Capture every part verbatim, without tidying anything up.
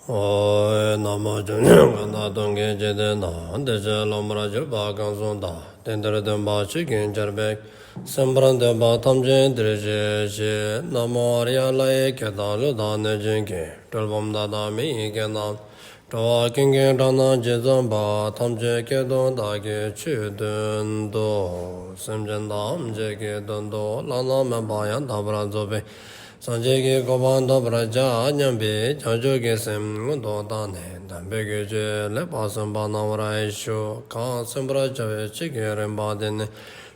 ཨོ། ན་མོ། ཆོས་ཉན་གང་དག་སྟོང་གི་འཇིག་རྟེན་ན། བདེ་གཤེགས་སློབ་མར་གྱུར་པ་གང་སུ་དག། དེང་འདིར་སྟོན་པ་ཆོས་ཀྱི་ཆར་འབེབས། གསན་པར་འདོད་པ་ཐམས་ཅད་འདིར་གཤེགས་ཤིག། ན་མོ་ཨཱརྱ། ལྷ་ཡི་སྐད་དང་ཀླུ་དང་གནོད་སྦྱིན་སྐད། གྲུལ་བུམ་དག་དང་མི་ཡི་སྐད་རྣམས། འགྲོ་བ་ཀུན་གྱི་སྒྲ་རྣམས་ཇི་ཙམ་པ། ཐམས་ཅད་སྐད་དུ་བདག་གིས་ཆོས་བསྟན་ཏོ། སེམས་ཅན་ཐམས་ཅད་ཀྱི་དོན་དུ་བླ་ན་མེད་པ་ཡང་དག་པར་རྫོགས་པའི་སངས་རྒྱས་ཀྱི་གོ་འཕང་ཐོབ་པར་བྱ་སྙམ་པའི་བྱང་ཆུབ་ཀྱི་སེམས་སྔོན་དུ་བཏང་ནས་དམ་པའི་ཆོས་ལེགས་པར་གསན་པ་གནང་བར་ཞུ། གང་གསན་པར་བྱ་བའི་ཆོས་ཀྱི་རིམ་པ་འདི་ནི།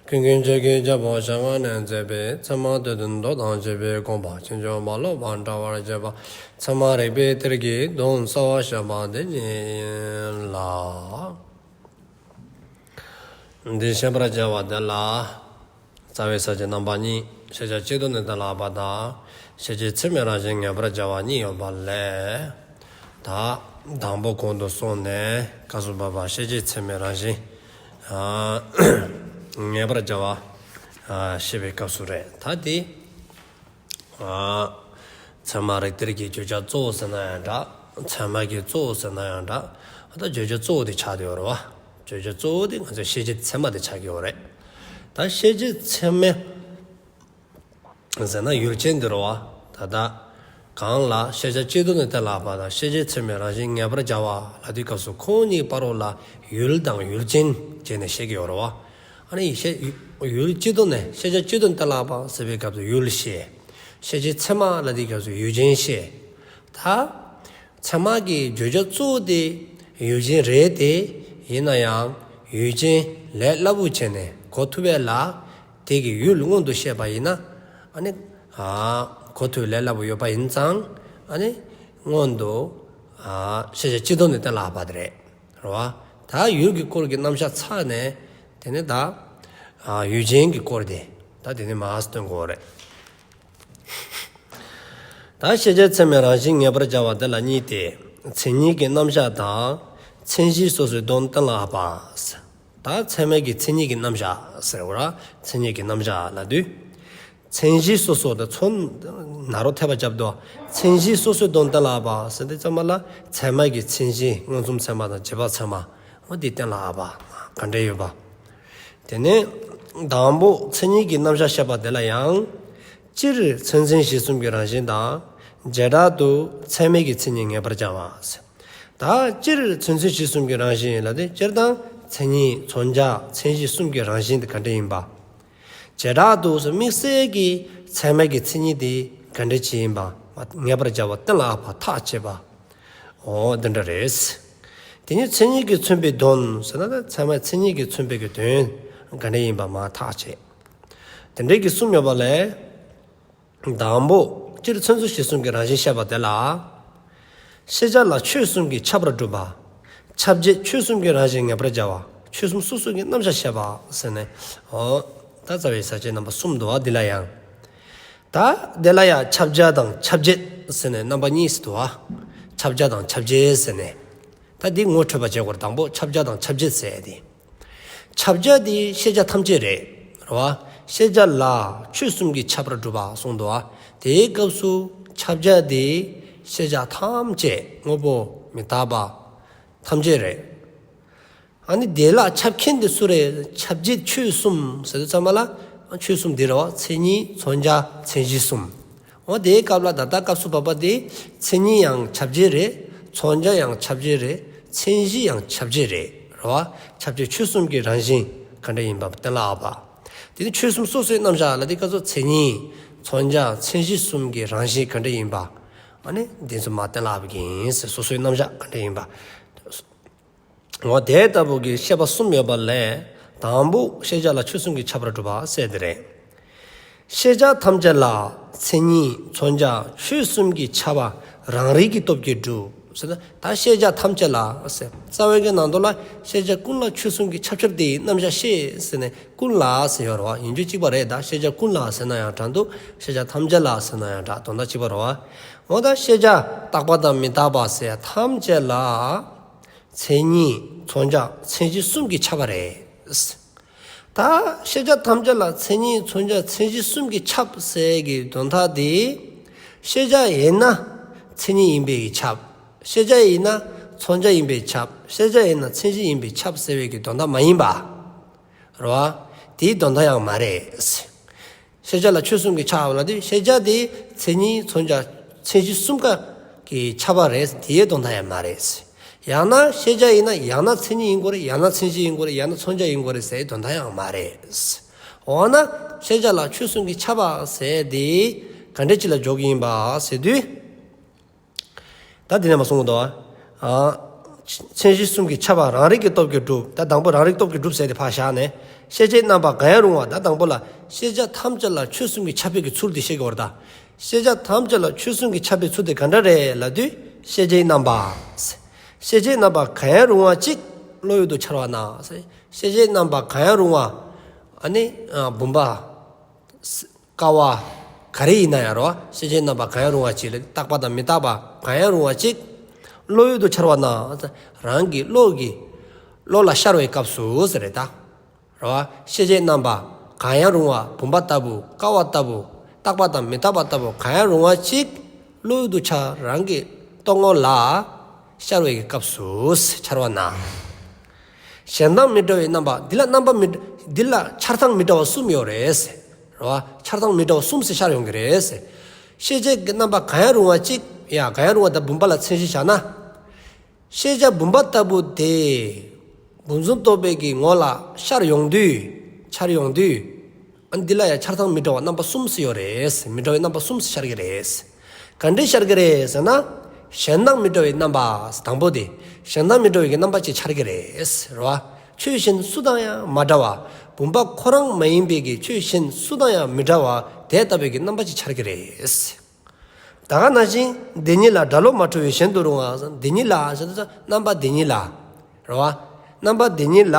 ཀུན་མཁྱེན་ཆོས་ཀྱི་རྒྱལ་པོ་ཞལ་སྔ་ནས་མཛད་པའི་ཚད་མ་སྡེ་བདུན་མདོ་དང་བཅས་པའི་དགོངས་པ་ཕྱིན་ཅི་མ་ལོག་པར་འགྲེལ་བར་བྱེད་པ། ཚད་མ་རིགས་པའི་གཏེར་གྱི་དོན་གསལ་བར་བཤད་པ་འདི་ཉིད་ཡིན་ལ། འདི་བཤད་པར་བྱ་བ་འདི་ལ། རྩ་བའི་ས་བཅད་རྣམ་པ་གཉིས། ཤེས་བྱ་སྤྱི་ལྡོག་ནས་གཏན་ལ་དབབ་པ་དང་། ཤེས་བྱེད་ཚད་མའི་རང་བཞིན་ངེས་པར་བྱ་བ་གཉིས་ཡོད་པ་ལས། ད་དང་པོ་གོང་དུ་སོང་ནས་སྐབས་སུ་བབ་པ་ཤེས་བྱེད་ཚད་མའི་རང་བཞིན་ཨ་ངེས་པར་བྱ་བ་ཨ་བཤད་པའི་སྐབས་སུ་རེད། ད་དེ་ཨ་ཚད་མ་རིགས་གཏེར་གྱི་བརྗོད་བྱ་གཙོ་བོ་ཟེར་ན་ཡང་འདྲ། ཚད་མ་གི་གཙོ་བོ་ཟེར་ན་ཡང་འདྲ། ད་བརྗོད་བྱ་གཙོ་བོ་དེ་ཆགས་བསྡད་ཡོད་རེད་བ། བརྗོད་བྱ་གཙོ་བོ་དེ་ང་ཚོའི་ཤེས་བྱེད་ཚད་མ་དེ་ཆགས་ཀྱི་ཡོད་རེད། ད་ཤེས་བྱེད་ཚད་མ་ཟེར་ན་ཡུལ་ཅན་དེ་རེད་བ། ད་ལྟ་གང་ལ་ཤེས་བྱ་སྤྱི་ལྡོག་ནས་གཏན་ལ་དབབ་པ་དང་ཤེས་བྱེད་ཚད་མའི་རང་བཞིན་ངེས་པར་བྱ་བ་ལ་དེའི་སྐབས་སུ་ཁོང་གཉིས་བར་ལ་ཡུལ་དང་ཡུལ་ཅན་བྱས་ནས་བཤད་ཀྱི་ཡོད་རེད་བ། ཨ་ནི་ཤེས་ཡུལ་སྤྱི་ལྡོག་ནས་ཤེས་བྱ་སྤྱི་ལྡོག་ནས་གཏན་ལ་དབབ་པ་ཟེར་བའི་སྐབས་སུ་ཡུལ་བཤད། ཤེས་བྱེད་ཚད་མ་ལ་དེའི་སྐབས་སུ་ཡུལ་ཅན་བཤད། ད་ཚད་མ་གི་བརྗོད་བྱ་གཙོ་བོ་དེ་ཡུལ་ཅན་རེད་དེ། ཡིན་ན་ཡང་ཡུལ་ཅན་ལས་སླ་པོ་བྱས་ནས་གོ་ཐུབ་པ་ལ། དེ་གི་ཡུལ་མངོན་དུ་བཤད་པ་ཡིན་ན། ཨ་ནི་ཨ་གོ་ཐུབ་ལས་སླ་པོ་ཡོད་པ་ཡིན་ཙང་། ཨ་ནི་མངོན་དུ་ཨ་ཤེས་བྱ་སྤྱི་ལྡོག་ནས་གཏན་ལ་དབབ་པ་དེ་རེད། རེད་བ། ད་ཡུལ་གྱི་སྐོར་གྱི་རྣམ་གཞག་ཚར་ནས། དེ་ནས་ད་ཨ་ཡུལ་ཅན་གྱི་སྐོར་དེ་ད་དེ་ནས་མར་སྟོན་དགོས་རེད། ད་ཤེས་བྱེད་ཚད་མའི་རང་བཞིན་ངེས་པར་བྱ་བ་དེ་ལ་གཉིས་ཏེ། མཚན་ཉིད་ཀྱི་རྣམ་གཞག་དང་། མཚན་གཞི་སོ་སོའི་དོན་གཏན་ལ་དབབ་པ། ད་ཚད་མ་གི་མཚན་ཉིད་ཀྱི་རྣམ་གཞག་ཟེར་བ་ར། མཚན་ཉིད་ཀྱི་རྣམ་གཞག་ལབ་དུས། མཚན་གཞི་སོ་སོ་དང་མཚོན་ན་རོ་ཐེབས་པ་རྒྱབ་དོ། མཚན་གཞི་སོ་སོའི་དོན་གཏན་ལ་དབབ་པ་ཟེར་དུས་ཙམ་པ་ལ་ཚད་མ་གི་མཚན་གཞི་མངོན་སུམ་ཚད་མ་དང་རྗེས་དཔག་ཚད་མ། འོ་དེ་གཏན་ལ་དབབ་པ་ག་འདྲ་ཡོད་པ། དེ་ནས་དང་པོ་མཚན་ཉིད་ཀྱི་རྣམ་གཞག་བཤད་པ་དེ་ལ་ཡང་། སྤྱིར་མཚན་མཚོན་གཞི་གསུམ་གྱི་རང་བཞིན་དང་། བྱེ་བྲག་ཏུ་ཚད་མའི་གི་མཚན་ཉིད་ངེས་པར་བྱ་བ། ད་སྤྱིར་མཚན་མཚོན་གཞི་གསུམ་གྱི་རང་བཞིན་ལ་དེ་སྤྱིར་བཏང་མཚན་ཉིད་མཚོན་བྱ་མཚན་གཞི་གསུམ་གྱི་རང་བཞིན་དེ་ག་འདྲ་ཡིན་པ། བྱེ་བྲག་ཏུ་དམིགས་བསལ་གྱི་ཚད་མའི་གི་མཚན་ཉིད་དེ་ག་འདྲ་ཅིག་ཡིན་པ་ངེས་པར་བྱ་བ་གཏན་ལ་དབབ་པ་ཐག་བཅད་པ། འོ་འདི་འདྲ་རེད། དེ་ནས་མཚན་ཉིད་ཀྱིས་མཚོན་པའི་དོན་ཟེར་ན། ད་ཚད་མ་མཚན་ཉིད་ཀྱིས་མཚོན་པའི་གི་དོན་ག་འདྲ་ཡིན་པ་མར་ཐག་བཅད། དེ་འདྲའི་གི་གསུམ་ཡོད་པ་ལས། དང་པོ་སྤྱིར་མཚན་མཚོན་གཞི་གསུམ་གྱི་རང་བཞིན་བཤད་པ་དེ་ལ། ཤེས་བྱ་ལ་ཆོས་གསུམ་གྱིས་ཁྱབ་པར་སྒྲུབ་པ། ཁྱབ་བྱེད་ཆོས་གསུམ་གྱི་རང་བཞིན་ངེས་པར་བྱ་བ། ཆོས་གསུམ་སོ་སོ་གི་རྣམ་གཞག་བཤད་པ་ཟེར་ནས། འོ་ད་རྩ་བའི་ས་བཅད་རྣམ་པ་གསུམ་འདུག་བ། འདི་ལ་ཡང་། ད་དེ་ལ་ཡང་ཁྱབ་བྱ་དང་ཁྱབ་བྱེད་ཟེར་ནས་རྣམ་པ་གཉིས་སུ་འདུག་བ། ཁྱབ་བྱ་དང་ཁྱབ་བྱེད་ཟེར་ནས། ད་འདི་ངོ་འཕྲོད་པ་བྱེད་དགོས་རེད། དང་པོ་ཁྱབ་བྱ་དང་ཁྱབ་བྱེད་ཟེར་ཏེ། ཁྱབ་བྱ་དེ་ཤེས་བྱ་ཐམས་ཅད་རེད། རེད་བ། ཤེས་བྱ་ལ་ཆོས་གསུམ་གྱིས་ཁྱབ་པར་སྒྲུབ་པ་གསུངས་འདུག་བ། དེའི་སྐབས་སུ་ཁྱབ་བྱ་དེ་ཤེས་བྱ་ཐམས་ཅད་དངོས་པོ་མི་རྟག་པ་ཐམས་ཅད་རེད། ཨ་ནི་དེ་ལ་ཁྱབ་མཁན་དེ་སུ་རེད། ཁྱབ་བྱེད་ཆོས་གསུམ་ཟེར་དུས་ཙམ་པ་ལ། ཆོས་གསུམ་འདི་རེད་བ། མཚན་ཉིད། མཚོན་བྱ། མཚན་གཞི་གསུམ། འོ་དེའི་སྐབས་ལ་ད་ལྟ་སྐབས་སུ་བབ་པ་དེ་མཚན་ཉིད་ཡང་ཁྱབ་བྱེད་རེད། མཚོན་བྱ་ཡང་ཁྱབ་བྱེད་རེད། མཚན་གཞི་ཡང་ཁྱབ་བྱེད་རེད། རེད་བ། ཁྱབ་བྱེད་ཆོས་གསུམ་གྱི་རང་བཞིན་ག་འདྲ་ཡིན་པ་གཏན་ལ་དབབ་པ། དེ་ནི་ཆོས་གསུམ་སོ་སོའི་རྣམ་གཞག་ལ་དེ་སྐབས་སུ་མཚན་ཉིད། མཚོན་བྱ། མཚན་གཞི་གསུམ་གྱི་རང་བཞིན་ག་འདྲ་ཡིན་པ། ཨ་ནི་དེ་ཚོ་མར་གཏན་ལ་དབབ་ཀྱི་ཡིན་ཟེར། སོ་སོའི་རྣམ་གཞག་ག་འདྲ་ཡིན་པ། འོ་དེ་ལྟ་བུ་གི་བཤད་པ་གསུམ་ཡོད་པ་ལས། དང་པོ་ཤེས་བྱ་ལ་ཆོས་གསུམ་གྱིས་ཁྱབ་པར་སྒྲུབ་པ་ཟེར་དེ་རེད། ཤེས་བྱ་ཐམས་ཅད་ལ་མཚན་ཉིད། མཚོན་བྱ། ཆོས་གསུམ་གྱིས་ཁྱབ་པ་རང་རིག་གི་སྟོབས་ཀྱིས་གྲུབ་ཟེར་ན། ད་ཤེས་བྱ་ཐམས་ཅད་ལ་ཟེར། རྩ་བའི་གི་ནང་དུ་ལ་ཤེས་བྱ་ཀུན་ལ་ཆོས་གསུམ་གྱིས་ཁྱབ་ཁྱབ་དེའི་རྣམ་གཞག་བཤད་ཟེར་ནས། ཀུན་ལ་ཟེར་ཡོད་རེད་བ། ཡིན་རྒྱུ་གཅིག་པ་རེད། ད་ཤེས་བྱ་ཀུན་ལ་ཟེར་ན་ཡང་འདྲ་འདུག། ཤེས་བྱ་ཐམས་ཅད་ལ་ཟེར་ན་ཡང་འདྲ། དོན་དག་གཅིག་པ་རེད་བ། འོ་ད་ཤེས་བྱ་རྟག་པ་དང་མི་རྟག་པ་ཟེར་ཐམས་ཅད་ལ། མཚན་ཉིད། མཚོན་བྱ། མཚན་གཞི་གསུམ་གྱིས་ཁྱབ་པ་རེད། ད་ཤེས་བྱ་ཐམས་ཅད་ལ་མཚན་ཉིད། མཚོན་བྱ། མཚན་གཞི་གསུམ་གྱིས་ཁྱབ་ཟེར་གྱི་དོན་དག་དེ། ཤེས་བྱ་ཡིན་ན་མཚན་ཉིད་ཡིན་པའི་ཁྱབ། ཤེས་བྱ་ཡིན་ན་མཚོན་བྱ་ཡིན་པས་ཁྱབ། ཤེས་བྱ་ཡིན་ན་མཚན་གཞི་ཡིན་པས་ཁྱབ་ཟེར་བའི་གི་དོན་དག་མ་ཡིན་པ། རེད་བ། དེའི་དོན་དག་ཡང་མ་རེད། ཤེས་བྱ་ལ་ཆོས་གསུམ་གྱིས་ཁྱབ་ལབ་དུས་ཤེས་བྱ་དེ་མཚན་ཉིད་མཚོན་བྱ་མཚན་གཞི་གསུམ་ཀ་གིས་ཁྱབ་པ་རེད། དེའི་དོན་དག་ཡང་མ་རེད། ཡང་ན་ཤེས་བྱ་ཡིན་ན་ཡང་ན་མཚན་ཉིད་ཡིན་དགོས་རེད། ཡང་ན་མཚན་གཞི་ཡིན་དགོས་རེད། ཡང་ན་མཚོན་བྱ་ཡིན་དགོས་རེད་ཟེར་དོན་དག་ཡང་མ་རེད། འོ་ན་ཤེས་བྱ་ལ་ཆོས་གསུམ་གྱིས་ཁྱབ་པ་ཟེར་དེ་ག་འདྲ་ཅིག་ལ་འཇོག་གི་ཡིན་པ་ཟེར་དུས། ད་འདི་ནས་མ་གསུངས་འདུག་ཨ། མཚན་གཞི་གསུམ་གྱིས་ཁྱབ་པ་རང་རིག་གི་སྟོབས་ཀྱིས་གྲུབ། ད་དང་པོ་རང་རིག་སྟོབས་ཀྱིས་གྲུབ་ཟེར་དེ་ཕར་བཞག་ནས། ཤེས་བྱའི་རྣམ་པ་གང་ཡང་རུང་བ། ད་དང་པོ་ལ་ཤེས་བྱ་ཐམས་ཅད་ལ་ཆོས་གསུམ་གྱིས་ཁྱབ་པའི་གི་ཚུལ་དེ་ཤེས་དགོས་རེད་ད། ཤེས་བྱ་ཐམས་ཅད་ལ་ཆོས་གསུམ་གྱིས་ཁྱབ་པའི་ཚུལ་དེ་ག་འདྲ་རེད་ལབ་དུས། ཤེས་བྱའི་རྣམ་པ། ཤེས་བྱའི་རྣམ་པ་གང་ཡང་རུང་བ་གཅིག་བློ་ཡུལ་དུ་འཆར་བ་ན། ཤེས་བྱའི་རྣམ་པ་གང་ཡང་རུང་བ། ཨ་ནི་བུམ་པ། ཀ་བ། ག་རེ་ཡིན་ན་ཡང་རོ། ཤེས་བྱའི་རྣམ་པ་གང་ཡང་རུང་བ་གཅིག་ལ་རྟག་པ་དང་མི་རྟག་པ་གང་ཡང་རུང་བ་གཅིག་བློ་ཡུལ་དུ་འཆར་བ་ན། རང་གི་བློ་གི་བློ་ལ་ཤར་བའི་སྐབས་སུ་ཟེར་རེད་ད། རོ། ཤེས་བྱའི་རྣམ་པ་གང་ཡང་རུང་བ་བུམ་པ་ལྟ་བུ་ཀ་བ་ལྟ་བུ་རྟག་པ་དང་མི་རྟག་པ་ལྟ་བུ་གང་ཡང་རུང་བ་གཅིག་བློ་ཡུལ་དུ་འཆར་རང་གི་རྟོག་ངོ་ལ་ཤར་བའི་སྐབས་སུ་འཆར་བ་ན། གཞན་དང་མི་འདྲ་བའི་རྣམ་པ། འདི་ལ་རྣམ་པ་མི། འདི་ལ་འཆར་སྟངས་མི་འདྲ་བ་གསུམ་ཡོད་རེད་ཟེར། རེད་བ། འཆར་སྟངས་མི་འདྲ་བ་གསུམ་ཟེར་ཤར་ཡོང་གི་རེད་ཟེར། ཤེས་བྱའི་རྣམ་པ་གང་ཡང་རུང་བ་གཅིག་ཡ་གང་ཡང་རུང་བ་དང་བུམ་པ་ལ་མཚན་གཞི་བཞག་ན། ཤེས་བྱ་བུམ་པ་ལྟ་བུ་དེ། བུམ་འཛིན་རྟོག་པའི་གི་ངོ་ལ་ཤར་ཡོང་དུས། འཆར་ཡོང་དུས། ཨ་འདི་ལ་ཡང་འཆར་སྟངས་མི་འདྲ་བ་རྣམ་པ་གསུམ་ཟེར་ཡོད་རེད། མི་འདྲ་བའི་རྣམ་པ་གསུམ་ཟེར་ཤར་གྱི་རེད། ག་འདྲས་ཤར་གྱི་རེད་ཟེར་ན། གཞན་དང་མི་འདྲ་བའི་རྣམ་པ། དང་པོ་དེ། གཞན་དང་མི་འདྲ་བའི་གི་རྣམ་པ་ཅིག་འཆར་གྱི་རེད། རེད་བ། ཆོས་གཞན་སུ་དང་ཡང་མ་འདྲ་བ། བུམ་པ་ཁོ་རང་མ་ཡིན་པའི་གི་ཆོས་གཞན་སུ་དང་ཡང་མི་འདྲ་བ་དེ་ལྟ་བུའི་གི་རྣམ་པ་ཅིག་འཆར་གྱི་རེད། ད་ག་ནང་བཞིན་དེ་ཉིད་ལ་སྒྲ་བློ་མ་འཁྲུལ་བས་གཞན་དུ་རུང་བ། དེ་ཉིད་ལ་ཟེར་དུས་རྣམ་པ་དེ་ཉིད་ལ། རེད་བ། རྣམ་པ་དེ་ཉིད་ལ་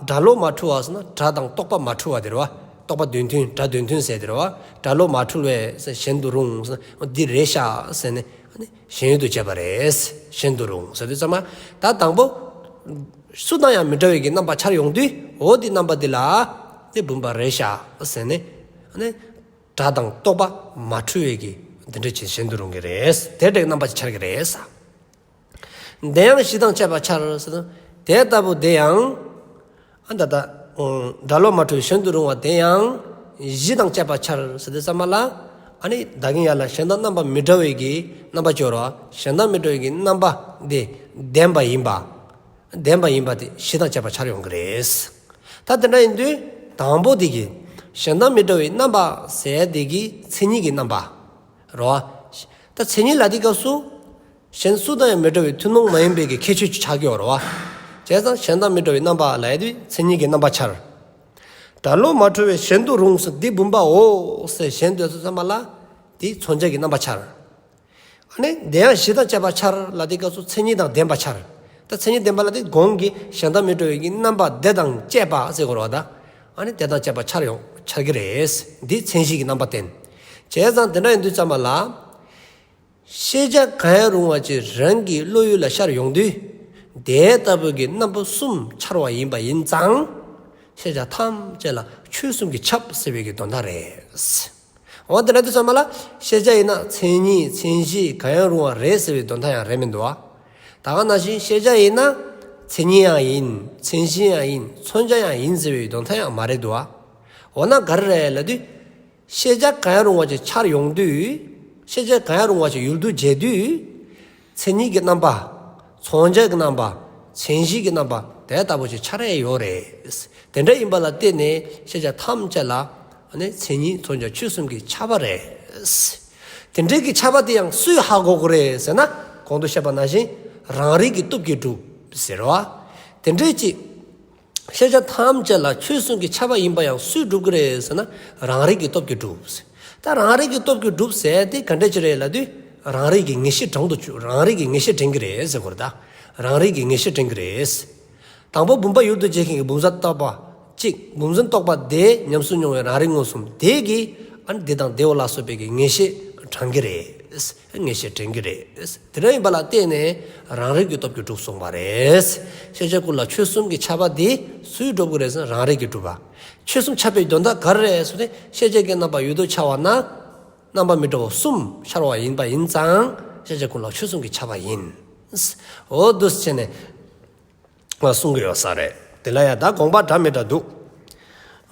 སྒྲ་བློ་མ་འཁྲུལ་བ་ཟེར་ན་སྒྲ་དང་རྟོག་པ་མ་འཁྲུལ་བ་དེ་རེད་བ། རྟོག་པ་དོན་མཐུན་སྒྲ་དོན་མཐུན་ཟེར་དེ་རེད་བ། སྒྲ་བློ་མ་འཁྲུལ་བས་གཞན་དུ་རུང་ཟེར་ན་འདི་རེད་ཤག་ཟེར་ནས་ཞེན་ཡུལ་དུ་བྱས་པ་རེད། གཞན་དུ་རུང་ཟེར་དུས་ཙམ་པ་ད་དང་པོ་སུ་དང་ཡང་མི་འདྲ་བའི་གི་རྣམ་པ་འཆར་ཡོང་དུས་འོ་དེ་རྣམ་པ་དེ་ལ་དེ་བུམ་པ་རེད་ཤག་ཟེར་ནས། སྒྲ་དང་རྟོག་པ་མ་འཁྲུལ་བའི་གི་འདི་འདྲ་ཅིག་གཞན་དུ་རུང་གི་རེད། དེ་འདྲའི་རྣམ་པ་ཅིག་འཆར་གི་རེད། དེ་ཡང་གཞི་དང་བཅས་པར་འཆར་ཟེར་ན། དེ་ལྟ་བུ་དེ་ཡང་། ཨ་ད་ལྟ། སྒྲ་བློ་མ་འཁྲུལ་གཞན་དུ་རུང་བ་དེ་ཡང་། གཞི་དང་བཅས་པར་འཆར་ཟེར་དུས་ཙམ་པ་ལ། ཨ་ནི་ད་གིན་ཡར་ལ་གཞན་དང་རྣམ་པ་མི་འདྲ་བའི་གི་རྣམ་པ་སྦྱོར་བ། གཞན་དང་མི་འདྲ་བའི་གི་རྣམ་པ་དེ་ལྡན་པ་ཡིན་པ། ལྡན་པ་ཡིན་པ་དེ་གཞི་དང་བཅས་པར་འཆར་ཡོང་གི་རེད། ད་དེ་འདྲ་ཡིན་དུས་དང་པོ་དེ་གི་གཞན་དང་མི་འདྲ་བའི་རྣམ་པ་ཟེར་དེ་གི་མཚན་ཉིད་ཀྱི་རྣམ་པ་རོ། ད་མཚན་ཉིད་ལ་དེ་སྐབས་སུ་གཞན་སུ་དང་ཡང་མི་འདྲ་བའི་ཐུན་མོང་མ་ཡིན་པའི་གི་ཁྱད་ཆོས་ཆགས་ཀྱི་ཡོད་རོ། བྱས་ཙང་གཞན་དང་མི་འདྲ་བའི་རྣམ་པ་ལ་ཡ་དེ་མཚན་ཉིད་ཀྱི་རྣམ་པ་འཆར། སྒྲ་བློ་མ་འཁྲུལ་བས་གཞན་དུ་རུང་ཟེར་འདི་བུམ་པའོ་ཟེར་གཞན་དུ་ཡོད་ཙམ་པ་ལ་དེ་མཚོན་བྱ་གི་རྣམ་པ་འཆར། ཨ་ནི་དེ་ཡང་གཞི་དང་བཅས་པར་འཆར་ལ་དེ་སྐབས་སུ་མཚན་ཉིད་དང་ལྡན་པ་འཆར། ད་མཚན་ཉིད་ལྡན་པ་ལ་དེ་གོང་གི་གཞན་དང་མི་འདྲ་བའི་གི་རྣམ་པ་དེ་དང་བཅས་པ་ཟེར་དགོས་རེད་བ་ད། ཨ་ནི་དེ་དང་བཅས་པ་འཆར་ཡོང་འཆར་གི་རེད། འདི་མཚན་གཞི་གི་རྣམ་པ་བསྟན། བྱས་ཙང་དེ་འདྲ་ཡིན་དུས་ཙམ་པ་ལ། ཤེས་བྱ་གང་ཡང་རུང་བ་ཅིག་རང་གི་བློ་ཡུལ་ལ་ཤར་ཡོང་དུས། དེ་ལྟ་བུ་གི་རྣམ་པ་གསུམ་འཆར་བ་ཡིན་པ་ཡིན་ཙང་། ཤེས་བྱ་ཐམས་ཅད་ལ་ཆོས་གསུམ་གྱིས་ཁྱབ་ཟེར་བའི་གི་དོན་དག་རེད། འོ་དེ་འདྲ་དུས་ཙམ་པ་ལ་ཤེས་བྱ་ཡིན་ན་མཚན་ཉིད་མཚན་གཞི་གང་ཡང་རུང་བ་རེད་ཟེར་བའི་དོན་དག་ཡང་རེད་མི་འདུག་བ། ད་ག་ནང་བཞིན་ཤེས་བྱ་ཡིན་ན་མཚན་ཉིད་ཡང་ཡིན། མཚན་གཞི་ཡང་ཡིན། མཚོན་བྱ་ཡང་ཡིན་ཟེར་བའི་དོན་དག་ཡང་མ་རེད་འདུག་བ། འོ་ན་ག་རེ་རེད་ལབ་དུས། ཤེས་བྱ་གང་ཡང་རུང་བ་ཅིག་འཆར་ཡོང་དུས། ཤེས་བྱ་གང་ཡང་རུང་བ་ཅིག་ཡུལ་དུ་བྱེད་དུས། མཚན་ཉིད་ཀྱི་རྣམ་པ། མཚོན་བྱ་གི་རྣམ་པ། མཚན་གཞི་གི་རྣམ་པ་དེ་ལྟ་བུ་ཅིག་འཆར་ཡས་ཡོད་རེད། དེ་འདྲ་ཡིན་པ་ལ་བརྟེན་ནས་ཤེས་བྱ་ཐམས་ཅད་ལ་ནི་མཚན་ཉིད་མཚོན་བྱ་ཆོས་གསུམ་གྱིས་ཁྱབ་པ་རེད། དེ་འདྲའི་གི་ཁྱབ་པ་དེ་ཡང་སུས་ཧ་གོ་དགོས་རེད་ཟེར་ན། གོང་དུ་བཤད་པ་ནང་བཞིན་རང་རིག་གི་སྟོབས་ཀྱིས་གྲུབ་ཟེར་བ། དེ་འདྲའི་ཅིག་ཤེས་བྱ་ཐམས་ཅད་ལ་ཆོས་གསུམ་གྱིས་ཁྱབ་པ་ཡིན་པ་ཡང་སུས་སྒྲུབ་ཀྱི་རེད་ཟེར་ན། རང་རིག་གི་སྟོབས་ཀྱིས་སྒྲུབ་ཟེར། ད་རང་རིག་གི་སྟོབས་ཀྱིས་སྒྲུབ་ཟེར་དེ་ག་འདྲ་ཅིག་རེད་ལབ་དུས། རང་རིག་གི་ངེས་ཤེས་དྲང་དུ་བཅུག་རང་རིག་གི་ངེས་ཤེས་དྲན་གྱི་རེད་ཟེར་དགོས་རེད་ད། རང་རིག་གི་ངེས་ཤེས་དྲན་གྱི་རེད། དང་པོ་བུམ་པ་ཡུལ་དུ་བྱེད་མཁན་གྱི་བུམ་འཛིན་རྟོག་པ་གཅིག་བུམ་འཛིན་རྟོག་པ་དེ་ཉམས་སུ་མྱོང་བའི་རང་རིག་མངོན་སུམ་དེ་གིས་ཨ་ནི་འདི་དང་དེའོ་ལ་སོགས་པའི་གི་ངེས་ཤེས་དྲན་གྱི་རེད། ངེས་ཤེས་དྲན་གྱི་རེད། དེ་འདྲ་ཡིན་པ་ལ་བརྟེན་ནས་རང་རིག་གི་སྟོབས་ཀྱིས་གྲུབ་སོང་བ་རེད། ཤེས་བྱ་ཀུན་ལ་ཆོས་གསུམ་གྱིས་ཁྱབ་པ་འདི་སུས་སྒྲུབ་ཀྱི་རེད་ཟེར་ན་རང་རིག་གིས་གྲུབ་པ། ཆོས་གསུམ་ཁྱབ་པའི་དོན་དག་ག་རེ་རེད་ཟེར་ན་ཤེས་བྱའི་རྣམ་པ་ཡུལ་དུ་འཆར་བ་ན། རྣམ་པ་མི་འདྲ་བ་གསུམ་འཆར་བ་ཡིན་པ་ཡིན་ཙང་ཤེས་བྱ་ཀུན་ལ་ཆོས་གསུམ་གྱིས་ཁྱབ་པ་ཡིན། འོ་འདུག་སེ་བྱས་ནས་གསུང་གི་ཡོད་ས་རེད། དེ་ལ་ཡང་ད་དགོངས་པ་འདྲ་མི་འདྲ་འདུག།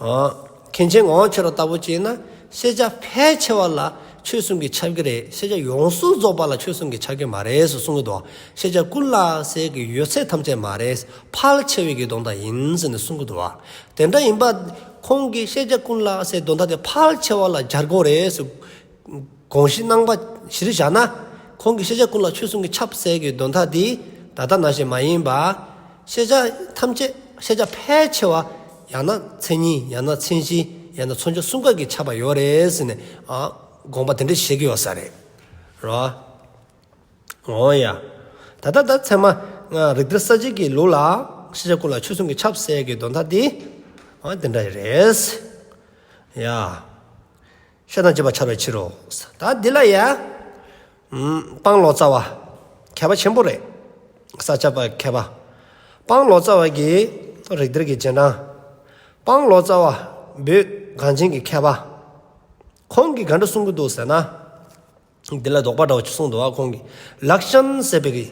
ཨ། མཁན་ཆེན་ངག་དབང་ཆོས་གྲགས་ལྟ་བུ་བྱས་ན་ཤེས་བྱ་ཕལ་ཆེ་བ་ལ་ཆོས་གསུམ་གྱིས་ཁྱབ་ཀྱི་རེད། ཤེས་བྱ་ཡོངས་སུ་རྫོགས་པ་ལ་ཆོས་གསུམ་གྱིས་ཁྱབ་ཀྱི་མ་རེད་ཟེར་གསུང་གི་འདུག། ཤེས་བྱ་ཀུན་ལ་ཟེར་གྱི་ཡོད་ཚད་ཐམས་ཅད་མ་རེད། ཕལ་ཆེ་བའི་གི་དོན་དག་ཡིན་ཟེར་ནས་གསུང་གི་འདུག་བ། དེ་འདྲ་ཡིན་པ་ཁོང་གིས་ཤེས་བྱ་ཀུན་ལ་ཟེར་དོན་དག་དེ་ཕལ་ཆེ་བ་ལ་སྦྱར་དགོས་རེད་ཟེར། དགོངས་གཞི་གནང་བ་གཞིར་བཞག་ན། ཁོང་གིས་ཤེས་བྱ་ཀུན་ལ་ཆོས་གསུམ་གྱིས་ཁྱབ་ཟེར་གྱི་དོན་དག་འདི་ད་ལྟ་ནང་བཞིན་མ་ཡིན་པ། ཤེས་བྱ་ཐམས་ཅད་ཤེས་བྱ་ཕལ་ཆེ་བ་ཡང་ན་མཚན་ཉིད་ཡང་ན་མཚན་གཞི་ཡང་ན་མཚོན་བྱ་གསུམ་ཀ་གིས་ཁྱབ་པ་ཡོད་རེད་ཟེར་ནས་ཨ་དགོངས་པ་དེ་འདྲ་བཞེས་ཀྱི་ཡོད་ས་རེད། རོ། འོ་ཡ། ད་ལྟ་ད་ཚད་མ་རིགས་གཏེར་གསལ་བྱེད་ཀྱི་ལུགས་ལ་ཤེས་བྱ་ཀུན་ལ་ཆོས་གསུམ་གྱིས་ཁྱབ་ཟེར་གྱི་དོན་དག་འདི་ཨ་དེ་འདྲ་རེད། ཡ། ཤེས་དང་བྱེད་པ་འཆར་བའི་ཕྱིར་རོ། ད་འདི་ལ་ཡ། ཨམ། སྤང་ལོ་ཙཱ་བ། མཁས་པ་ཆེན་པོ་རེད། ས་སྐྱ་པ་མཁས་པ། སྤང་ལོ་ཙཱ་བ་གི་རིགས་གཏེར་གྱི་རྗེས་འབྲང་། སྤང་ལོ་ཙཱ་བ་བོད་གངས་ཅན་གྱི་མཁས་པ། ཁོང་གིས་ག་འདྲ་གསུང་གི་འདུག་ཟེར་ན། འདི་ལ་དོགས་པ་འདྲ་བ་ཅིག་གསུངས་འདུག་བ། ཁོང་གིས་ལཀྵཱན་ཟེར་བའི་གི་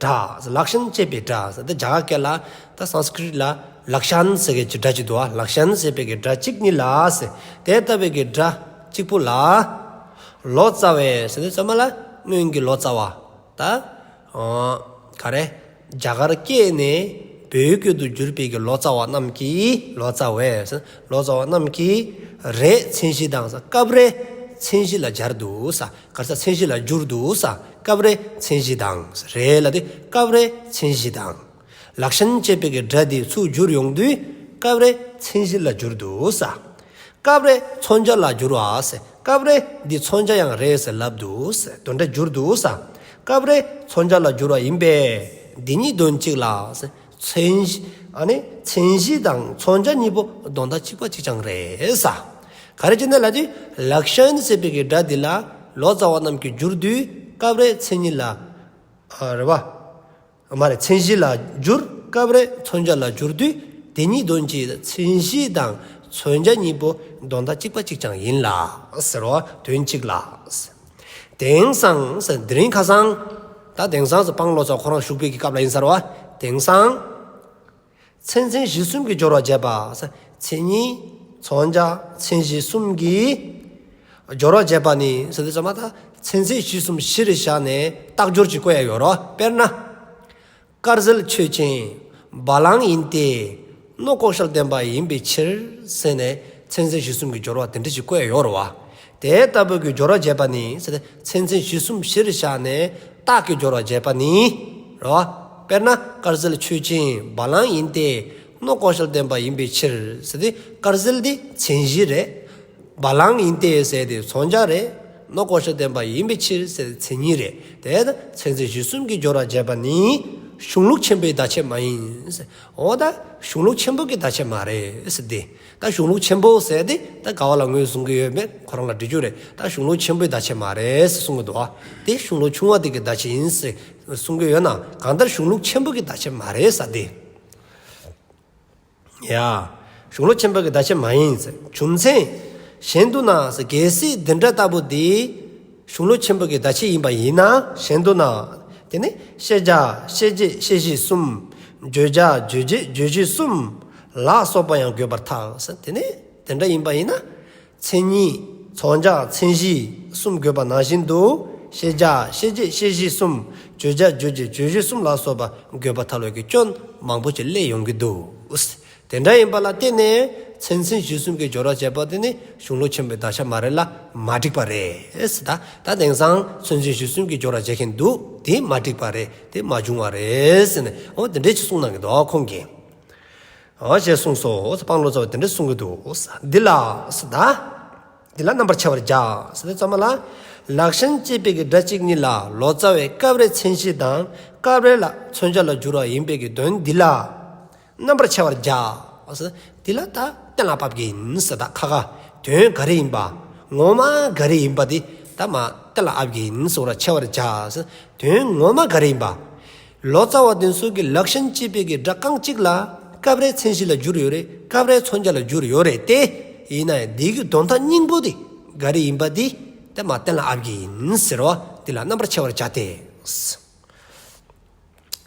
སྒྲ། ལཀྵཱན་ཅེས་པའི་སྒྲ་ཟེར། ད་རྒྱ་གར་སྐད་ལ་ད་སཾསྐྲྀཏ་ལ་ལཀྵཱན་ཟེར་གྱི་སྒྲ་ཅིག་འདུག་བ། ལཀྵཱན་ཟེར་བའི་གི་སྒྲ་གཅིག་ཉིད་ལ་ཟེར། དེ་ལྟ་བུའི་གི་སྒྲ་གཅིག་པུ་ལ། ལོ་ཙཱ་བས་ཟེར་དུས་ཙམ་པ་ལ་སྔོན་གྱི་ལོ་ཙཱ་བ། ད་ཨ་ག་རེ། རྒྱ་གར་སྐད་ནས་བོད་སྐད་དུ་བསྒྱུར་བའི་གི་ལོ་ཙཱ་བ་རྣམས་ཀྱིས། ལོ་ཙཱ་བས་ཟེར། ལོ་ཙཱ་བ་རྣམས་ཀྱིས་རེའི་མཚན་གཞི་དང་ཟེར། སྐབས་རེའི་མཚན་གཞི་ལ་སྦྱར་འདུག་ཟེར། ག་རེ་ཟེར། མཚན་གཞི་ལ་བསྒྱུར་འདུག་ཟེར། སྐབས་རེའི་མཚན་གཞི་དང་། རེ་ལ་དེ་སྐབས་རེའི་མཚན་གཞི་དང་། ལཀྵཱན་ཅེས་པའི་གི་སྒྲ་དེ་ཚུར་བསྒྱུར་ཡོང་དུས་སྐབས་རེའི་མཚན་གཞི་ལ་བསྒྱུར་འདུག་ཟེར། སྐབས་རེ་མཚོན་བྱ་ལ་བསྒྱུར་བ་ཟེར། སྐབས་རེ་འདི་མཚོན་བྱ་ཡང་རེད་ཟེར་ལབ་འདུག་ཟེར། དོན་འདྲ་བསྒྱུར་འདུག་ཟེར། སྐབས་རེ་མཚོན་བྱ་ལ་བསྒྱུར་བ་ཡིན་པས། འདི་གཉིས་དོན་གཅིག་ལ་ཟེར། མཚན་གཞི། ཨ་ནི་མཚན་གཞི་དང་མཚོན་བྱ་གཉིས་པོ་དོན་དག་གཅིག་པ་གཅིག་རྐྱང་རེད་ཟེར། ག་རེ་བྱས་ནས་ལབ་དུས་ལཀྵཱན་ཟེར་བའི་གི་སྒྲ་འདི་ལ་ལོ་ཙཱ་བ་རྣམས་ཀྱིས་བསྒྱུར་དུས་སྐབས་རེ་མཚན་ཉིད་ལ། ཨ་རེད་བ། མ་རེད། མཚན་གཞི་ལ་བསྒྱུར། སྐབས་རེ་མཚོན་བྱ་ལ་བསྒྱུར་དུས་དེ་གཉིས་དོན་གཅིག། མཚན་གཞི་དང་མཚོན་བྱ་གཉིས་པོ་དོན་དག་གཅིག་པ་གཅིག་རྐྱང་ཡིན་ལ་ཟེར་བ། དོན་གཅིག་ལ། དེང་སང་ཟེར། དེ་རིང་ཁ་སང་། ད་དེང་སང་ཟེར། སྤང་ལོ་ཙཱ་ཁོ་རང་བཞུགས་པའི་གི་སྐབས་ལ་ཡིན་ས་རེད་བ། དེང་སང་། མཚན་མཚོན་གཞི་གསུམ་གྱི་སྦྱོར་བ་བྱེད་པ་ཟེར། མཚན་ཉིད། མཚོན་བྱ། མཚན་གཞི་གསུམ་གྱི་སྦྱོར་བ་བྱེད་པ་ནི་ཟེར་དུས་ཙམ་པ་ད་མཚན་མཚོན་གཞི་གསུམ་གཞིར་བཞག་ནས་རྟགས་སྦྱོར་གྱི་བཀོད་ཡ་ཡོད་རེད། དཔེར་ན། དཀར་ཟལ་ཆོས་ཅན། བ་ལང་ཡིན་ཏེ། ནོག་ལྐོག་ཤལ་ལྡན་པ་ཡིན་པའི་ཕྱིར་ཟེར་ནས་མཚན་མཚོན་གཞི་གསུམ་གྱི་སྦྱོར་བ་དེ་འདྲ་ཞིག་བཀོད་ཡ་ཡོད་རེད་བ། དེ་ལྟ་བུ་གི་སྦྱོར་བ་བྱེད་པ་ནི་ཟེར་ཏེ་མཚན་མཚོན་གཞི་གསུམ་གཞིར་བཞག་ནས་རྟགས་ཀྱི་སྦྱོར་བ་བྱེད་པ་ནི་རེད་བ། དཔེར་ན་དཀར་ཟལ་ཆོས་ཅན། བ་ལང་ཡིན་ཏེ། ནོག་ལྐོག་ཤལ་ལྡན་པ་ཡིན་པའི་ཕྱིར་ཟེར་ཏེ་དཀར་ཟལ་འདི་མཚན་གཞི་རེད། བ་ལང་ཡིན་ཏེ་ཟེར་དེ་མཚོན་བྱ་རེད། ནོག་ལྐོག་ཤལ་ལྡན་པ་ཡིན་པའི་ཕྱིར་ཟེར་དེ་མཚན་ཉིད་རེད། དེ་ད་མཚན་མཚོན་གཞི་གསུམ་གྱི་སྦྱོར་བ་བྱེད་པ་ནི་གཞུང་ལུགས་ཆེན་པོའི་བརྡ་ཆད་མ་ཡིན་ཟེར། འོ་ད་གཞུང་ལུགས་ཆེན་པོ་གི་བརྡ་ཆད་མ་རེད་ཟེར་དེ། ད་གཞུང་ལུགས་ཆེན་པོ་ཟེར་དེ་ད་ག་བ་ལ་ངོས་བཟུང་གི་ཡོད་མེད་ཁོ་རང་ལ་འདྲི་རྒྱུ་རེད། ད་གཞུང་ལུགས་ཆེན་པོའི་བརྡ་ཆད་མ་རེད་ཟེར་གསུང་གི་འདུག་བ། དེ་གཞུང་ལུགས་ཆུང་བ་དེ་གི་བརྡ་ཆད་ཡིན་ཟེར་གསུང་གི་ཡོད་ན་གང་ལྟར་གཞུང་ལུགས་ཆེན་པོ་གི་བརྡ་ཆད་མ་རེད་ཟེར་དེ། ཡ། གཞུང་ལུགས་ཆེན་པོ་གི་བརྡ་ཆད་མ་ཡིན་ཟེར། རྒྱུ་མཚན། གཞན་དུ་ན་ཟེར། གལ་སྲིད་འདི་འདྲ་ལྟ་བུ་འདི་གཞུང་ལུགས་ཆེན་པོ་གི་བརྡ་ཆད་ཡིན་པ་ཡིན་ན། གཞན་དུ་ན། དེ་ནི་ཤེས་བྱ་ཤེས་བྱེད་ཤེས་གཞི་གསུམ། བརྗོད་བྱ་རྗོད་བྱེད་རྗོད་གཞི་གསུམ་ལ་སོགས་པ་ཡང་དགོས་པར་ཐལ་ཟེར། དེ་ནི་དེ་འདྲ་ཡིན་པ་ཡིན་ན། མཚན་ཉིད། མཚོན་བྱ། མཚན་གཞི་གསུམ་དགོས་པ་ནང་བཞིན་དུ། ཤེས་བྱ་ཤེས་བྱེད་ཤེས་གཞི་གསུམ། བརྗོད་བྱ་རྗོད་བྱེད་རྗོད་གཞི་གསུམ་ལ་སོགས་པ་དགོས་པ་ཐལ་བའི་གི་སྐྱོན་མང་པོ་ཞིག་སླེབས་ཡོང་གི་འདུག། དེ་འདྲ་ཡིན་པ་ལ་བརྟེན་ནས་མཚན་མཚོན་གཞི་གསུམ་གྱི་སྦྱོར་བ་བྱེད་པ་དེ་ནི་གཞུང་ལུགས་ཆེན་པོའི་བརྡ་ཆད་མ་རེད་ལ་མ་འགྲིག་པ་རེད་ཟེར། ད་ད་དེང་སང་མཚན་མཚོན་གཞི་གསུམ་གྱི་སྦྱོར་བ་བྱེད་མཁན་འདུག། དེ་མ་འགྲིག་པ་རེད། དེ་མ་བྱུང་བ་རེད་ཟེར་ནས། འོ་དེ་འདྲས་ཅིག་གསུངས་གནང་གི་འདུག་ཁོང་གིས། འོ་ཞེས་གསུངས་སོ། སྤང་ལོ་ཙཱ་བས་དེ་འདྲ་གསུང་གི་འདུག། འདི་ལ་ཟེར་ད། འདི་ལ་རྣམ་པར་ཕྱེ་བར་བྱ་ཟེར་དུས་ཙམ་པ་ལ། ལཀྵཱན་ཅེས་པའི་གི་སྒྲ་གཅིག་ཉིད་ལ་ལོ་ཙཱ་བས་སྐབས་རེ་མཚན་གཞི་དང་སྐབས་རེ་ལ་མཚོན་བྱ་ལ་བསྒྱུར་བ་ཡིན་པའི་གི་དོན་འདི་ལ་རྣམ་པར་ཕྱེ་བར་བྱ་ཟེར། འདི་ལ་ད་གཏན་ལ་ཕབ་ཀྱི་ཡིན་ཟེར། ད་ཁ་ཁ་དོན་ག་རེ་ཡིན་པ། ངོ་མ་ག་རེ་ཡིན་པ་འདི་ད་མ་གཏན་ལ་ཕབ་ཀྱི་ཡིན་ཟེར་བ་ལ་ཕྱེ་བར་བྱ་ཟེར། དོན་ངོ་མ་ག་རེ་ཡིན་པ། ལོ་ཙཱ་བ་དེ་ཚོ་གིས་ལཀྵཱན་ཅེས་པའི་གི་སྒྲ་རྐང་གཅིག་ལ་སྐབས་རེ་མཚན་གཞི་ལ་བསྒྱུར་ཡོད་རེད། སྐབས་རེ་མཚོན་བྱ་ལ་བསྒྱུར་ཡོད་རེད་དེ། ཡིན་ན་ཡང་འདི་གི་དོན་དག་སྙིང་པོ་དེ་ག་རེ་ཡིན་པ་དེ་དེ་མ་གཏན་ལ་ཕབ་ཀྱི་ཡིན་ཟེར་བ་འདི་ལ་རྣམ་པར་ཕྱེ་བར་བྱ་སྟེ།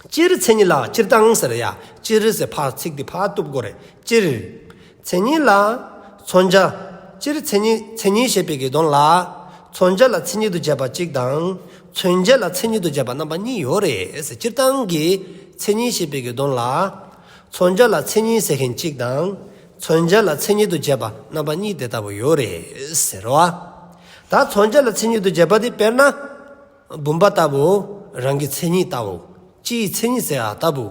སྤྱིར་མཚན་ཉིད་ལ། སྤྱིར་བཏང་ཟེར་ཡ། སྤྱིར་ཟེར་ཕར་ཚིག་འདི་ཕར་གཏུབ་དགོས་རེད། སྤྱིར། མཚན་ཉིད་ལ། མཚོན་བྱ། སྤྱིར་མཚན་ཉིད། མཚན་ཉིད་ཞེས་པའི་གི་དོན་ལ། མཚོན་བྱ་ལ་མཚན་ཉིད་དུ་བྱེད་པ་གཅིག་དང་། མཚོན་བྱེད་ལ་མཚན་ཉིད་དུ་བྱེད་པ་རྣམ་པ་གཉིས་ཡོད་རེད། སྤྱིར་བཏང་གི་མཚན་ཉིད་ཞེས་པའི་གི་དོན་ལ། མཚོན་བྱ་ལ་མཚན་ཉིད་ཟེར་མཁན་གཅིག་དང་། མཚོན་བྱེད་ལ་མཚན་ཉིད་དུ་བྱེད་པ་རྣམ་པ་གཉིས་དེ་ལྟ་བུ་ཡོད་རེད་ཟེར་བ། ད་མཚོན་བྱ་ལ་མཚན་ཉིད་དུ་བྱེད་པ་དེ་དཔེར་ན། བུམ་པ་ལྟ་བུ། རང་གི་མཚན་ཉིད་ལྟ་བུ། སྤྱིའི་མཚན་ཉིད་ཟེར་ཡ་ལྟ་བུ།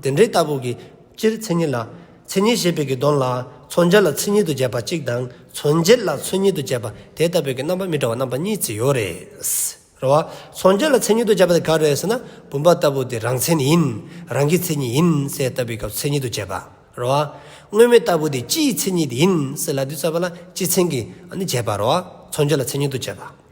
དེ་འདྲའི་ལྟ་བུ་གི་སྤྱིར་མཚན་ཉིད་ལ། མཚན་ཉིད་ཞེས་པའི་གི་དོན་ལ་མཚོན་བྱ་ལ་མཚན་ཉིད་དུ་བྱེད་པ་གཅིག་དང་མཚོན་བྱེད་ལ་མཚན་ཉིད་དུ་བྱེད་པ་དེ་ལྟ་བུའི་གི་རྣམ་པ་མི་འདྲ་བ་རྣམ་པ་གཉིས་ཅིག་ཡོད་རེད། རེད་བ། མཚོན་བྱེད་ལ་མཚན་ཉིད་དུ་བྱེད་པ་དེ་ག་རེ་རེད་ཟེར་ན། བུམ་པ་ལྟ་བུ་དེ་རང་མཚན་ཡིན། རང་གི་མཚན་ཉིད་ཡིན་ཟེར་ལྟ་བུའི་སྐབས་མཚན་ཉིད་དུ་བྱེད་པ། རེད་བ། དངོས་མེད་ལྟ་བུ་དེ་སྤྱིའི་མཚན་ཉིད་ཡིན་ཟེར་ལབ་དུས་ཙམ་པ་ལ་སྤྱི་མཚན་གྱི་ཨ་ནི་བྱེད་པ་རེད་བ། མཚོན་བྱེད་ལ་མཚན་ཉིད་དུ་བྱེད་པ།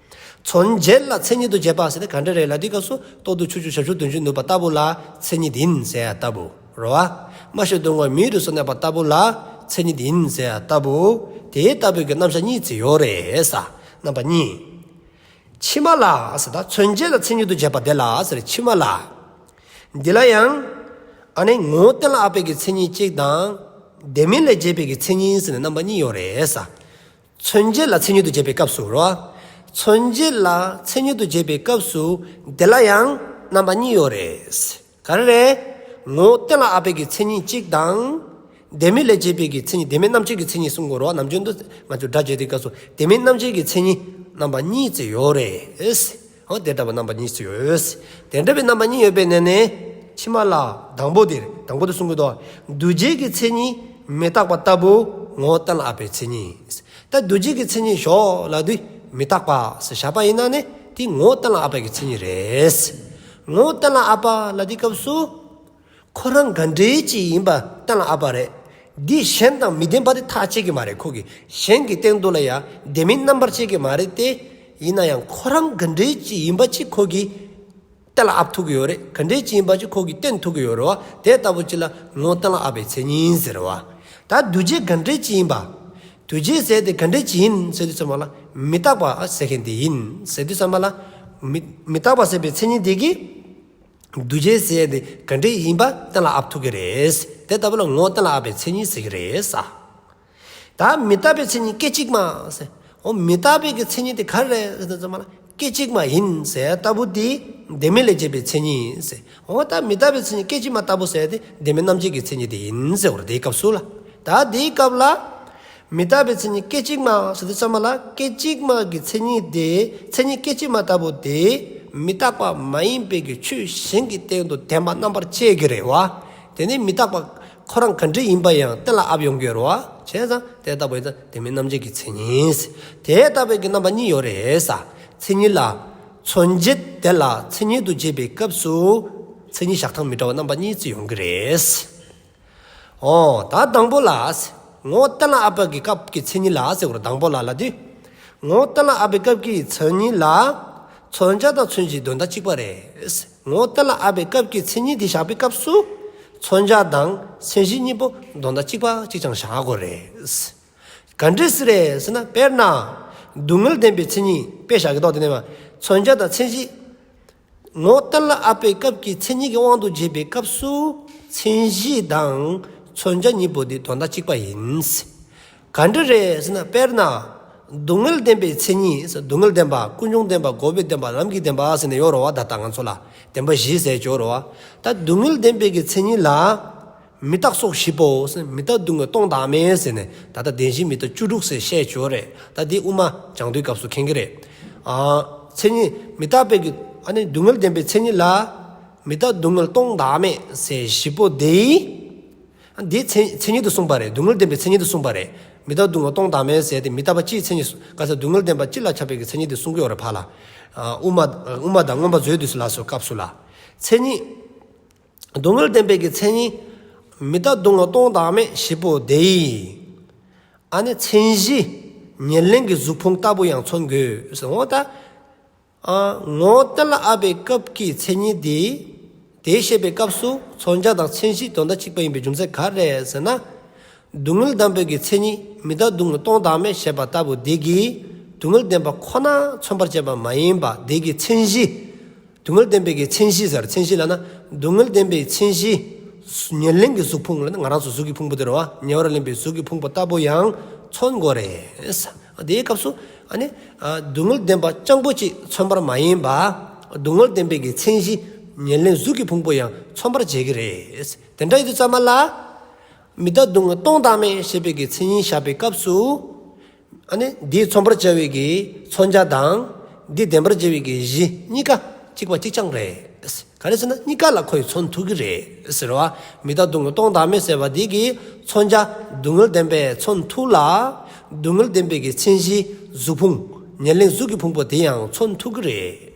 མཚོན་བྱེད་ལ་མཚན་ཉིད་དུ་བྱེད་པ་ཟེར་ཏེ་ག་འདྲ་རེད་ལབ་དུས་སྐབས་སུ། ལྟོ་ལྡིར་ཆུ་སྐྱོར་ཞབས་ཞུམ་དོན་བྱེད་ནུས་པ་ལྟ་བུ་ལ་མཚན་ཉིད་ཡིན་ཟེར་ཡ་ལྟ་བུ། རེད་བ། སྨྲ་ཤེས་སྡུག་བསྔལ་མི་རིགས་སུ་གནས་པ་ལྟ་བུ་ལ་མཚན་ཉིད་ཡིན་ཟེར་ཡ་ལྟ་བུ། དེ་ལྟ་བུའི་གི་རྣམ་གཞག་གཉིས་ཅིག་ཡོད་རེད་ས། རྣམ་པ་གཉིས། ཕྱི་མ་ལ་ཟེར། ད་མཚོན་བྱེད་ལ་མཚན་ཉིད་དུ་བྱེད་པ་དེ་ལ་ཟེར། ཕྱི་མ་ལ། འདི་ལ་ཡང་། ཨ་ནི་ངོ་བོ་གཏན་ལ་དབབ་པའི་གི་མཚན་ཉིད་གཅིག་དང་། དེ་མིན་ལས་བྱེད་པའི་གི་མཚན་ཉིད་ཟེར་ནས་རྣམ་པ་གཉིས་ཡོད་རེད་ས། མཚོན་བྱེད་ལ་མཚན་ཉིད་དུ་བྱེད་པའི་སྐབས་སུ་རོ། མཚོན་བྱེད་ལ་མཚན་ཉིད་དུ་བྱེད་པའི་སྐབས་སུ་དེ་ལ་ཡང་རྣམ་པ་གཉིས་ཡོད་རེད། ག་རེ་རེད། ངོ་བོ་གཏན་ལ་དབབ་པའི་གི་མཚན་ཉིད་གཅིག་དང་། དེ་མིན་ལས་བྱེད་པའི་གི་མཚན་ཉིད། དེ་མིན་རྣམ་བཅད་ཀྱི་མཚན་ཉིད་གསུང་དགོས་རོ། ནམ་རྒྱུན་དུ་ང་ཚོ་སྒྲ་བརྗོད་དུས་སྐབས་སུ་དེ་མིན་རྣམ་བཅད་ཀྱི་མཚན་ཉིད་རྣམ་པ་གཉིས་ཅིག་ཡོད་རེད། འོ་དེ་འདྲ་བའི་རྣམ་པ་གཉིས་ཅིག་ཡོད། དེ་འདྲ་བའི་རྣམ་པ་གཉིས་ཡོད་པའི་ནང་ནས་ཕྱི་མ་ལ་དང་པོ་དེ། དང་པོ་དེ་གསུང་གི་འདུག། འདུ་བྱེད་ཀྱི་མཚན་ཉིད་མི་རྟག་པ་ལྟ་བུ་ངོ་བོ་གཏན་ལ་དབབ་པའི་མཚན་ཉིད། ད་འདུ་བྱེད་ཀྱི་མཚན་ཉིད་ཞོག་ལབ་དུས་མི་རྟག་པ་ཟེར་བཞག་པ་ཡིན་ན་ནི་དེ་ངོ་བོ་གཏན་ལ་དབབ་པའི་གི་མཚན་ཉིད་རེད། ངོ་བོ་གཏན་ལ་དབབ་པ་ལབ་དུས་སྐབས་སུ། ཁོ་རང་ག་འདྲའི་ཅིག་ཡིན་པ་གཏན་ལ་དབབ་པ་རེད། འདི་གཞན་དང་མི་ལྡན་པ་དེ་ཐག་བཅད་ཀྱི་མ་རེད་ཁོ་གིས། གཞན་གྱི་སྟེང་དུ་ལ་ཡ་དེ་མིན་རྣམ་པར་བཅད་ཀྱི་མ་རེད་དེ། ཡིན་ན་ཡང་ཁོ་རང་ག་འདྲའི་ཅིག་ཡིན་པ་ཅིག་ཁོ་གིས་གཏན་ལ་དབབ་ཐུབ་ཀྱི་ཡོད་རེད། ག་འདྲའི་ཅིག་ཡིན་པ་ཅིག་ཁོ་གིས་བསྟན་ཐུབ་ཀྱི་ཡོད་རེད་བ། དེ་ལྟ་བུ་ཅིག་ལ་ངོ་བོ་གཏན་ལ་དབབ་པའི་མཚན་ཉིད་ཟེར་བ། ད་འདུ་བྱེད་ག་འདྲའི་ཅིག་ཡིན་པ། འདུ་བྱེད་ཟེར་དེ་ག་འདྲའི་ཅིག་ཡིན་ཟེར་དུས་ཙམ་པ་ལ་མི་རྟག་པ་ཟེར་མཁན་དེ་ཡིན་ཟེར་དུས་ཙམ་པ་ལ། མི་མི་རྟག་པ་ཟེར་བའི་མཚན་ཉིད་དེ་གིས། འདུ་བྱེད་ཟེར་དེ་ག་འདྲ་ཡིན་པ་གཏན་ལ་དབབ་ཐུབ་ཀྱི་རེད། དེ་ལྟ་བུ་ལ་ངོ་བོ་གཏན་ལ་དབབ་པའི་མཚན་ཉིད་ཟེར་གྱི་རེད་ས། ད་མི་རྟག་པའི་མཚན་ཉིད་སྐད་ཅིག་མ་ཟེར། འོ་མི་རྟག་པའི་གི་མཚན་ཉིད་དེ་ག་རེ་རེད་ཟེར་ཙམ་པ་ལ་སྐད་ཅིག་མ་ཡིན་ཟེར་ལྟ་བུ་དེ་དེ་མིན་ལས་བྱེད་པའི་མཚན་ཉིད་ཟེར། འོ་ད་མི་རྟག་པའི་མཚན་ཉིད་སྐད་ཅིག་མ་ལྟ་བུ་ཟེར་དེ་དེ་མིན་རྣམ་བཅད་ཀྱི་མཚན་ཉིད་དེ་ཡིན་ཟེར་བ་རེད་དེའི་སྐབས་སུ་ལ། ད་དེའི་སྐབས་ལ། མི་རྟག་པའི་མཚན་ཉིད་སྐད་ཅིག་མ་ཟེར་དུས་ཙམ་པ་ལ་སྐད་ཅིག་མ་གི་མཚན་ཉིད་དེ་མཚན་ཉིད་སྐད་ཅིག་མ་ལྟ་བུ་དེ་མི་རྟག་པ་མ་ཡིན་པའི་གི་ཆོས་གཞན་གྱི་སྟེང་དུ་བདེན་པ་རྣམ་པར་བཅད་ཀྱི་རེད་བ། དེ་ནི་མི་རྟག་པ་ཁོ་རང་ག་འདྲ་ཡིན་པ་ཡང་གཏན་ལ་དབབ་ཡོང་གི་རེད་བ། བྱས་ཙང་དེ་ལྟ་བུ་ཡིན་ཙང་དེ་མིན་རྣམ་བཅད་ཀྱི་མཚན་ཉིད། དེ་ལྟ་བུའི་གི་རྣམ་པ་གཉིས་ཡོད་རེད་ས། མཚན་ཉིད་ལ་མཚོན་བྱེད་དེ་ལ་མཚན་ཉིད་དུ་བྱེད་པའི་སྐབས་སུ་མཚན་ཉིད་བཞག་སྟངས་མི་འདྲ་བ་རྣམ་པ་གཉིས་ཅིག་ཡོང་གི་རེད། འོ་ད་དང་པོ་ལ། ངོ་བོ་གཏན་ལ་དབབ་པའི་སྐབས་ཀྱི་མཚན་ཉིད་ལ་ཟེར་བ་རེད། དང་པོ་ལ་ལབ་དུས། ངོ་བོ་གཏན་ལ་དབབ་པའི་སྐབས་ཀྱི་མཚན་ཉིད་ལ། མཚོན་བྱ་དང་མཚན་གཞི་དོན་དག་གཅིག་པ་རེད། ངོ་བོ་གཏན་ལ་དབབ་པའི་སྐབས་ཀྱི་མཚན་ཉིད་དེ་བཞག་པའི་སྐབས་སུ། མཚོན་བྱ་དང་མཚན་གཞི་གཉིས་པོ་དོན་དག་གཅིག་པ་གཅིག་རྐྱང་བཞག་དགོས་རེད། ག་འདྲ་ཟེར་རེད་ཟེར་ན་དཔེར་ན། སྡུག་བསྔལ་བདེན་པའི་མཚན་ཉིད་དཔེ་བཞག་གི་འདུག་དེ་ནས་མ། མཚོན་བྱ་དང་མཚན་གཞི། ངོ་བོ་གཏན་ལ་དབབ་པའི་སྐབས་ཀྱི་མཚན་ཉིད་ཀྱི་དབང་དུ་བྱས་པའི་སྐབས་སུ་མཚན་གཞི་དང་མཚོན་བྱ་གཉིས་པོ་དེ་དོན་དག་གཅིག་པ་ཡིན། ག་འདྲ་རེད་ཟེར་ན་དཔེར་ན། སྡུག་བསྔལ་བདེན་པའི་མཚན་ཉིད་ཟེར། སྡུག་བསྔལ་བདེན་པ་ཀུན་འབྱུང་བདེན་པ་འགོག་པའི་བདེན་པ་ལམ་གྱི་བདེན་པ་ཟེར་ནས་ཡོད་རེད་བ། ད་ལྟ་ང་ཚོ་ལ་བདེན་པ་བཞི་ཟེར་གྱི་ཡོད་རེད་བ། ད་སྡུག་བསྔལ་བདེན་པའི་གི་མཚན་ཉིད་ལ། མི་རྟག་སོགས་བཞི་པོ་ཟེར། མི་རྟག་སྡུག་བསྔལ་སྟོང་བདག་མེད་ཟེར་ནས་ད་ལྟ་བདེན་བཞི་མི་རྟག་བཅུ་དྲུག་ཟེར་བཤད་ཀྱི་ཡོད་རེད། ད་འདི་དབུ་མ་སྦྱང་དུས་སྐབས་སུ་མཁྱེན་གྱི་རེད། ཨ། མཚན་ཉིད་མི་རྟག་པའི་གི་ཨ་ནི་སྡུག་བསྔལ་བདེན་པའི་མཚན་ཉིད་ལ། མི་རྟག་སྡུག་བསྔལ་སྟོང་བདག་མེད་ཟེར་བཞི་པོ་དེ། འདི་མཚན་མཚན་ཉིད་དུ་གསུངས་པ་རེད། སྡུག་བསྔལ་བདེན་པའི་མཚན་ཉིད་དུ་གསུངས་པ་རེད། མི་རྟག་སྡུག་བསྔལ་སྟོང་བདག་མེད་ཟེར་དེ་མི་རྟག་པ་སྤྱིའི་མཚན་ཉིད་ག་ས་སྡུག་བསྔལ་བདེན་པ་སྤྱི་ལ་ཁྱབ་པའི་གི་མཚན་ཉིད་དེ་གསུང་གི་ཡོད་རེད་ཕར་ལ། ཨ། དབུ་མ་དབུ་མ་དང་མངོན་པ་མཛོད་དུས་སུ་ལ་སོགས་སྐབས་སུ་ལ། མཚན་ཉིད། སྡུག་བསྔལ་བདེན་པའི་གི་མཚན་ཉིད། མི་རྟག་སྡུག་བསྔལ་སྟོང་བདག་མེད་བཞི་པོ་དེ་ཡི། ཨ་ནི་མཚན་གཞི། ཉེར་ལེན་གྱི་གཟུགས་ཕུང་ལྟ་བུ་ཡང་མཚོན་དགོས་ཟེར། འོ་ད། ཨ། ངོ་བོ་གཏན་ལ་དབབ་པའི་སྐབས་ཀྱི་མཚན་ཉིད་དེ། དེ་བཤད་པའི་སྐབས་སུ་མཚོན་བྱ་དང་མཚན་གཞི་དོན་དག་གཅིག་པ་ཡིན་པའི་རྒྱུ་མཚན་ག་རེ་རེད་ཟེར་ན། སྡུག་བསྔལ་བདེན་པའི་གི་མཚན་ཉིད་མི་རྟག་སྡུག་བསྔལ་སྟོང་བདག་མེད་ཞེས་པ་ལྟ་བུ་དེ་གིས་སྡུག་བསྔལ་བདེན་པ་ཁོ་ན་མཚོན་པར་བྱེད་པ་མ་ཡིན་པ་དེ་གི་མཚན་གཞི། སྡུག་བསྔལ་བདེན་པའི་གི་མཚན་གཞི་ཟེར། མཚན་གཞི་ལབ་ན་ སྡུག་བསྔལ་བདེན་པའི་མཚན་གཞི། ཉེར་ལེན་གྱི་གཟུགས་ཕུང་ལ་ནི་ང་རང་ཚོ་གཟུགས་ཀྱི་ཕུང་པོ་དེ་རེད་བ། ཉེ་བར་ལེན་པའི་གཟུགས་ཀྱི་ཕུང་པོ་ལྟ་བུ་ཡང་མཚོན་དགོས་རེད། དེའི་སྐབས་སུ་ཨ་ནི་སྡུག་བསྔལ་བདེན་པ་རྐྱང་པོ་གཅིག་མཚོན་པར་མ་ཡིན་པ། སྡུག་བསྔལ་བདེན་པའི་གི་མཚན་གཞི་ཉེར་ལེན་གཟུགས་ཀྱི་ཕུང་པོ་ཡང་མཚོན་པར་བྱེད་ཀྱི་རེད། དེ་འདྲ་ཡིན་དུས་ཙམ་པ་ལ། མི་རྟག་སྡུག་བསྔལ་སྟོང་བདག་མེད་ཞེས་པའི་གི་མཚན་ཉིད་བཞག་པའི་སྐབས་སུ། ཨ་ནི་འདི་མཚོན་པར་བྱ་བའི་གི་མཚོན་བྱ་དང་། འདི་བདེན་པར་བྱ་བའི་གི་གཞི་གཉིས་ཀ་གཅིག་པ་གཅིག་རྐྱང་རེད། ག་རེ་ཟེར་ན་གཉིས་ཀ་ལ་ཁོས་མཚོན་ཐུབ་ཀྱི་རེད་ཟེར་བ། མི་རྟག་སྡུག་བསྔལ་སྟོང་བདག་མེད་ཟེར་བ་འདི་གི་མཚོན་བྱ་སྡུག་བསྔལ་བདེན་པས་མཚོན་ཐུབ་ལ། སྡུག་བསྔལ་བདེན་པའི་གི་མཚན་གཞི་གཟུགས་ཕུང་། ཉེར་ལེན་གཟུགས་ཀྱི་ཕུང་པོ་དེ་ཡང་མཚོན་ཐུབ་ཀྱི་རེད།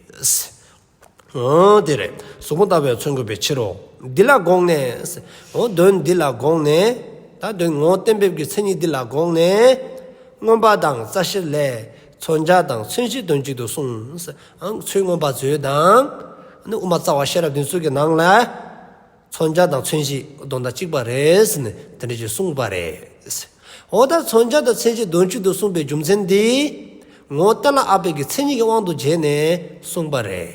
འོ་དེ་རེད། གཟུགས་ཕུང་ལྟ་བུ་ཡང་མཚོན་དགོས་པའི་ཕྱིར་རོ། འདི་ལ་དགོངས་ནས། འོ་དོན་འདི་ལ་དགོངས་ནས། ད་དོན་ངོ་བོ་གཏན་འབེབས་ཀྱི་མཚན་ཉིད་འདི་ལ་དགོངས་ནས། མངོན་པ་དང་རྩ་ཤེར་ལས། མཚོན་བྱ་དང་མཚན་གཞི་དོན་གཅིག་ཏུ་གསུངས། ཨང་ཆོས་མངོན་པ་མཛོད་དང་། ཨ་ནི་དབུ་མ་རྩ་བ་ཤེས་རབ་འདི་ཚོ་གི་ནང་ལ། མཚོན་བྱ་དང་མཚན་གཞི་དོན་དག་གཅིག་པ་རེད་ཟེར་ནས་དེ་འདྲ་ཞིག་གསུངས་པ་རེད། འོ་ད་མཚོན་བྱ་དང་མཚན་གཞི་དོན་གཅིག་ཏུ་གསུངས་པའི་རྒྱུ་མཚན་འདི། ངོ་བོ་གཏན་ལ་དབབ་པའི་གི་མཚན་ཉིད་ཀྱི་དབང་དུ་བྱས་ནས་གསུངས་པ་རེད།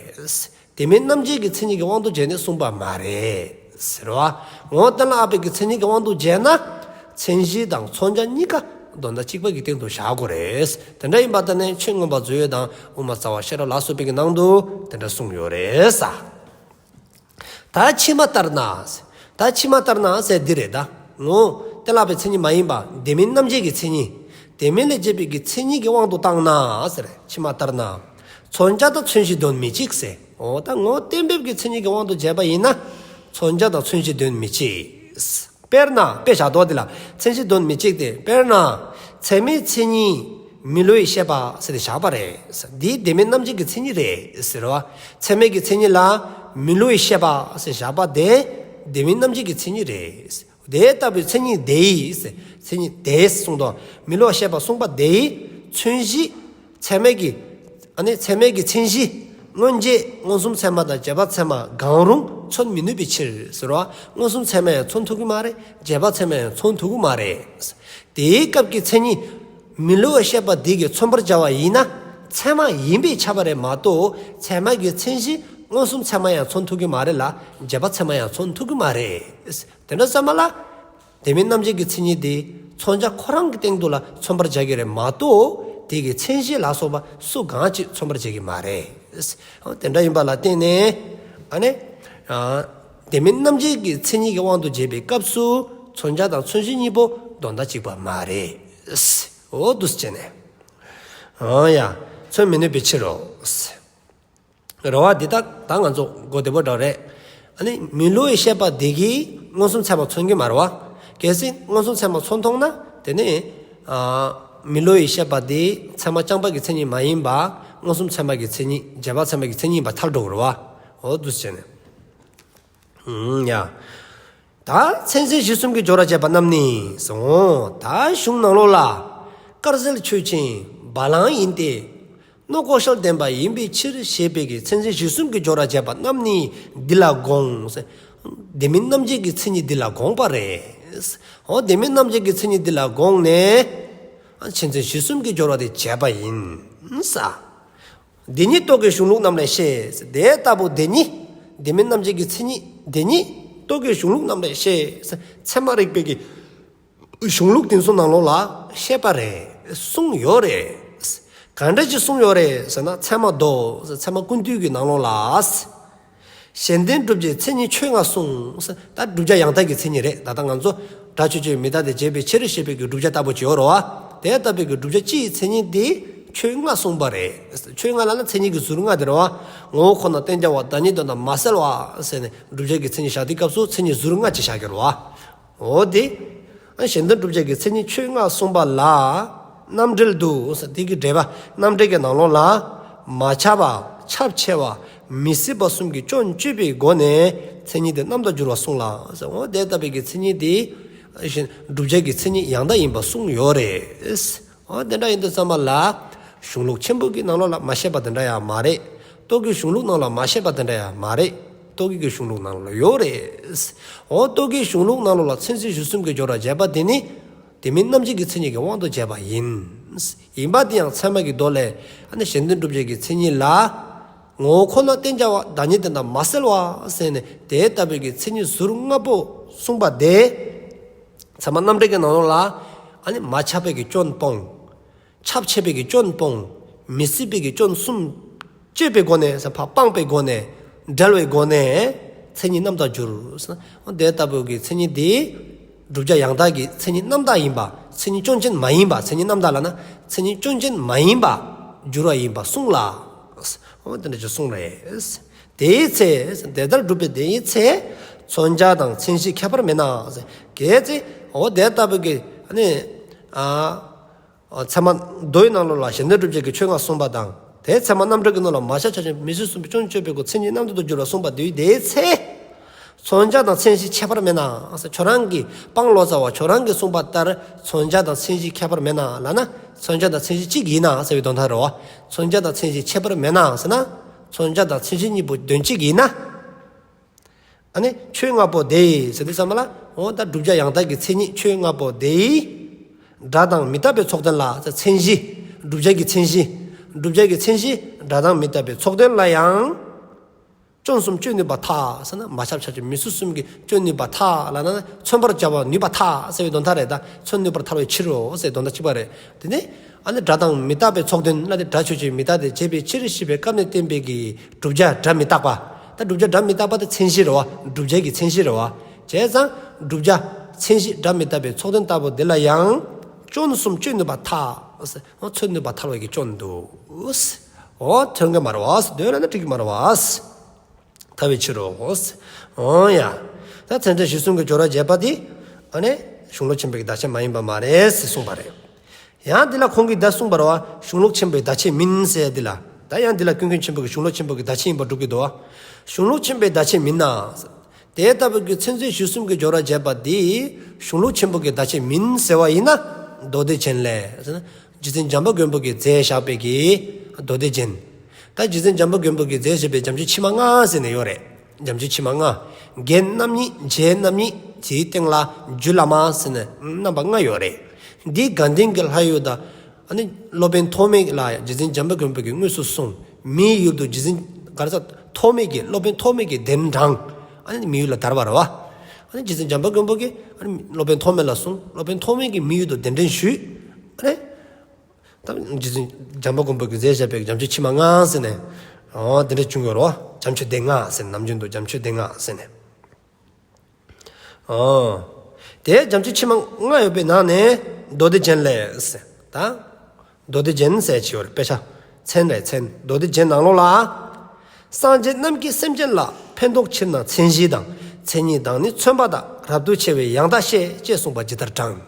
དེ་མིན་རྣམ་འབྱེད་ཀྱི་མཚན་ཉིད་ཀྱི་དབང་དུ་བྱས་ནས་གསུངས་པ་མ་རེད་ཟེར་བ། ངོ་བོ་གཏན་ལ་དབབ་པའི་གི་མཚན་ཉིད་ཀྱི་དབང་དུ་བྱས་ན། མཚན་གཞི་དང་མཚོན་བྱ་གཉིས་ཀ་དོན་དག་གཅིག་པ་གི་སྟེང་དུ་བཞག་དགོས་རེད། དེ་འདྲ་ཡིན་པ་ད་ནི་ཆོས་མངོན་པ་མཛོད་དང་དབུ་མ་རྩ་བ་ཤེས་རབ་ལ་སོགས་པའི་གི་ནང་དུ་དེ་འདྲ་གསུངས་ཡོད་རེད་ས། ད་ཕྱི་མ་ལྟར་ན། ད་ཕྱི་མ་ལྟར་ན་ཟེར་འདི་རེད་ད། ངོ་བོ་གཏན་ལ་དབབ་པའི་མཚན་ཉིད་མ་ཡིན་པ། དེ་མིན་རྣམ་འབྱེད་ཀྱི་མཚན་ཉིད། དེ་མིན་ལས་སྐྱེས་པའི་གི་མཚན་ཉིད་ཀྱི་དབང་དུ་བཏང་ན་ཟེར། ཕྱི་མ་ལྟར་ན། མཚོན་བྱ་དང་མཚན་གཞི་དོན་མི་གཅིག་ཟེར། འོ་ད་ངོ་བོ་གཏན་འབེབས་ཀྱི་མཚན་ཉིད་ཀྱི་དབང་དུ་བྱས་པ་ཡིན་ན། མཚོན་བྱ་དང་མཚན་གཞི་དོན་མི་གཅིག་དཔེར་ན་དཔེ་བཞག་དོ་འདི་ལ་མཚན་གཞི་དོན་མི་གཅིག་སྟེ། དཔེར་ན་ཚད་མའི་མཚན་ཉིད་མི་སླུ་བའི་ཤེས་པ་ཟེར་ཏེ་བཞག་པ་རེད། འདི་དེ་མིན་རྣམ་འབྱེད་ཀྱི་མཚན་ཉིད་རེད་ཟེར་བ། ཚད་མའི་གི་མཚན་ཉིད་ལ་མི་སླུ་བའི་ཤེས་པ་ཟེར་བཞག་པ་དེ་དེ་མིན་རྣམ་འབྱེད་ཀྱི་མཚན་ཉིད་རེད། དེ་ལྟ་བུའི་མཚན་ཉིད་དེ་ཡི་ཟེར། མཚན་ཉིད་དེ་གསུངས་དོ། མི་སླུ་བའི་ཤེས་པ་གསུངས་པ་དེ་ཡི་མཚོན་གཞི། ཚད་མའི་གི། ཨ་ནི་ཚད་མའི་གི་མཚན་གཞི། མངོན་རྗེས་མངོན་སུམ་ཚད་མ་དང་རྗེས་དཔག་ཚད་མ་གང་རུང་མཚོན་མི་ནུས་པའི་ཕྱིར་ཟེར་བ། མངོན་སུམ་ཚད་མ་ཡང་མཚོན་ཐུབ་ཀྱི་མ་རེད། རྗེས་དཔག་ཚད་མ་ཡང་མཚོན་ཐུབ་ཀྱི་མ་རེད། དེའི་སྐབས་ཀྱི་མཚན་ཉིད་མི་སླུ་བའི་ཤེས་པ་འདི་གིས་མཚོན་པར་བྱ་བ་ཡིན་ན། ཚད་མ་ཡིན་པས་ཁྱབ་པ་རེད་མ་གཏོགས། ཚད་མ་གི་མཚན་གཞི་མངོན་སུམ་ཚད་མ་ཡང་མཚོན་ཐུབ་ཀྱི་མ་རེད་ལ། རྗེས་དཔག་ཚད་མ་ཡང་མཚོན་ཐུབ་ཀྱི་མ་རེད། དེ་འདྲ་ཙམ་མ་ལ། དེ་མིན་རྣམ་འབྱེད་ཀྱི་མཚན་ཉིད་དེ་མཚོན་བྱ་ཁོ་རང་གི་སྟེང་དུ་ལ་མཚོན་པར་བྱ་གི་རེད་མ་གཏོགས། དེ་གི་མཚན་གཞི་ལ་སོགས་པ་སུ་གང་ཅིག་མཚོན་པར་བྱ་གི་མ་རེད། དེ་འདྲ་ཡིན་པ་ལ་བརྟེན་ནས། ཨ་ནི། དེ་མིན་རྣམ་འབྱེད་ཀྱི་མཚན་ཉིད་ཀྱི་དབང་དུ་བྱས་པའི་སྐབས་སུ། མཚོན་བྱ་དང་མཚན་གཞི་གཉིས་པོ་དོན་དག་གཅིག་པ་མ་རེད། འོ་འདུག་སེ་བྱས་ནས། འོ་ཡ། མཚོན་མི་ནུས་པའི་ཕྱིར་རོ། རེད་བ། འདི་དག་ད་ང་ཚོ་གོ་བདེ་པོ་འདྲ་རེད། ཨ་ནི་མི་སླུ་བའི་ཤེས་པ་འདི་གིས་མངོན་སུམ་ཚད་མ་མཚོན་གྱི་མ་རེད་བ། གལ་སྲིད་མངོན་སུམ་ཚད་མ་མཚོན་ཐུབ་ན། དེ་ནི། ཨ། མི་སླུ་བའི་ཤེས་པ་འདི་ཚད་མ་རྐྱང་པ་གི་མཚན་ཉིད་མ་ཡིན་པ། མངོན་སུམ་ཚད་མ་གི་མཚན་ཉིད། རྗེས་དཔག་ཚད་མ་གི་མཚན་ཉིད་ཡིན་པ་ཐལ་འགྲོ་གི་རེད་བ། འོ་འདུག་སེ་བྱས་ནས། ཨུམ། ཡ། ད་མཚན་མཚོན་གཞི་གསུམ་གྱི་སྦྱོར་བ་བྱས་པ་རྣམས་ནི་ཟེར། ད་གཞུང་ནང་ལོགས་ལ། དཀར་ཟལ་ཆོས་ཅན་བ་ལང་ཡིན་ཏེ། སྣོད་ཀོ་ཤལ་ལྡན་པ་ཡིན་པའི་ཕྱིར་ཞེས་པའི་གི་མཚན་མཚོན་གཞི་གསུམ་གྱི་སྦྱོར་བ་བྱས་པ་རྣམས་ནི་འདི་ལ་དགོངས། དེ་མིན་རྣམ་འབྱེད་ཀྱི་མཚན་ཉིད་འདི་ལ་དགོངས་པ་རེད། འོ་དེ་མིན་རྣམ་འབྱེད་ཀྱི་མཚན་ཉིད་འདི་ལ་དགོངས་ནས། མཚན་མཚོན་གཞི་གསུམ་གྱི་སྦྱོར་བ་དེ་བྱས་པ་ཡིན་ས། འདི་ཉིད་རྟོག་གེའི་གཞུང་ལུགས་རྣམས་ལས་ཤེས། དེ་ལྟ་བུ་འདི་ཉིད། དེ་མིན་རྣམ་འབྱེད་ཀྱི་མཚན་ཉིད་འདི་ཉིད་རྟོག་གེའི་གཞུང་ལུགས་རྣམས་ལས་ཤེས། ཚད་མ་རིག་པའི་གི་གཞུང་ལུགས་དེ་ཚོ་ནང་ལོགས་ལ་བཤད་པ་རེད། གསུངས་ཡོད་རེད། ག་འདྲ་ཅིག་གསུངས་ཡོད་རེད་ཟེར་ན། ཚད་མ་མདོ། ཚད་མ་ཀུན་བཏུས་ཀྱི་ནང་ལོགས་ལ། གཞན་དོན་བསྒྲུབ་བྱའི་མཚན་ཉིད་ཆོས་ལྔ་གསུངས། ད་བསྒྲུབ་བྱ་ཡང་དག་གི་མཚན་ཉིད་རེད། ད་ལྟ་ང་ཚོ་སྒྲ་ཆོས་ཅན། མི་རྟག་སྟེ་བྱས་པའི་ཕྱིར་ཞེས་པའི་གི་བསྒྲུབ་བྱ་ལྟ་བུ་ཅིག་ཡོད་རེད་བ། དེ་ལྟ་བུའི་གི་བསྒྲུབ་བྱ་སྤྱིའི་མཚན་ཉིད་དེ་ཆོས་ལྔ་གསུངས་པ་རེད། ཆོས་ལྔ་ལབ་ན་མཚན་ཉིད་ཀྱི་ཟུར་ལྔ་དེ་རེད་བ། ངོ་བོ་ཁོ་ན་གཏན་བདེ་བ། བདག་ཉིད་དོན་དམ་མ་གསལ་བ་ཟེར་ནས་བསྒྲུབ་བྱ་གི་མཚན་ཉིད་བཞག་དུས་སྐབས་སུ་མཚན་ཉིད་ཟུར་ལྔ་ཅིག་བཞག་གི་རེད་བ། འོ་དེ། གཞན་དོན་བསྒྲུབ་བྱ་གི་མཚན་ཉིད་ཆོས་ལྔ་གསུངས་པ་ལ། རྣམ་འགྲེལ་དུ། དེ་གི་འགྲེལ་པ་རྣམ་འགྲེལ་གྱི་ནང་ལོགས་ལ། མ་ཁྱབ་པ། ཁྱབ་ཆེ་བ། མི་སྲིད་པ་གསུམ་གྱི་སྐྱོན་བཅད་པའི་སྒོ་ནས་མཚན་ཉིད་དེ་རྣམ་དག་འགྱུར་བ་གསུངས་ལ། འོ་དེ་ལྟ་བུའི་གི་མཚན་ཉིད་དེ་བསྒྲུབ་བྱ་གི་མཚན་ཉིད་ཡང་དག་ཡིན་པ་གསུངས་ཡོད་རེད། འོ་དེ་འདྲ་ཡིན་དུས་ཙམ་པ་ལ། གཞུང་ལུགས་ཆེན་པོ་གི་ནང་ལོགས་ལ་མ་བཤད་པ་དེ་འདྲ་ཡང་མ་རེད། རྟོག་གེའི་གཞུང་ལུགས་ནང་ལ་མ་བཤད་པ་དེ་འདྲ་ཡང་མ་རེད། རྟོག་གེ་གི་གཞུང་ལུགས་ནང་ལ་ཡོད་རེད། འོ་རྟོག་གེའི་གཞུང་ལུགས་ནང་ལོགས་ལ་མཚན་མཚོན་གཞི་གསུམ་གྱི་སྦྱོར་བ་བྱས་པ་དེ་ནི། དེ་མིན་རྣམ་འབྱེད་ཀྱི་མཚན་ཉིད་ཀྱི་དབང་དུ་བྱས་པ་ཡིན། ཡིན་པ་དེ་ཡང་ཚད་མ་གི་མདོ་ལས། ཨ་ནི་གཞན་དོན་བསྒྲུབ་བྱ་གི་མཚན་ཉིད་ལ། ངོ་བོ་ཁོ་ན་བསྟན་བྱ་བ། བདག་ཉིད་དོན་དམ་མ་གསལ་བ་ཟེར་ནས་དེ་ལྟ་བུའི་གི་མཚན་ཉིད་ཟུར་ལྔ་པོ་གསུངས་པ་དེ། ཚད་མ་རྣམ་འགྲེལ་གྱི་ནང་ལོགས་ལ་ཨ་ནི་མ་ཁྱབ་པའི་གི་སྐྱོན་སྤོང་། ཁྱབ་ཆེས་པའི་གི་སྐྱོན་སྤོང་། མི་སྲིད་པའི་གི་སྐྱོན་གསུམ་གཅོད་པའི་སྒོ་ནས་ཟེར་ཕར་སྤངས་པའི་སྒོ་ནས། བྲལ་བའི་སྒོ་ནས་མཚན་ཉིད་རྣམ་དག་འགྱུར། དེ་ལྟ་བུའི་གི་མཚན་ཉིད་དེ་བསྒྲུབ་བྱ་ཡང་དག་གི་མཚན་ཉིད་རྣམ་དག་ཡིན་པ། མཚན་ཉིད་སྐྱོན་ཅན་མ་ཡིན་པ། མཚན་ཉིད་རྣམ་དག་ལབ་ན་མཚན་ཉིད་སྐྱོན་ཅན་མ་ཡིན་པ་འགྱུར་བ་ཡིན་པ་གསུངས་ལ། འོ་དེ་འདྲ་ཅིག་གསུངས་རེད། དེའི་ཚེ། དེ་ལྟར་བསྒྲུབས་པའི་དེའི་ཚེ། མཚོན་བྱ་དང་མཚན་གཞི་ཁྱད་པར་མེད་ན། གལ་ཏེ་འོ་དེ་ལྟ་བུ་གི་ཨ་ནི་ཨ་ཚད་མ་མདོའི་ནང་ལོགས་ལ་གཞན་དོན་བསྒྲུབ་བྱེད་ཀྱི་ཆོས་ལྔ་གསུངས་པ་དང་། དེ་ཚད་མ་རྣམ་འགྲེལ་གྱི་ནང་ལ་མ་ཁྱབ་ཁྱབ་ཆེས་མི་སྲིད་གསུམ་པོའི་སྐྱོན་གཅོད་པའི་སྒོ་མཚན་ཉིད་རྣམ་དག་ཏུ་འགྱུར་བར་གསུངས་པ་དེའི་དེའི་ཚེ། མཚོན་བྱ་དང་མཚན་གཞི་ཁྱད་པར་མེད་ན། ཁྱོད་རང་གི་སྤང་བློ་རྩ་བ་ཁྱོད་རང་གིས་གསུངས་པ་ལྟར་མཚོན་བྱ་དང་མཚན་གཞི་ཁྱད་པར་མེད་ན་ལབ་ན། མཚོན་བྱ་དང་མཚན་གཞི་གཅིག་ཡིན་ན་ཟེར་བའི་དོན་དག་རེད་བ། མཚོན་བྱ་དང་མཚན་གཞི་ཁྱད་པར་མེད་ན་ཟེར་ན། མཚོན་བྱ་དང་མཚན་གཞི་གཉིས་པོ་དོན་གཅིག་ཡིན་ན། ཨ་ནི་ཆོས་ལྔ་པོ་དེ་ཟེར་དུས་ཙམ་པ་ལ། འོ་ད་བསྒྲུབ་བྱ་ཡང་དག་གི་མཚན་ཉིད་ཆོས་ལྔ་པོ་དེ། སྒྲ་དང་མི་རྟག་པའི་ཚོགས་དོན་ལ་མཚན་གཞི། བསྒྲུབ་བྱ་གི་མཚན་གཞི། བསྒྲུབ་བྱ་གི་མཚན་གཞི་སྒྲ་དང་མི་རྟག་པའི་ཚོགས་དོན་ལ་ཡང་། སྐྱོན་གསུམ་གཅོད་ནུས་པར་ཐལ་ཟེར་ན། མ་ཁྱབ་ཁྱབ་ཆེས་མི་སྲིད་གསུམ་གྱི་སྐྱོན་ནུས་པར་ཐལ་ལབ་ན། མཚོན་པར་བྱ་བ་ནུས་པར་ཐལ་ཟེར་བའི་དོན་དག་རེད་ད། མཚོན་ནུས་པར་ཐལ་བའི་ཕྱིར་རོ་ཟེར་དོན་དག་གཅིག་པ་རེད། དེ་ནས་ཨ་ནི་སྒྲ་དང་མི་རྟག་པའི་ཚོགས་དོན་ལ་དེ་སྒྲ་ཆོས་ཅན་མི་རྟག་སྟེ་བྱས་པའི་ཕྱིར་ཞེས་པའི་སྐབས་ནས་བསྟན་པའི་གི་བསྒྲུབ་བྱ་སྒྲ་མི་རྟག་པ། ད་བསྒྲུབ་བྱ་སྒྲ་མི་རྟག་པ་དེ་མཚན་གཞི་རེད་བ། བསྒྲུབ་བྱ་གི་མཚན་གཞི་རེད་བ། བྱས་ཙང་བསྒྲུབ་བྱ་མཚན་གཞི་སྒྲ་མི་རྟག་པའི་ཚོགས་དོན་ལྟ་བུ་དེ་ལ་ཡང་། སྐྱོན་གསུམ་གཅོད་ནུས་པར་ཐལ། མཚོན་ནུས་པར་ཐལ་བའི་གི་སྐྱོན་འདུག། འོ་ཐོན་གི་མ་རེད་བ། འདོད་ན་ནི་འགྲིག་གི་མ་རེད་བ། ཐལ་བའི་ཕྱིར་རོ། འོ་ཡ། ད་མཚན་ཉིད་གཞི་གསུམ་གྱི་སྦྱོར་བ་བྱས་པ་དེ། ཨ་ནི་གཞུང་ལུགས་ཆེན་པོའི་བརྡ་ཆད་མ་ཡིན་པ་མ་རེད་ཟེར་གསུངས་པ་རེད། ཡང་འདི་ལ་ཁོང་གིས་ད་གསུངས་པ་རེད་བ། གཞུང་ལུགས་ཆེན་པོའི་བརྡ་ཆད་མིན་ཟེར་འདི་ལ། ད་ཡང་འདི་ལ་ཀུན་མཁྱེན་ཆེན་པོ་གིས་གཞུང་ལུགས་ཆེན་པོ་གི་བརྡ་ཆད་ཡིན་པ་སྒྲུབ་ཀྱི་འདུག་བ། གཞུང་ལུགས་ཆེན་པོའི་བརྡ་ཆད་མིན་ན། དེ་ལྟ་བུ་གི་མཚན་མཚོན་གཞི་གསུམ་གྱི་སྦྱོར་བ་བྱས་པ་འདི་གཞུང་ལུགས་ཆེན་པོ་གི་བརྡ་ཆད་མིན་ཟེར་བ་ཡིན་ན། མདོ་སྡེ་རྒྱན་ལས། རྗེ་བཙུན་བྱམས་པ་མགོན་པོ་གིས་མཛད་བཞག་པའི་གི་མདོ་སྡེ་རྒྱན། ད་རྗེ་བཙུན་བྱམས་པ་མགོན་པོ་གིས་མཛད་བཞག་པའི་བྱམས་ཆོས་ཕྱི་མ་ལྔ་ཟེར་ནས་ཡོད་རེད། བྱམས་ཆོས་ཕྱི་མ་ལྔ། རྒྱན་རྣམ་གཉིས། རྗེས་རྣམ་གཉིས། དེའི་སྟེང་ལ་རྒྱུད་བླ་མ་ཟེར་ནས་རྣམ་པ་ལྔ་ཡོད་རེད། འདི་དགའ་ལྡན་གྱི་ལྷ་ཡུལ་དང་། ཨ་ནི་སློབ་དཔོན་ཐོགས་མེད་ལ་རྗེ་བཙུན་བྱམས་པ་མགོན་པོ་གིས་དངོས་སུ་གསུངས། མིའི་ཡུལ་དུ་རྗེ་བཙུན་ག་རེ་ཟ། ཐོགས་མེད་ཀྱིས། སློབ་དཔོན་ཐོགས་མེད་ཀྱིས་གདན་དྲངས། ཨ་ནི་མི་ཡུལ་ལ་དར་བ་རེད་བ། ཨ་ནི་རྗེ་བཙུན་བྱམས་པ་མགོན་པོ་གིས་ཨ་ནི་སློབ་དཔོན་ཐོགས་མེད་ལ་གསུངས། སློབ་དཔོན་ཐོགས་མེད་ཀྱིས་མི་ཡུལ་དུ་གདན་འདྲེན་ཞུས། ཨ་ནི་ད་རྗེ་བཙུན་བྱམས་པ་མགོན་པོ་གིས་མཛད་བཞག་པའི་བྱམས་ཆོས་ཕྱི་མ་ལྔ་ཟེར་ནས། འོ་དེ་འདྲ་བྱུང་ཡོད་རེད་བ། བྱམས་ཆོས་སྡེ་ལྔ་ཟེར་ནས། ནམ་རྒྱུན་དུ་བྱམས་ཆོས་སྡེ་ལྔ་ཟེར་ནས། ཨོ། དེ་བྱམས་ཆོས་ཕྱི་མ་ལྔ་ཡོད་པའི་ནང་ནས་མདོ་སྡེ་རྒྱན་ལས། ད་མདོ་སྡེ་རྒྱན་ཟེར་ཅིག་ཡོད་རེད། དཔེ་ཆ་མཚན་རེད། མཚན། མདོ་སྡེ་རྒྱན་ནང་ལོགས་ལ། སངས་རྒྱས་རྣམས་ཀྱིས་སེམས་ཅན་ལ། ཕན་འདོགས་ཕྱིར་ན་མཚན་གཞི་དང་། མཚན་ཉིད་དང་ནི་མཚོན་པ་དག། རབ་ཏུ་ཕྱེ་བས་ཡང་དག་བཤད། ཅེས་གསུངས་པ་ཇི་ལྟར་དྲང་།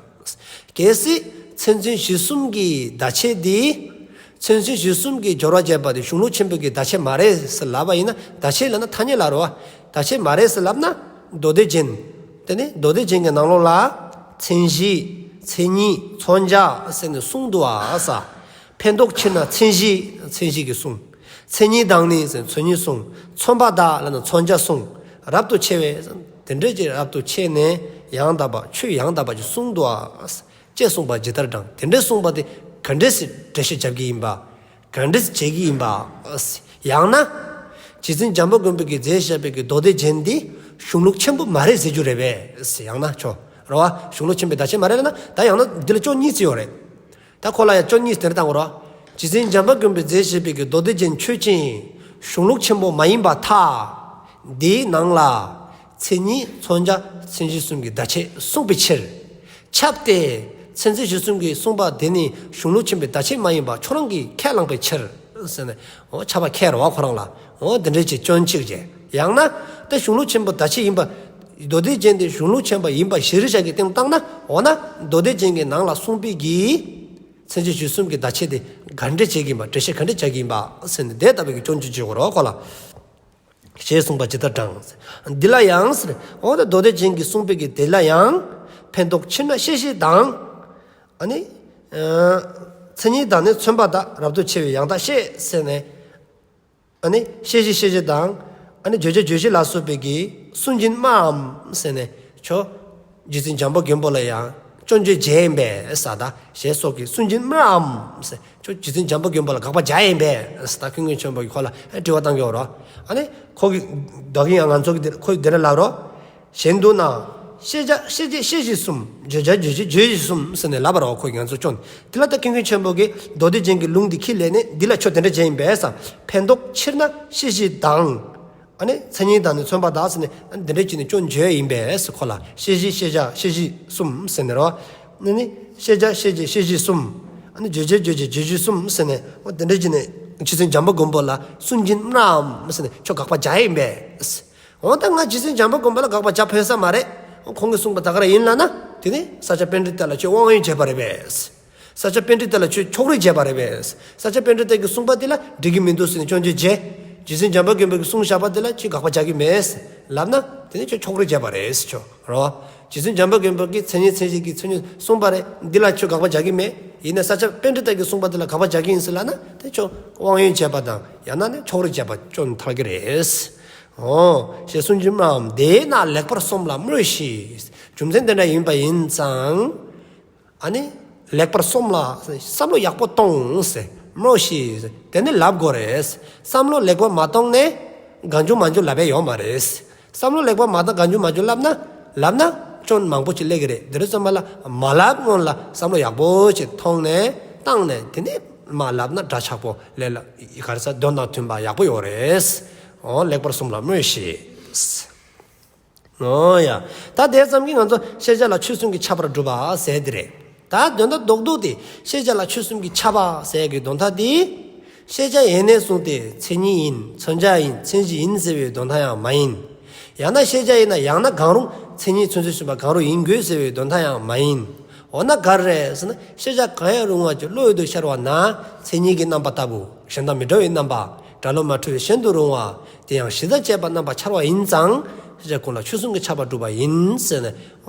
གལ་སྲིད་མཚན་མཚོན་གཞི་གསུམ་གྱི་བརྡ་ཆད་འདི། མཚན་མཚོན་གཞི་གསུམ་གྱི་སྦྱོར་བ་བྱས་པ་དེ་གཞུང་ལུགས་ཆེན་པོ་གི་བརྡ་ཆད་མ་རེད་ཟེར་ལབ་པ་ཡིན་ན། བརྡ་ཆད་ལབ་ན་ཐ་སྙད་ལ་རེད་བ། བརྡ་ཆད་མ་རེད་ཟེར་ལབ་ན་མདོ་སྡེ་རྒྱན། དེ་ནི་མདོ་སྡེ་རྒྱན་གྱི་ནང་ལོགས་ལ། མཚན་གཞི། མཚན་ཉིད། མཚོན་བྱ་ཟེར་ནས་གསུམ་འདུག་བ་ས། ཕན་འདོགས་ཕྱིར་ན་མཚན་གཞི། མཚན་གཞི་གི་གསུམ། མཚན་ཉིད་དང་ནི་ཟེར་མཚན་ཉིད་གསུམ། མཚོན་པ་དག་ལབ་ན་མཚོན་བྱ་གསུམ། རབ་ཏུ་ཕྱེ་བས། དེ་འདྲ་ཅིག་རབ་ཏུ་ཕྱེ་ནས་ཡང་དག་པ། ཆོས་ཡང་དག་པ་ཅིག་གསུངས་འདུག་བ། ཅེས་གསུངས་པ་ཇི་ལྟར་དྲང་། དེ་འདྲ་གསུངས་པ་དེ་ག་འདྲས་སེ་འགྲེལ་བཤད་རྒྱབ་ཀྱི་ཡིན་པ། ག་འདྲས་སེ་བྱེད་ཀྱི་ཡིན་པ། ཡང་ན། རྗེ་བཙུན་བྱམས་པ་མགོན་པོ་གིས་མཛད་བཞག་པའི་གི་མདོ་སྡེ་རྒྱན་འདི་གཞུང་ལུགས་ཆེན་པོ་མ་རེད་ཟེར་རྒྱུ་རེད་པས། ཡང་ན་ཆོ། རེད་བ། གཞུང་ལུགས་ཆེན་པོའི་བརྡ་ཆད་མ་རེད་ལབ་ན། ད་ཡང་ན་འདི་ལ་སྐྱོན་གཉིས་ཅིག་ཡོད་རེད། ད་ཁོ་ལ་ཡང་སྐྱོན་གཉིས་དེ་འདྲ་བཏང་དགོས་རེད་བ། རྗེ་བཙུན་བྱམས་པ་མགོན་པོས་མཛད་བཞག་པའི་གི་མདོ་སྡེ་རྒྱན་ཆོས་ཅན། གཞུང་ལུགས་ཆེན་པོ་མ་ཡིན་པར་ཐལ། འདིའི་ནང་ལ། མཚན་ཉིད། མཚོན་བྱ། མཚན་གཞི་གསུམ་གྱི་བརྡ་ཆད་གསུངས་པའི་ཕྱིར། ཁྱབ་སྟེ། མཚན་མཚོན་གཞི་གསུམ་གྱིས་གསུངས་པ་དེ་ནི་གཞུང་ལུགས་ཆེན་པོའི་བརྡ་ཆད་མ་ཡིན་པ་ཁྱོད་རང་གིས་ཁས་བླངས་པའི་ཕྱིར། ཟེར་ནས། འོ་ཁྱབ་པ་ཁས་རེད་བ་ཁོ་རང་ལ། འོ་དེ་འདྲའི་ཅིག་སྐྱོན་གཅིག་བྱས། ཡང་ན། ད་གཞུང་ལུགས་ཆེན་པོའི་བརྡ་ཆད་ཡིན་པ། མདོ་སྡེ་རྒྱན་དེ་གཞུང་ལུགས་ཆེན་པོ་ཡིན་པ་གཞིར་བཞག་གི་སྟེང་བཏང་ན། འོ་ན་མདོ་སྡེ་རྒྱན་གྱི་ནང་ལ་གསུངས་པའི་གི། མཚན་མཚོན་གཞི་གསུམ་གྱི་བརྡ་ཆད་དེ་ག་འདྲ་བྱེད་ཀྱི་ཡིན་པ། འགྲེལ་བཤད་ག་འདྲ་རྒྱག་གི་ཡིན་པ་ཟེར་ནས། དེ་ལྟ་བུའི་གི་སྐྱོན་གཅིག་བརྗོད་དགོས་རེད་བ་ཁོ་ལ། ཞེས་གསུངས་པ་ཇི་ལྟར་དྲང་། འདི་ལ་ཡང་ཟེར། འོ་ད་མདོ་སྡེ་རྒྱན་གྱིས་གསུངས་པའི་གི་དེ་ལ་ཡང་། ཕན་འདོགས་ཕྱིར་ན་བཤད་བཞི་དང་། ཨ་ནི། ཨ་མཚན་ཉིད་དང་ནི་མཚོན་པ་དག། རབ་ཏུ་ཕྱེ་བས་ཡང་དག་བཤད་ཟེར་ནས། ཨ་ནི་བཤད་བཞི་བཤད་བཞི་དང་། ཨ་ནི་བརྗོད་བྱ་བརྗོད་བཞི་ལ་སོགས་པའི་གི་གསུང་སྦྱིན་སྨྲའམ་ཟེར་ནས་ཆོ། རྗེ་བཙུན་བྱམས་པ་མགོན་པོ་ལ་ཡང་ སྐྱོན་བརྗོད་བྱེད་ཡིན་པས་ཟེར་ད། ཞེས་སོགས་ཀྱིས་སུན་འབྱིན་སྨྲའམ་ཟེར། ཁྱོད་རྗེ་བཙུན་བྱམས་པ་མགོན་པོ་ལ་དགག་པ་རྒྱག་ཡིན་པས་ཟེར་ད། ཀུན་མཁྱེན་ཆེན་པོ་གིས་ཁོ་ལ་དྲི་བ་བཏང་གི་ཡོད་རེད། ཨ་ནི་ཁོ་གིས་བདག་གིས་ཡང་ང་ཚོ་གི་འདིར་ཁོ་འདི་ལ་ལབ་རོ། གཞན་དུ་ན། ཤེས་བྱ་ཤེས་བྱེད་ཤེས་བྱེད་གསུམ། བརྗོད་བྱ་བརྗོད་བྱེད་བརྗོད་བྱེད་གསུམ་ཟེར་ནས་ལབ་པ་རེད་བ། ཁོ་གིས་ང་ཚོ་སྐྱོན། དེ་ལ་ད་ཀུན་མཁྱེན་ཆེན་པོ་གིས་མདོ་སྡེ་རྒྱན་གྱི་ལུང་འདི་ཁས་ལེན་ནས་འདི་ལ་ཁྱོད་དེ་འདྲ་བྱས་ཡིན་པས་ཟེར། ཕན་འདོགས་ཕྱིར་ན་ཤེས་བྱེད་དང་། ཨ་ནི་མཚན་ཉིད་དང་ནི་མཚོན་པ་དག་ཟེར་ནས། ཨ་ནི་འདི་འདྲ་བྱས་ནས་སྐྱོན་བརྗོད་ཡིན་པས་ཟེར་ཁོ་ལ། ཤེས་བྱེད་ཤེས་བྱ་ཤེས་བྱེད་གསུམ་ཟེར་ནས་རེད་བ། ཨ་ནི་ཤེས་བྱ་ཤེས་བྱེད་ཤེས་བྱེད་གསུམ། ཨ་ནི་བརྗོད་བྱ་བརྗོད་བྱེད་བརྗོད་བྱེད་གསུམ་ཟེར་ནས། འོ་དེ་འདྲ་བྱས་ནས་རྗེ་བཙུན་བྱམས་པ་མགོན་པོ་ལ་སུན་འབྱིན་སྨྲའམ་ཟེར་ནས། ཁྱོད་དགག་པ་རྒྱག་ཡིན་པས། འོ་ད་ང་རྗེ་བཙུན་བྱམས་པ་མགོན་པོ་ལ་དགག་པ་རྒྱག་ཕོད་ས་མ་རེད། ཁོང་གིས་གསུངས་པ་ད་ག་རང་ཡིན་ལབ་ན། དེ་ནི་ས་སྐྱ་པཎྜི་ཏ་ལ་ཁྱོད་དབང་ཡོད་བྱས་པ་རེད་པས། ས་སྐྱ་པཎྜི་ཏ་ལ་ཁྱོད་ཕྱོགས་རིས་བྱས་པ་རེད་པས། ས་སྐྱ་པཎྜི་ཏ་གིས་གསུངས་པ་དེ་ལ་འགྲིག་གི་མི་འདུག་ཟེར་ནས་སྐྱོན་བརྗོད་བྱས། རྗེ་བཙུན་བྱམས་པ་མགོན་པོ་གིས་གསུངས་བཞག་པ་དེ་ལ་ཁྱོད་དགག་པ་རྒྱག་གི་མེད་ལབ་ན། དེ་ནི་ཁྱོད་ཕྱོགས་རིས་བྱས་པ་རེད་ཟེར་ཆོག་རེད་བ། རྗེ་བཙུན་བྱམས་པ་མགོན་པོ་གིས་མཚན་ཉིད་མཚན་གཞི་གི་མཚན་ཉིད་གསུངས་པ་རེད། འདི་ལ་ཁྱོད་དགག་པ་རྒྱག་གི་མེད། ཡིན་ན་ས་སྐྱ་པཎྜི་ཏ་གིས་གསུངས་པ་དེ་ལ་དགག་པ་རྒྱག་གི་ཡིན་ཟེར་ལབ་ན། དེ་ཁྱོད་དབང་ཡོད་བྱས་པ་དང་ཡང་ན་ནི་ཕྱོགས་རིས་བྱས་པ་སྐྱོན་ཐལ་གྱི་རེད། འོ། ཞེས་སུན་འབྱིན་སྨྲའམ། དེས་ན་ལེགས་པར་སོམས་ལ་སྨྲོས་ཤིག། རྒྱུ་མཚན་དེ་འདྲ་ཡིན་པ་ཡིན་ཙང་། ཨ་ནི་ལེགས་པར་སོམས་ལ། བསམ་བློ་ཡག་པོ་གཏོང་ཟེར། སྨྲོས་ཤིག་ཟེར། དེ་ནི་ལབ་དགོས་རེད། བསམ་བློ་ལེགས་པོ་མ་གཏོང་ནས་གང་བྱུང་མང་བྱུང་ལབ་ཡས་ཡོད་མ་རེད། བསམ་བློ་ལེགས་པོ་མ་གཏོང་གང་བྱུང་མང་བྱུང་ལབ་ན། ལབ་ན་སྐྱོན་མང་པོ་ཅིག་སླེབས་ཀྱི་རེད། དེ་རེད་ཙམ་པ་ལ་མ་ལབ་སྔོན་ལ་བསམ་བློ་ཡག་པོ་ཅིག་ཐོངས་ནས་བཏང་ནས། དེ་ནས་མ་ལབ་ན་འདྲ་ཆགས་པོ་ལས་ལ་ག་རེ་ཟ། དོན་དང་མཐུན་པ་ཡག་པོ་ཡོད་རེད། འོ་ལེགས་པར་སོམས་ལ་སྨྲོས་ཤིག། འོ་ཡ། ད་དེ་ཙམ་གྱིས་ང་ཚོ་ཤེས་བྱ་ལ་ཆོས་གསུམ་གྱིས་ཁྱབ་པར་སྒྲུབ་པ་ཟེར་དེ་རེད། ད་དོན་དག་རྡོག་རྡོག་དེ་ཤེས་བྱ་ལ་ཆོས་གསུམ་གྱིས་ཁྱབ་པ་ཟེར་གྱི་དོན་དག་དེ། ཤེས་བྱ་ཡེ་ནས་བཟུང་སྟེ་མཚན་ཉིད་ཡིན། མཚོན་བྱ་ཡིན། མཚན་གཞི་ཡིན་ཟེར་བའི་དོན་དག་ཡང་མ་ཡིན། ཡང་ན་ཤེས་བྱ་ཡིན་ན་ཡང་ན་གང་རུང་མཚན་ཉིད་མཚོན་བྱ་ཞུས་པ་གང་རུང་ཡིན་དགོས་ཟེར་བའི་དོན་དག་ཡང་མ་ཡིན། འོ་ན་ག་རེ་རེད་ཟེར་ན། ཤེས་བྱ་གང་ཡང་རུང་བ་ཅིག་བློ་ཡུལ་དུ་ཤར་བ་ན་མཚན་ཉིད་ཀྱི་རྣམ་པ་ལྟ་བུ། གཞན་དང་མི་འདྲ་བའི་རྣམ་པ། སྒྲ་བློ་མ་འཁྲུལ་བའི་གཞན་དུ་རུང་བ། དེ་ཡང་གཞི་དང་བཅས་པ་རྣམ་པ་འཆར་བ་ཡིན་ཙང་། ཤེས་བྱ་ཀུན་ལ་ཆོས་གསུམ་གྱིས་ཁྱབ་པར་སྒྲུབ་པ་ཡིན་ཟེར་ནས་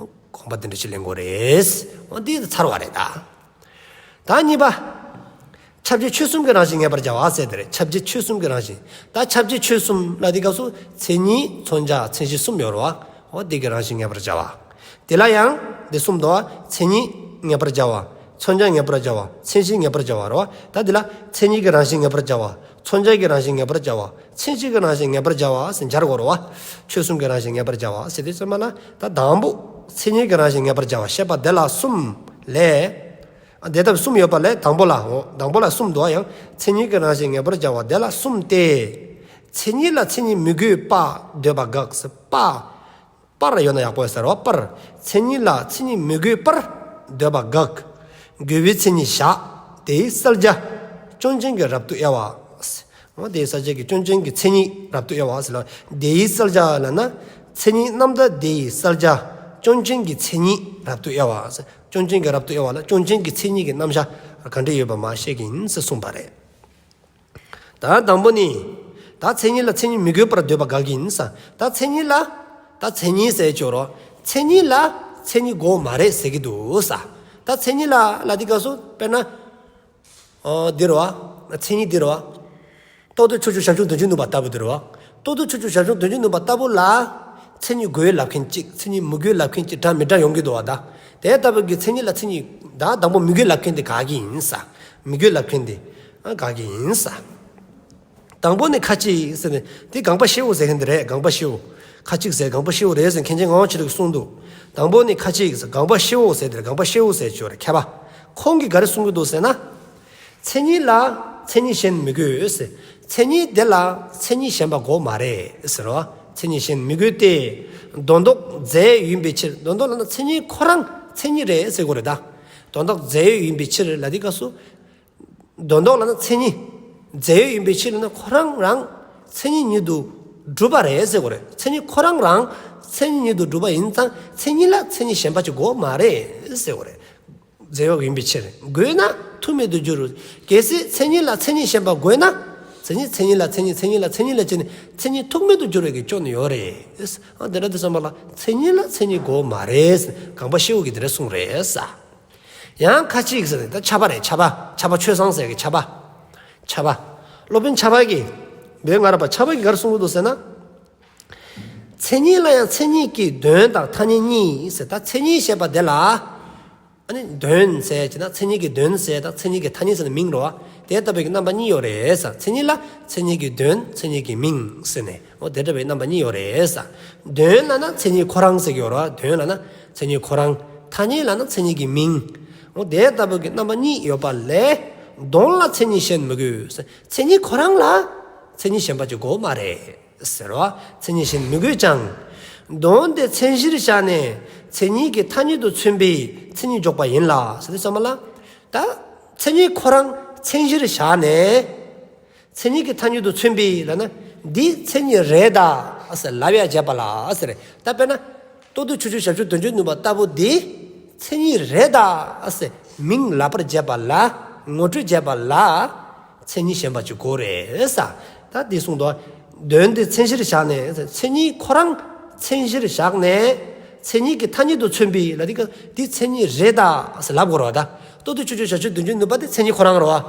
དགོངས་པ་འདི་འདྲ་ཞིག་ལེན་དགོས་རེད། འོ་འདི་ཚར་བ་རེད་ད། ད་གཉིས་པ། ཁྱབ་བྱེད་ཆོས་གསུམ་གྱི་རང་བཞིན་ངེས་པར་བྱ་བ་ཟེར་དེ་རེད། ཁྱབ་བྱེད་ཆོས་གསུམ་གྱི་རང་བཞིན། ད་ཁྱབ་བྱེད་ཆོས་གསུམ་ལ་འདི་སྐབས་སུ་མཚན་ཉིད། མཚོན་བྱ། མཚན་གཞི་གསུམ་ཡོད་རེད་བ། འོ་འདི་གི་རང་བཞིན་ངེས་པར་བྱ་བ། དེ་ལ་ཡང་འདི་གསུམ་འདུག་བ། མཚན་ཉིད་ངེས་པར་བྱ་བ། མཚོན་བྱ་ངེས་པར་བྱ་བ། མཚན་གཞི་ངེས་པར་བྱ་བ་རེད་བ། ད་འདི་ལ་མཚན་ཉིད་ཀྱི་རང་བཞིན་ངེས་པར་བྱ་བ། མཚོན་བྱ་གི་རང་བཞིན་ངེས་པར་བྱ་བ། མཚན་གཞི་གི་རང་བཞིན་ངེས་པར་བྱ་བ་ཟེར་སྦྱར་དགོས་རེད་བ། ཆོས་གསུམ་གྱི་རང་བཞིན་ངེས་པར་བྱ་བ་ཟེར་དུས་ཙམ་པ་ལ། ད་དང་པོ་མཚན་ཉིད་ཀྱི་རང་བཞིན་ངེས་པར་བྱ་བ་ཞེས་པ་དེ་ལ་གསུམ་ལས། ཨ་དེ་ལྟ་བུ་གསུམ་ཡོད་པ་ལས་དང་པོ་ལ། འོ་དང་པོ་ལ་གསུམ་འདུག་བ། ཡང་མཚན་ཉིད་ཀྱི་རང་བཞིན་ངེས་པར་བྱ་བ་དེ་ལ་གསུམ་སྟེ། མཚན་ཉིད་ལ་མཚན་ཉིད་མི་དགོས་པར་འདོད་པ་དགག་ཟེར། པ། པར་ཡོད་ན་ཡག་པོ་ཡོད་ཟེར་བ། པར། མཚན་ཉིད་ལ་མཚན་ཉིད་མི་དགོས་པར་འདོད་པ་དགག། དགོས་པའི་མཚན་ཉིད་བཞག། དེའི་བསལ་བྱ་སྐྱོན་ཅན་གྱི་རབ་ཏུ་དབྱེ་བ། འོ་དེའི་བསལ་བྱ་གི་སྐྱོན་ཅན་གྱི་མཚན་ཉིད་རབ་ཏུ་དབྱེ་བ་ཟེར་ལ། དེའི་བསལ་བྱ་ལབ་ན། མཚན་ཉིད་རྣམ་དག་དེའི་བསལ་བྱ་སྐྱོན་ཅན་གྱི་མཚན་ཉིད་རབ་ཏུ་དབྱེ་བ་ཟེར། སྐྱོན་ཅན་གྱི་རབ་ཏུ་དབྱེ་བ་ལ་སྐྱོན་ཅན་གྱི་མཚན་ཉིད་ཀྱི་རྣམ་གཞག་ག་འདྲ་ཡོད་པ་མར་བཤད་ཀྱི་ཡིན་ཟེར་གསུངས་པ་རེད། ད་དང་པོ་ནི། ད་མཚན་ཉིད་ལ་མཚན་ཉིད་མི་དགོས་པར་འདོད་པ་དགག་གི་ཡིན་ས། ད་མཚན་ཉིད་ལ། ད་མཚན་ཉིད་ཟེར་ཆོག་རོ། མཚན་ཉིད་ལ་མཚན་ཉིད་དགོས་མ་རེད་ཟེར་གྱི་འདུག་ས། ད་མཚན་ཉིད་ལ་ལ་འདི་སྐབས་སུ་དཔེར་ན། ཨོ་འདི་རོ། མཚན་ཉིད་འདི་རོ། ལྟོ་ལྡིར་ཕྱོགས་བཅུ་ཞབས་ཞུམ་དོན་བྱེད་ནུས་པ་ལྟ་བུ་འདི་རོ། ལྟོ་ལྡིར་ཕྱོགས་བཅུ་ཞབས་ཞུམ་དོན་བྱེད་ནུས་པ་ལྟ་བུ་ལ། མཚན་ཉིད་དགོས་ལབ་མཁན་གཅིག་མཚན་ཉིད་མི་དགོས་ལབ་མཁན་གཅིག་འདྲ་མི་འདྲ་ཡོང་གི་འདུག་བ་ད། དེ་ལྟ་བུ་གི་མཚན་ཉིད་ལ་མཚན་ཉིད་ད་དང་པོ་མི་དགོས་ལབ་མཁན་དེ་དགག་གི་ཡིན་ས། མི་དགོས་ལབ་མཁན་དེ། ཨ་དགག་གི་ཡིན་ས། དང་པོ་ནི་ཁ་ཅིག་ཟེར་ནས་དེ་དགོངས་པ་ཤེའུ་ཟེར་མཁན་དེ་རེད། དགོངས་པ་ཤེའུ། ཁ་ཅིག་ཟེར་དགོངས་པ་ཤེའུ་རེད་ཟེར་མཁན་ཆེན་ངག་དབང་ཆོས་གྲགས་ཀྱིས་གསུངས་འདུག་དང་པོ་ནི་ཁ་ཅིག་ཟེར་དགོངས་པ་ཤེའུ་ཟེར་དེ་རེད། དགོངས་པ་ཤེའུ་ཟེར་ཆོས་རེད། མཁས་པ། ཁོང་གིས་ག་རེ་གསུང་གི་འདུག་ཟེར་ན། མཚན་ཉིད་ལ་མཚན་ཉིད་གཞན་མི་དགོས་ཟེར། མཚན་ཉིད་དེ་ལ་མཚན་ཉིད་གཞན་པ་དགོས་མ་རེད་ཟེར་རོ། མཚན་ཉིད་གཞན་མི་དགོས་ཏེ། དོན་ལྡོག་རྫས་ཡོད་ཡིན་པའི་ཕྱིར། དོན་ལྡོག་ལབ་ན་མཚན་ཉིད་ཁོ་རང་མཚན་ཉིད་རེད་ཟེར་དགོས་རེད་ད། དོན་ལྡོག་རྫས་ཡོད་ཡིན་པའི་ཕྱིར་ལ་འདི་སྐབས་སུ། དོན་ལྡོག་ལབ་ན་མཚན་ཉིད། རྫས་ཡོད་ཡིན་པའི་ཕྱིར་ལབ་ན་ཁོ་རང་རང་མཚན་ཉིད་ཉིད་དུ་གྲུབ་པ་རེད་ཟེར་དགོས་རེད། མཚན་ཉིད་ཁོ་རང་རང་མཚན་ཉིད་ཉིད་དུ་གྲུབ་པ་ཡིན་ཙང་མཚན་ཉིད་ལ་མཚན་ཉིད་གཞན་པ་ཅིག་དགོས་མ་རེད་ཟེར་དགོས་རེད། རྫས་ཡོད་ཡིན་པའི་ཕྱིར། དགོས་ན་ཐུག་མེད་དུ་འགྱུར། གལ་སྲིད་མཚན་ཉིད་ལ་མཚན་ཉིད་གཞན་པ་དགོས་ན། མཚན་ཉིད་མཚན་ཉིད་ལ་མཚན་ཉིད་མཚན་ཉིད་ལ་མཚན་ཉིད་ལ་བྱས་ནས་མཚན་ཉིད་ཐུག་མེད་དུ་འགྱུར་བའི་གི་སྐྱོན་ཡོད་རེད། ཨ་དེ་འདྲ་དུས་ཙམ་པ་ལ་མཚན་ཉིད་ལ་མཚན་ཉིད་དགོས་མ་རེད། དགོངས་པ་ཤེའུ་གིས་དེ་འདྲ་གསུངས་རེད་ས། ཡང་ཁ་ཅིག་ཟེར་ནས་ད་ཁྱབ་པ་རེད། ཁྱབ་པ། ཁྱབ་པ་ཆོས་སངས་ཟེར་གི་ཁྱབ་པ། ཁྱབ་པ། སློབ་དཔོན་ཁྱབ་པ་གིས། བོད་སྔ་རབས་པ་ཁྱབ་པ་གིས་ག་རེ་གསུང་གི་འདུག་ཟེར་ན། མཚན་ཉིད་ལ་ཡང་མཚན་ཉིད་ཀྱི་དོན་དང་ཐ་སྙད་གཉིས་ཟེར། ད་མཚན་ཉིད་ཞེས་པ་དེ་ལ། ཨ་ནི་དོན་ཟེར་བྱས་ན་མཚན་ཉིད་ཀྱི་དོན་ཟེར་དང་མཚན་ཉིད་ཀྱི་ཐ་སྙད་ཟེར་ན་མིང་རེད་བ། དེ་ལྟ་བུའི་གི་རྣམ་པ་གཉིས་ཡོད་རེད་ཟེར། མཚན་ཉིད་ལ་མཚན་ཉིད་ཀྱི་དོན་མཚན་ཉིད་ཀྱི་མིང་ཟེར་ནས། འོ་དེ་འདྲ་བའི་རྣམ་པ་གཉིས་ཡོད་རེད་ཟེར། དོན་ལབ་ན་མཚན་ཉིད་ཁོ་རང་ཟེར་གྱི་ཡོད་རེད་བ། དོན་ལབ་ན་མཚན་ཉིད་ཁོ་རང་། ཐ་སྙད་ལབ་ན་མཚན་ཉིད་ཀྱི་མིང་། འོ་དེ་ལྟ་བུ་གི་རྣམ་པ་གཉིས་ཡོད་པ་ལས། དོན་ལ་མཚན་ཉིད་གཞན་མི་དགོས། མཚན་ཉིད་ཁོ་རང་ལ་མཚན་ཉིད་གཞན་པ་ཅིག་དགོས་མ་རེད་ཟེར་བ། མཚན་ཉིད་གཞན་མི་དགོས་ཀྱང་། དོན་དེ་མཚན་གཞིར་བཞག་ནས་མཚན་ཉིད་ཀྱི་ཐ་སྙད་དུ་མཚོན་པའི་མཚན་ཉིད་འཇོག་པ་ཡིན་ལ་ཟེར་དུས་ཙམ་པ་ལ། ད་མཚན་ཉིད་ཁོ་རང་མཚན་གཞིར་བཞག་ནས། མཚན་ཉིད་ཀྱི་ཐ་སྙད་དུ་མཚོན་པའི་ལབ་ན། འདི་མཚན་ཉིད་རེད་ད་ཟེར་ལབ་ཡ་བྱས་པ་ལ་ཟེར། ད་དཔེར་ན། ལྟོ་ལྡིར་ཆུ་སྐྱོར་ཞབས་ཞུམ་དོན་བྱེད་ནུས་པ་ལྟ་བུ་འདི་མཚན་ཉིད་རེད་ད་ཟེར་མིང་ལབ་པར་བྱས་པ་ལ། ངོ་སྤྲོད་བྱས་པ་ལ་མཚན་ཉིད་གཞན་པ་ཅིག་དགོས་རེད་ཟེར། ད་འདི་གསུངས་འདུག། དོན་དེ་མཚན་གཞིར་བཞག་ནས། མཚན་ཉིད་ཁོ་རང་མཚན་གཞིར་བཞག་ནས། མཚན་ཉིད་ཀྱི་ཐ་སྙད་དུ་མཚོན་པའི་ལབ་དུས་ཀ་འདི་མཚན་ཉིད་རེད་ད་ཟེར་ལབ་དགོས་རེད་བ། ད། ལྟོ་ལྡིར་ཆུ་སྐྱོར་ཞབས་ཞུམ་དོན་བྱེད་ནུས་པ་དེ་མཚན་ཉིད་ཁོ་རང་རེད་བ།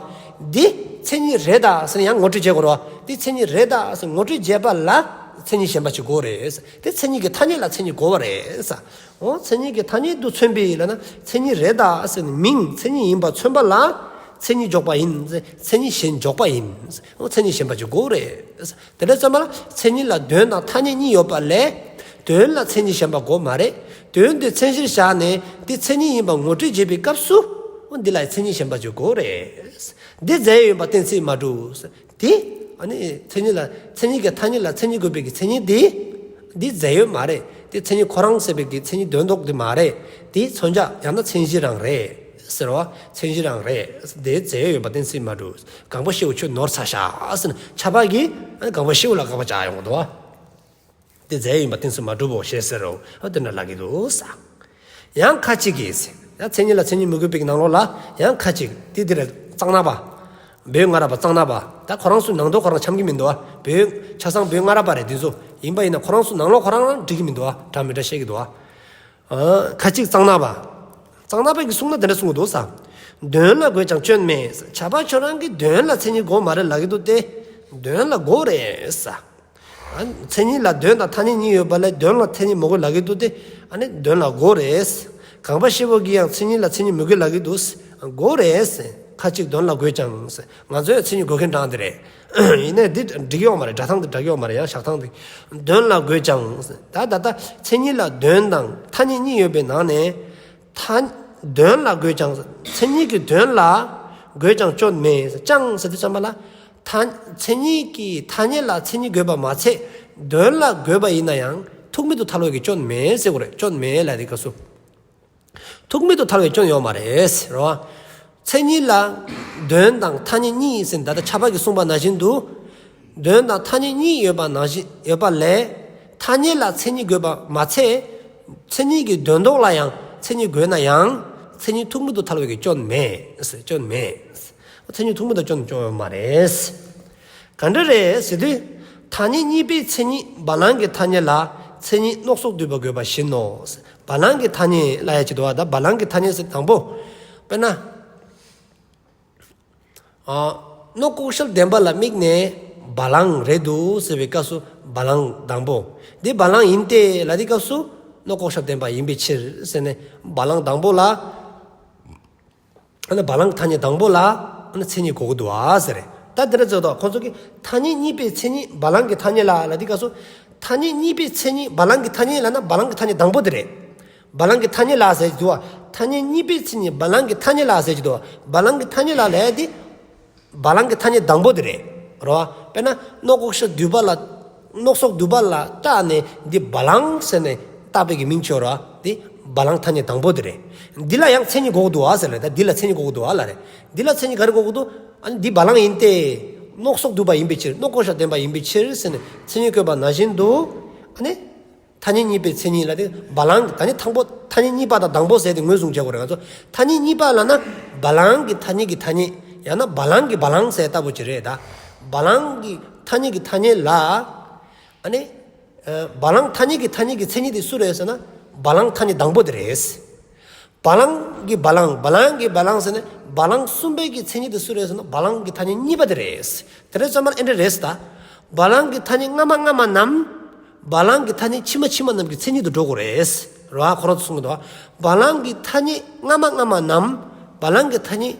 འདི་མཚན་ཉིད་རེད་ད་ཟེར་ཡང་ངོ་སྤྲོད་བྱེད་དགོས་རེད་བ། འདི་མཚན་ཉིད་རེད་ད་ཟེར་ངོ་སྤྲོད་བྱེད་པ་ལ་མཚན་ཉིད་གཞན་པ་ཅིག་དགོས་རེད། དེ་མཚན་ཉིད་ཀྱི་ཐ་སྙད་ལ་མཚན་ཉིད་དགོས་པ་རེད། འོ་མཚན་ཉིད་ཀྱི་ཐ་སྙད་དུ་མཚོན་པའི་ལབ་ན། མཚན་ཉིད་རེད་ད་ཟེར་ནས་མིང་མཚན་ཉིད་ཡིན་པ་མཚོན་པ་ལ་མཚན་ཉིད་འཇོག་པ་ཡིན། མཚན་ཉིད་གཞན་འཇོག་པ་ཡིན། འོ་མཚན་ཉིད་གཞན་པ་ཅིག་དགོས་རེད། དེ་འདྲ་ཙམ་པ་ལ་མཚན་ཉིད་ལ་དོན་དང་ཐ་སྙད་གཉིས་ཡོད་པ་ལས། དོན་ལ་མཚན་ཉིད་གཞན་པ་དགོས་མ་རེད། དོན་དེ་མཚན་གཞིར་བཞག་ནས་འདི་མཚན་ཉིད་ཡིན་པ་ངོ་སྤྲོད་བྱེད་པའི་སྐབས་སུ། འོ་འདི་ལ་མཚན་ཉིད་གཞན་པ་ཅིག་དགོས་རེད། འདི་རྫས་ཡོད་པ་གཏན་ཚིགས་མ་གྲུབ། དེ་ཨ་ནི་མཚན་ཉིད་ལ་མཚན་ཉིད་ཀྱི་ཐ་སྙད་ལ་མཚན་ཉིད་དགོས་པའི་གི་མཚན་ཉིད་དེ། འདི་རྫས་ཡོད་མ་རེད། དེ་མཚན་ཉིད་ཁོ་རང་ཟེར་བའི་གི་མཚན་ཉིད་དོན་ལྡོག་དེ་མ་རེད། དེ་མཚོན་བྱ་ཡང་ན་མཚན་གཞི་རང་རེད་ཟེར་བ། མཚན་གཞི་རང་རེད། དེ་རྫས་ཡོད་ཡོད་པ་གཏན་ཚིགས་མ་གྲུབ། གང་པོ་ཤེའུ་ཁྱོད་ནོར་ཚར་ཤག་ཟེར་ན་ཁྱབ་པ་གིས་ཨ་ནི་གང་པོ་ཤེའུ་ལ་དགག་པ་བྱ་ཡོང་གི་འདུག་བ། དེ་རྫས་ཡིན་པ་གཏན་ཚིགས་མ་གྲུབ་བོ་ཞེས་ཟེར་རོ། ཨ་དེ་འདྲ་ལབ་ཀྱི་འདུག་ས། ཡང་ཁ་ཅིག་གིས། ཡང་མཚན་ཉིད་ལ་མཚན་ཉིད་མི་དགོས་པའི་ནང་ལོགས་ལ་ཡང་ཁ་ཅིག་དེ་དེ་རེད། གཙང་ནག་པ། བོད་སྔ་རབས་པ་གཙང་ནག་པ། ད་ཁོ་རང་ཚོའི་ནང་དོན་ཁོ་རང་འཆམ་གྱི་མི་འདུག་བ། བོད་ཆ་ཚང་བོད་སྔ་རབས་པ་རེད་དེ་ཚོ། ཡིན་པ་ཡིན་ན་ཁོ་རང་ཚོའི་ནང་ལོགས་ཁོ་རང་རང་འགྲིག་གི་མི་འདུག་བ། འདྲ་མི་འདྲ་བཤད་ཀྱི་འདུག་བ། ཨ་ཁ་ཅིག་གཙང་ནག་པ། གཙང་ནག་པ་གིས་གསུངས་ན་དེ་འདྲ་གསུང་གི་འདུག་ས། དོན་ལ་དགོས་ཀྱང་སྐྱོན་མེད། ཁྱབ་པ་ཁྱོད་རང་གིས་དོན་ལ་མཚན་ཉིད་དགོས་མ་རེད་ལབ་ཀྱི་འདུག་སྟེ། དོན་ལ་དགོས་རེད་ས། ཨ་མཚན་ཉིད་ལ་དོན་དང་ཐ་སྙད་གཉིས་ཡོད་པ་ལས་དོན་ལ་མཚན་ཉིད་མི་དགོས་ལབ་ཀྱི་འདུག་སྟེ། ཨ་ནི་དོན་ལ་དགོས་རེད། གང་པ་ཤེའུ་གིས་ཡང་མཚན་ཉིད་ལ་མཚན་ཉིད་མི་དགོས་ལབ་ཀྱི་འདུག་དགོས་རེད། ཁ་ཅིག་དོན་ལ་དགོས་ཀྱང་། ང་ཚོས་མཚན་ཉིད་དགོས་མཁན་དྲངས་དེ་རེད། ཡིན་ནའི་འདི་འགྲིག་ཡོད་མ་རེད། སྒྲ་གདངས་འདི་འགྲིག་ཡོད་མ་རེད། ཡང་བཞག་སྟངས་འདི། དོན་ལ་དགོས་ཀྱང་། ད་ད་ལྟ་མཚན་ཉིད་ལ་དོན་དང་ཐ་སྙད་གཉིས་ཡོད་པའི་ནང་ནས། ཐ་དོན་ལ་དགོས་ཀྱང་། མཚན་ཉིད་ཀྱི་དོན་ལ་དགོས་ཀྱང་སྐྱོན་མེད། ཀྱང་ཟེར་དུས་ཙམ་པ་ལ། ཐ་མཚན་ཉིད་ཀྱི་ཐ་སྙད་ལ་མཚན་ཉིད་དགོས་པ་མ་ཚད། དོན་ལ་དགོས་པ་ཡིན་ན་ཡང་ཐུག་མེད་དུ་ཐལ་བའི་གི་སྐྱོན་མེད་ཟེར་དགོས་རེད། སྐྱོན་མེད་ལབ་དེ་སྐབས་སུ། ཐུག་མེད་དུ་ཐལ་བའི་སྐྱོན་ཡོད་མ་རེད་ཟེར་བ། མཚན་ཉིད་ལ་དོན་དང་ཐ་སྙད་གཉིས་ཟེར་ད་ལྟ་ཁྱབ་པ་གིས་གསུངས་པ་ནང་བཞིན་དུ། དོན་དང་ཐ་སྙད་གཉིས་ཡོད་པ་ནང་བཞིན་ཡོད་པ་ལས། ཐ་སྙད་ལ་མཚན་ཉིད་དགོས་པ་མ་ཚད། མཚན་ཉིད་ཀྱི་དོན་ལྡོག་ལ་ཡང་མཚན་ཉིད་དགོས་ན་ཡང་མཚན་ཉིད་ཐུག་མེད་དུ་ཐལ་བའི་གི་སྐྱོན་མེད་ཟེར། སྐྱོན་མེད། མཚན་ཉིད་ཐུག་མེད་དུ་སྐྱོན་སྐྱོན་ཡོད་མ་རེད། ག་འདྲ་རེད་ཟེར་དུས། ཐ་སྙད་གཉིས་པའི་མཚན་ཉིད་བ་ལང་གི་ཐ་སྙད་ལ་མཚན་ཉིད་སྣོག་སོགས་འདུས་པ་དགོས་པ་བཞིན་ནོ། བ་ལང་གི་ཐ་སྙད་ལབ་ཡ་ཅིག་འདུག་བ། ད་བ་ལང་གི་ཐ་སྙད་ཟེར་དང་པོ། དཔེར་ན། ཨ་ནོག་ལྐོག་ཤལ་ལྡན་པ་ལ་དམིགས་ནས་བ་ལང་རེད་འདུག་ཟེར་བའི་སྐབས་སུ་བ་ལང་དང་པོ། འདི་བ་ལང་ཡིན་ཏེ་ལབ་དུས་སྐབས་སུ་ནོག་ལྐོག་ཤལ་ལྡན་པ་ཡིན་པའི་ཕྱིར་ཟེར་ནས་བ་ལང་དང་པོ་ལ། ཨ་ནི་བ་ལང་ཐ་སྙད་དང་པོ་ལ་ཨ་ནི་མཚན་ཉིད་དགོས་ཀྱི་འདུག་ཨ་ཟེར་རེད། ད་འདི་འདྲ་ཟེར་དོ། ཁོང་ཚོ་གིས་ཐ་སྙད་གཉིས་པའི་མཚན་ཉིད་བ་ལང་གི་ཐ་སྙད་ལ་ལབ་དུས་སྐབས་སུ། ཐ་སྙད་གཉིས་པའི་མཚན་ཉིད་བ་ལང་གི་ཐ་སྙད་ལབ་ན་བ་ལང་གི་ཐ་སྙད་དང་པོ་དེ་རེད། བ་ལང་གི་ཐ་སྙད་ལ་ཟེར་གྱི་འདུག་བ། ཐ་སྙད་གཉིས་པའི་མཚན་ཉིད་བ་ལང་གི་ཐ་སྙད་ལ་ཟེར་གྱི་འདུག་བ། བ་ལང་གི་ཐ་སྙད་ལ་ལབ་ཡ་དེ། བ་ལང་གི་ཐ་སྙད་དང་པོ་དེ་རེད། རེད་བ། དཔེར་ན་ནོག་ལྐོག་ཤལ་འདུས་པ་ལ། སྣོག་སོགས་འདུས་པ་ལ་བརྟགས་ནས་འདི་བ་ལང་ཟེར་ནས་བཏགས་པའི་གི་མིང་ཅིག་ཡོད་རེད་བ། འདི་བ་ལང་ཐ་སྙད་དང་པོ་དེ་རེད། འདི་ལ་ཡང་མཚན་ཉིད་དགོས་ཀྱི་འདུག་ཨ་ཟེར་ལ། ད་འདི་ལ་མཚན་ཉིད་དགོས་ཀྱི་འདུག་ཨ་ལབ་རེད། འདི་ལ་མཚན་ཉིད་ག་རེ་དགོས་ཀྱི་འདུག་ཨ་ནི་འདི་བ་ལང་ཡིན་ཏེ། སྣོག་སོགས་འདུས་པ་ཡིན་པའི་ཕྱིར། སྣོག་ལྐོག་ཤལ་ལྡན་པ་ཡིན་པའི་ཕྱིར་ཟེར་ནས་མཚན་ཉིད་བཀོད་པ་ནང་བཞིན་དུ། ཨ་ནི། ཐ་སྙད་གཉིས་པའི་མཚན་ཉིད་ལ་དེ་བ་ལང་གི་ཐ་སྙད་དང་པོ། ཐ་སྙད་གཉིས་པ་དང་དང་པོ་ཟེར་དེ་ངོས་བཟུང་བྱེད་དགོས་རེད། ང་ཚོ་ཐ་སྙད་གཉིས་པ་ལབ་ན་བ་ལང་གི་ཐ་སྙད་ཀྱི་ཐ་སྙད། ཡང་ན་བ་ལང་གི་བ་ལང་ཟེར་ལྟ་བུ་ཅིག་རེད་ད། བ་ལང་གི་ཐ་སྙད་ཀྱི་ཐ་སྙད་ལ། ཨ་ནི། ཨ་བ་ལང་ཐ་སྙད་ཀྱི་ཐ་སྙད་ཀྱི་མཚན་ཉིད་དེ་སུ་རེད་ཟེར་ན། བ་ལང་ཐ་སྙད་དང་པོ་དེ་རེད། བ་ལང་གི་བ་ལང་། བ་ལང་གི་བ་ལང་ཟེར་ནས་བ་ལང་གསུམ་པའི་གི་མཚན་ཉིད་དེ་སུ་རེད་ཟེར་ན། བ་ལང་གི་ཐ་སྙད་གཉིས་པ་དེ་རེད། དེ་རེད་ཙམ་པ་ལ་ཨེ་འདྲ་རེད་ད། བ་ལང་གི་ཐ་སྙད་སྔ་མ་སྔ་མ་རྣམས། བ་ལང་གི་ཐ་སྙད་ཕྱི་མ་ཕྱི་མ་རྣམས་ཀྱི་མཚན་ཉིད་དུ་འགྲོ་དགོས་རེད། རོ། ཁོ་རང་ཚོ་གསུང་གི་འདུག་བ། བ་ལང་གི་ཐ་སྙད་སྔ་མ་སྔ་མ་རྣམས་བ་ལང་གི་ཐ་སྙད་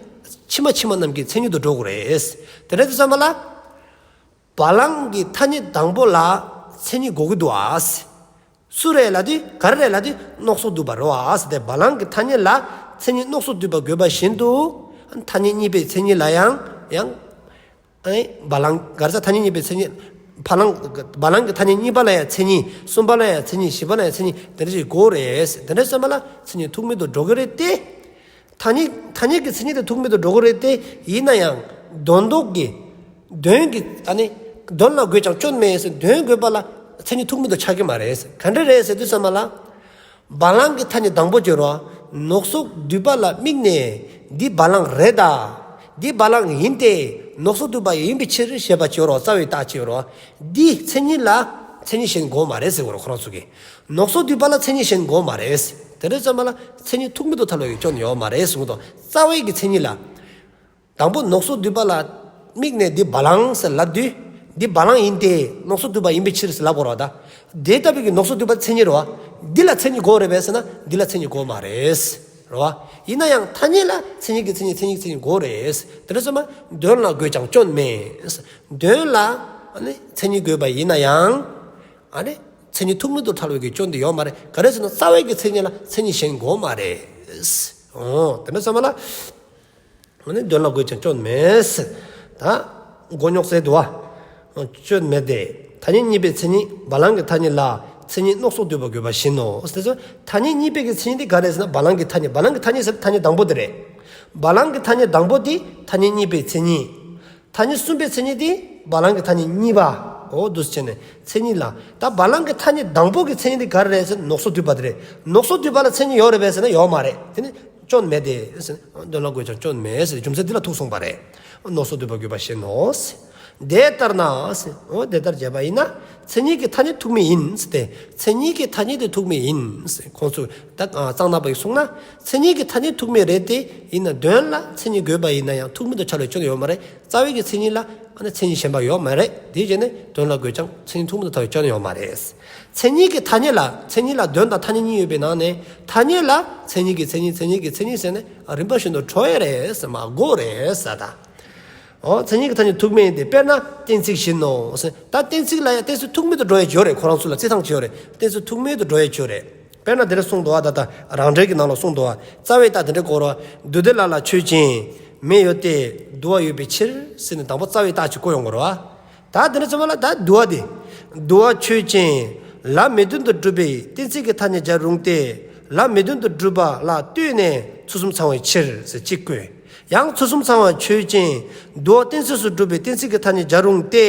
ཕྱི་མ་ཕྱི་མ་རྣམས་ཀྱི་མཚན་ཉིད་དུ་འགྲོ་དགོས་རེད། དེ་འདྲ་དུས་ཙམ་པ་ལ། བ་ལང་གི་ཐ་སྙད་དང་པོ་ལ་མཚན་ཉིད་དགོས་ཀྱི་འདུག་བ། སུ་རེད་ལབ་དུས་ག་རེ་རེད་ལབ་དུས་རྣོག་སོགས་འདུས་པ་རེད་བ། དེ་བ་ལང་གི་ཐ་སྙད་ལ་མཚན་ཉིད་རྣོག་སོགས་འདུས་པ་དགོས་པ་བཞིན་དུ། ཐ་སྙད་གཉིས་པའི་མཚན་ཉིད་ལ་ཡང་ཡང་། ཨ་ནི་བ་ལང་ག་རེ་ཟེར། ཐ་སྙད་གཉིས་པའི་མཚན་ཉིད། བ་ལང་བ་ལང་གི་ཐ་སྙད་གཉིས་པ་ལ་ཡང་མཚན་ཉིད། གསུམ་པ་ལ་ཡང་མཚན་ཉིད། བཞི་པ་ལ་ཡང་མཚན་ཉིད། དེ་འདྲ་ཞིག་དགོས་རེད། དེ་འདྲ་སོང་པ་ལ་མཚན་ཉིད་ཐུག་མེད་དུ་འགྲོ་གི་རེད་དེ། ཐ་སྙད་ཐ་སྙད་ཀྱི་མཚན་ཉིད་དེ་ཐུག་མེད་དུ་འགྲོ་གི་རེད་དེ། ཡིན་ན་ཡང་དོན་ལྡོག་གི་དོན་གྱི་ཨ་ནི་དོན་ལ་དགོས་ཀྱང་སྐྱོན་མེད་ཟེར། དོན་དགོས་པ་ལ་མཚན་ཉིད་ཐུག་མེད་དུ་ཆགས་ཀྱི་མ་རེད། ག་འདྲ་རེད་ཟེར་དུས་ཙམ་པ་ལ། བ་ལང་གི་ཐ་སྙད་དང་པོ་བརྗོད་རོགས། རྣོག་སོགས་འདུས་པ་ལ་དམིགས་ནས་འདི་བ་ལང་རེད་ད། འདི་བ་ལང་ཡིན་ཏེ། རྣོག་སོགས་འདུས་པ་ཡིན་པའི་ཕྱིར་ཞེས་པ་བརྗོད་རོགས། རྩ་བའི་རྟགས་བརྗོད་རོགས། འདི་མཚན་ཉིད་ལ་མཚན་ཉིད་གཞན་དགོས་མ་རེད་ཟེར་གོ་རོགས། ཁོ་རང་ཚོ་གིས། རྣོག་སོགས་འདུས་པ་ལ་མཚན་ཉིད་གཞན་དགོས་མ་རེད། དེ་འདྲ་ཙམ་པ་ལ་མཚན་ཉིད་ཐུག་མེད་དུ་ཐལ་བའི་སྐྱོན་ཡོད་མ་རེད་གསུངས་དོ། རྩ་བའི་གི་མཚན་ཉིད་ལ། དང་པོ་རྣོག་སོགས་འདུས་པ་ལ་དམིགས་ནས་འདི་བ་ལང་ཟེར་ལབ་དུས། འདི་བ་ལང་ཡིན་ཏེ། རྣོག་སོགས་འདུས་པ་ཡིན་པའི་ཕྱིར་ཟེར་ལབ་དགོས་རེད་བ་ད། དེ་ལྟ་བུའི་གི་རྣོག་སོགས་འདུས་པ་མཚན་ཉིད་རེད་བ། འདི་ལ་མཚན་ཉིད་དགོས་རེད་པས་ཟེར་ན་འདི་ལ་མཚན་ཉིད་དགོས་མ་རེད། རེད་བ། ཡིན་ན་ཡང་ཐ་སྙད་ལ་མཚན་ཉིད་ཀྱི་མཚན་ཉིད་མཚན་ཉིད་མཚན་ཉིད་དགོས་རེད། དེ་འདྲ་སོང་པ་དོན་ལ་དགོས་ཀྱང་སྐྱོན་མེད། དོན་ལ་ཨ་ནི་མཚན་ཉིད་དགོས་པ་ཡིན་ན་ཡང་། ཨ་ནི་མཚན་ཉིད་ཐུག་མེད་དུ་ཐལ་བའི་གི་སྐྱོན་དེ་ཡོད་མ་རེད། ག་རེ་ཟེར་ན་རྩ་བའི་གི་མཚན་ཉིད་ལ་མཚན་ཉིད་གཞན་དགོས་མ་རེད། འོ་དེ་འདྲ་སོང་པ་ལ། ཨ་ནི་དོན་ལ་དགོས་ཀྱང་སྐྱོན་མེད། ད་མགོ་རྙོག་ཟེར་འདུག་བ། སྐྱོན་མེད་དེ། ཐ་སྙད་གཉིས་པའི་མཚན་ཉིད་བ་ལང་གི་ཐ་སྙད་ལ་མཚན་ཉིད་རྣོག་སོགས་འདུས་པ་དགོས་པ་བཞིན་ནོ། དེ་ཚོ་ཐ་སྙད་གཉིས་པའི་གི་མཚན་ཉིད་དེ་ག་རེ་ཟེར་ན་བ་ལང་གི་ཐ་སྙད། བ་ལང་གི་ཐ་སྙད་ཟེར་ཐ་སྙད་དང་པོ་དེ་རེད། བ་ལང་གི་ཐ་སྙད་དང་པོ་དེ་ཐ་སྙད་གཉིས་པའི་མཚན་ཉིད། ཐ་སྙད་གསུམ་པའི་མཚན་ཉིད་དེ་བ་ལང་གི་ཐ་སྙད་གཉིས་པ། འོ་འདུག་སེ་བྱས་ནས་མཚན་ཉིད་ལ། ད་བ་ལང་གི་ཐ་སྙད་དང་པོ་གི་མཚན་ཉིད་དེ་ག་རེ་རེད་ཟེར་ན་རྣོག་སོགས་འདུས་པ་དེ་རེད། རྣོག་སོགས་འདུས་པ་ལ་མཚན་ཉིད་ཡོད་རེད་པས་ཟེར་ན་ཡོད་མ་རེད། དེ་ནི་སྐྱོན་མེད་དེ། དོན་ལ་དགོས་ཀྱང་སྐྱོན་མེད་ཟེར་རྒྱུ་མཚན་འདི་ལ་ཐུག་སོང་པ་རེད། རྣོག་སོགས་འདུས་པ་དགོས་པ་བཞིན་ནོ། དེ་ལྟར་ན། འོ་དེ་ལྟར་བྱས་པ་ཡིན་ན། མཚན་ཉིད་ཀྱི་ཐ་སྙད་ཐུག་མེད་ཡིན་ཟེར་ཏེ། མཚན་ཉིད་ཀྱི་ཐ་སྙད་དེ་ཐུག་མེད་ཡིན་ཟེར། ཁོང་ཚོ་ད་གཙང་ནག་པ་ཡིས་གསུངས་ན། མཚན་ཉིད་ཀྱི་ཐ་སྙད་ཐུག་མེད་རེད་དེ། ཡིན་ན་དོན་ལ་མཚན་ཉིད་དགོས་པ་ཡིན་ན་ཡང་ཐུག་མེད་དུ་ཆགས་པའི་སྐྱོན་ཡོད་མ་རེད། རྩ་བའི་གི་མཚན་ཉིད་ལ་ཨ་ནི་མཚན་ཉིད་གཞན་པ་ཡོད་མ་རེད། དེ་བྱས་ནས་དོན་ལ་དགོས་ཀྱང་མཚན་ཉིད་ཐུག་མེད་དུ་ཐལ་བའི་སྐྱོན་ཡོད་མ་རེད། མཚན་ཉིད་ཀྱི་ཐ་སྙད་ལ། མཚན་ཉིད་ལ་དོན་དང་ཐ་སྙད་གཉིས་ཡོད་པའི་ནང་ནས་ཐ་སྙད་ལ་མཚན་ཉིད་ཀྱི་མཚན་ཉིད། མཚན་ཉིད་ཀྱི་མཚན་ཉིད་ཟེར་ནས་རིམ་པ་བཞིན་དུ་འགྲོ་ཡས་རེད་ཟེར། མ་དགོས་རེད་ཟེར་ད། འོ་མཚན་ཉིད་ཀྱི་ཐ་སྙད་ཐུག་མེད་ཡིན་ཏེ། དཔེར་ན་གཏན་ཚིགས་བཞིན་ནོ་ཟེར། ད་གཏན་ཚིགས་ལ་ཡང་གཏན་ཚིགས་ཐུག་མེད་དུ་འགྲོ་ཡས་ཅིག་ཡོད་རེད། ཁོ་རང་ཚོ་ལ་རྩི་ཐངས་ཅིག་ཡོད་རེད། གཏན་ཚིགས་ཐུག་མེད་དུ་འགྲོ་ཡས་ཅིག་ཡོད་རེད། དཔེར་ན་འདི་འདྲ་གསུངས་འདུག་བ། ད་ལྟ་རང་འགྲེལ་གྱི་ནང་ལ་གསུངས་འདུག་བ། རྩ་བའི་རྟགས་འདི་འདྲ་གོ་རོ། དུ་ལྡན་ལ་ལ་ཆོས་ཅན། མེ་ཡོད་དེ། དུ་བ་ཡོད་པའི་ཕྱིར་ཟེར་ནས་དང་པོ་རྩ་བའི་རྟགས་ཅིག་བཀོད་ཡོང་གི་རེད་བ། ད་འདི་འདྲ་ཚང་མ་ལ་ད་དུ་བ་དེ། དུ་བ་ཆོས་ཅན། ལ་མེ་དོན་དུ་གྲུབ་པའི་གཏན་ཚིགས་ཀྱི་ཐ་སྙད་སྦྱར་རུང་སྟེ། ལ་མེ་དོན་དུ་གྲུབ་པ་ལ་ལྟོས་ནས་ཚུལ་གསུམ་ཚང་བའི་ཕྱིར་ཟེར་གཅིག་བཀོད། ཡང་ཚུལ་གསུམ་ཚང་བ་ཆོས་ཅན། དུ་བ་གཏན་ཚིགས་སུ་གྲུབ་པའི་གཏན་ཚིགས་ཀྱི་ཐ་སྙད་སྦྱར་རུང་སྟེ།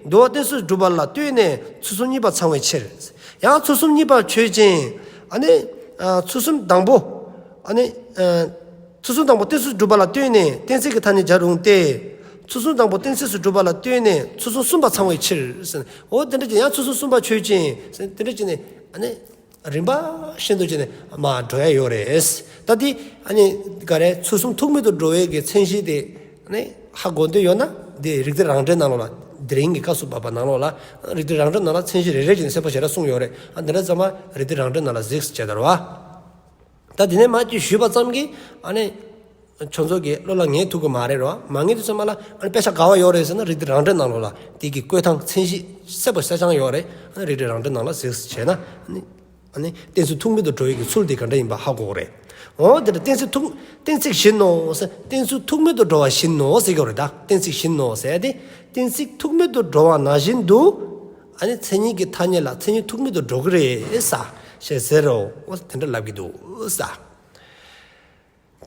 དུ་བ་གཏན་ཚིགས་སུ་གྲུབ་པ་ལ་ལྟོས་ནས་ཚུལ་གསུམ་གཉིས་པ་ཚང་བའི་ཕྱིར། ཡང་ཚུལ་གསུམ་གཉིས་པ་ཆོས་ཅན། ཨ་ནི་ཨ་ཚུལ་གསུམ་དང་པོ། ཨ་ནི་ཨ་ཚུལ་གསུམ་དང་པོ་གཏན་ཚིགས་སུ་གྲུབ་པ་ལ་ལྟོས་ནས་གཏན་ཚིགས་ཀྱི་ཐ་སྙད་སྦྱར་རུང་སྟེ། ཚུལ་གསུམ་དང་པོ་གཏན་ཚིགས་སུ་གྲུབ་པ་ལ་ལྟོས་ནས་ཚུལ་གསུམ་གསུམ་པ་ཚང་བའི་ཕྱིར། འོ་དེ་འདྲ་ཅིག་ཡང་ཚུལ་གསུམ་གསུམ་པ་ཆོས་ཅན། དེ་འདྲ་ཅིག་ནས་ཨ་ནི། རིམ་པ་བཞིན་དུ་བྱས་ནས་མར་འགྲོ་ཡ་ཡོད་རེད། ད་འདི་ཨ་ནི་ག་རེ་ཚུལ་གསུམ་ཐུག་མེད་དུ་འགྲོ་བའི་གི་མཚན་གཞི་དེ་ཨ་ནི་ཧ་གོ་འདོད་ཡོད་ན་འདི་རིགས་གཏེར་རང་འགྲེལ་ནང་ལོགས་ལ། དེ་རིང་གི་སྐབས་སུ་བབ་པ་ནང་ལོགས་ལ་རིགས་གཏེར་རང་འགྲེལ་ནང་ལ་མཚན་གཞི་རེ་རེ་བྱས་ནས་གསལ་པོ་ཞེ་དྲག་གསུངས་ཡོད་རེད། ཨ་འདི་འདྲ་ཚང་མ་རིགས་གཏེར་རང་འགྲེལ་ནང་ལ་གཟིགས་བྱས་དར་བ། ད་འདི་ནས་མར་ཅིག་ཞུས་པ་ཙམ་གྱིས་ཨ་ནི། ཁྱོད་ཚོ་གི་བློ་ལ་ངེས་ཐུབ་ཀྱི་མ་རེད་རོ། མ་ངེས་དུས་ཙམ་པ་ལ་ཨ་ནི་དཔེ་ཆ་ག་བ་ཡོད་རེད་ཟེར་ན་རིགས་གཏེར་རང་འགྲེལ་ནང་ལོགས་ལ་དེ་གི་བཀོད་སྟངས་མཚན་གཞི་གསལ་པོ་གསལ་རྐྱང་ཡོད་རེད། ཨ་ནི་རིགས་གཏེར་རང་འགྲེལ་ནང་ལ་གཟིགས་བྱས་ན་ཨ་ནི་ཨ་ནི་གཏན་ཚིགས་ཐུག་མེད་དུ་འགྲོ་བའི་གི་ཚུལ་དེ་ག་འདྲ་ཡིན་པ་ཧ་གོ་གི་རེད། འོ་དེ་ལ་གཏན་ཚིགས་ཐུག་གཏན་ཚིགས་བཞིན་ནོ་ཟེར། གཏན་ཚིགས་ཐུག་མེད་དུ་འགྲོ་བ་བཞིན་ནོ་ཟེར་གྱི་ཡོད་རེད། ད་གཏན་ཚིགས་བཞིན་ནོ་ཟེར་དེ་གཏན་ཚིགས་ཐུག་མེད་དུ་འགྲོ་བ་ནང་བཞིན་དུ་ཨ་ནི་མཚན་ཉིད་ཀྱི་ཐ་སྙད་ལ་མཚན་ཉིད་ཐུག་མེད་དུ་འགྲོ་གི་རེད་ས་ཞེས་ཟེར་རོ། འོ་དེ་འདྲ་ལབ་ཀྱི་འདུག་ས།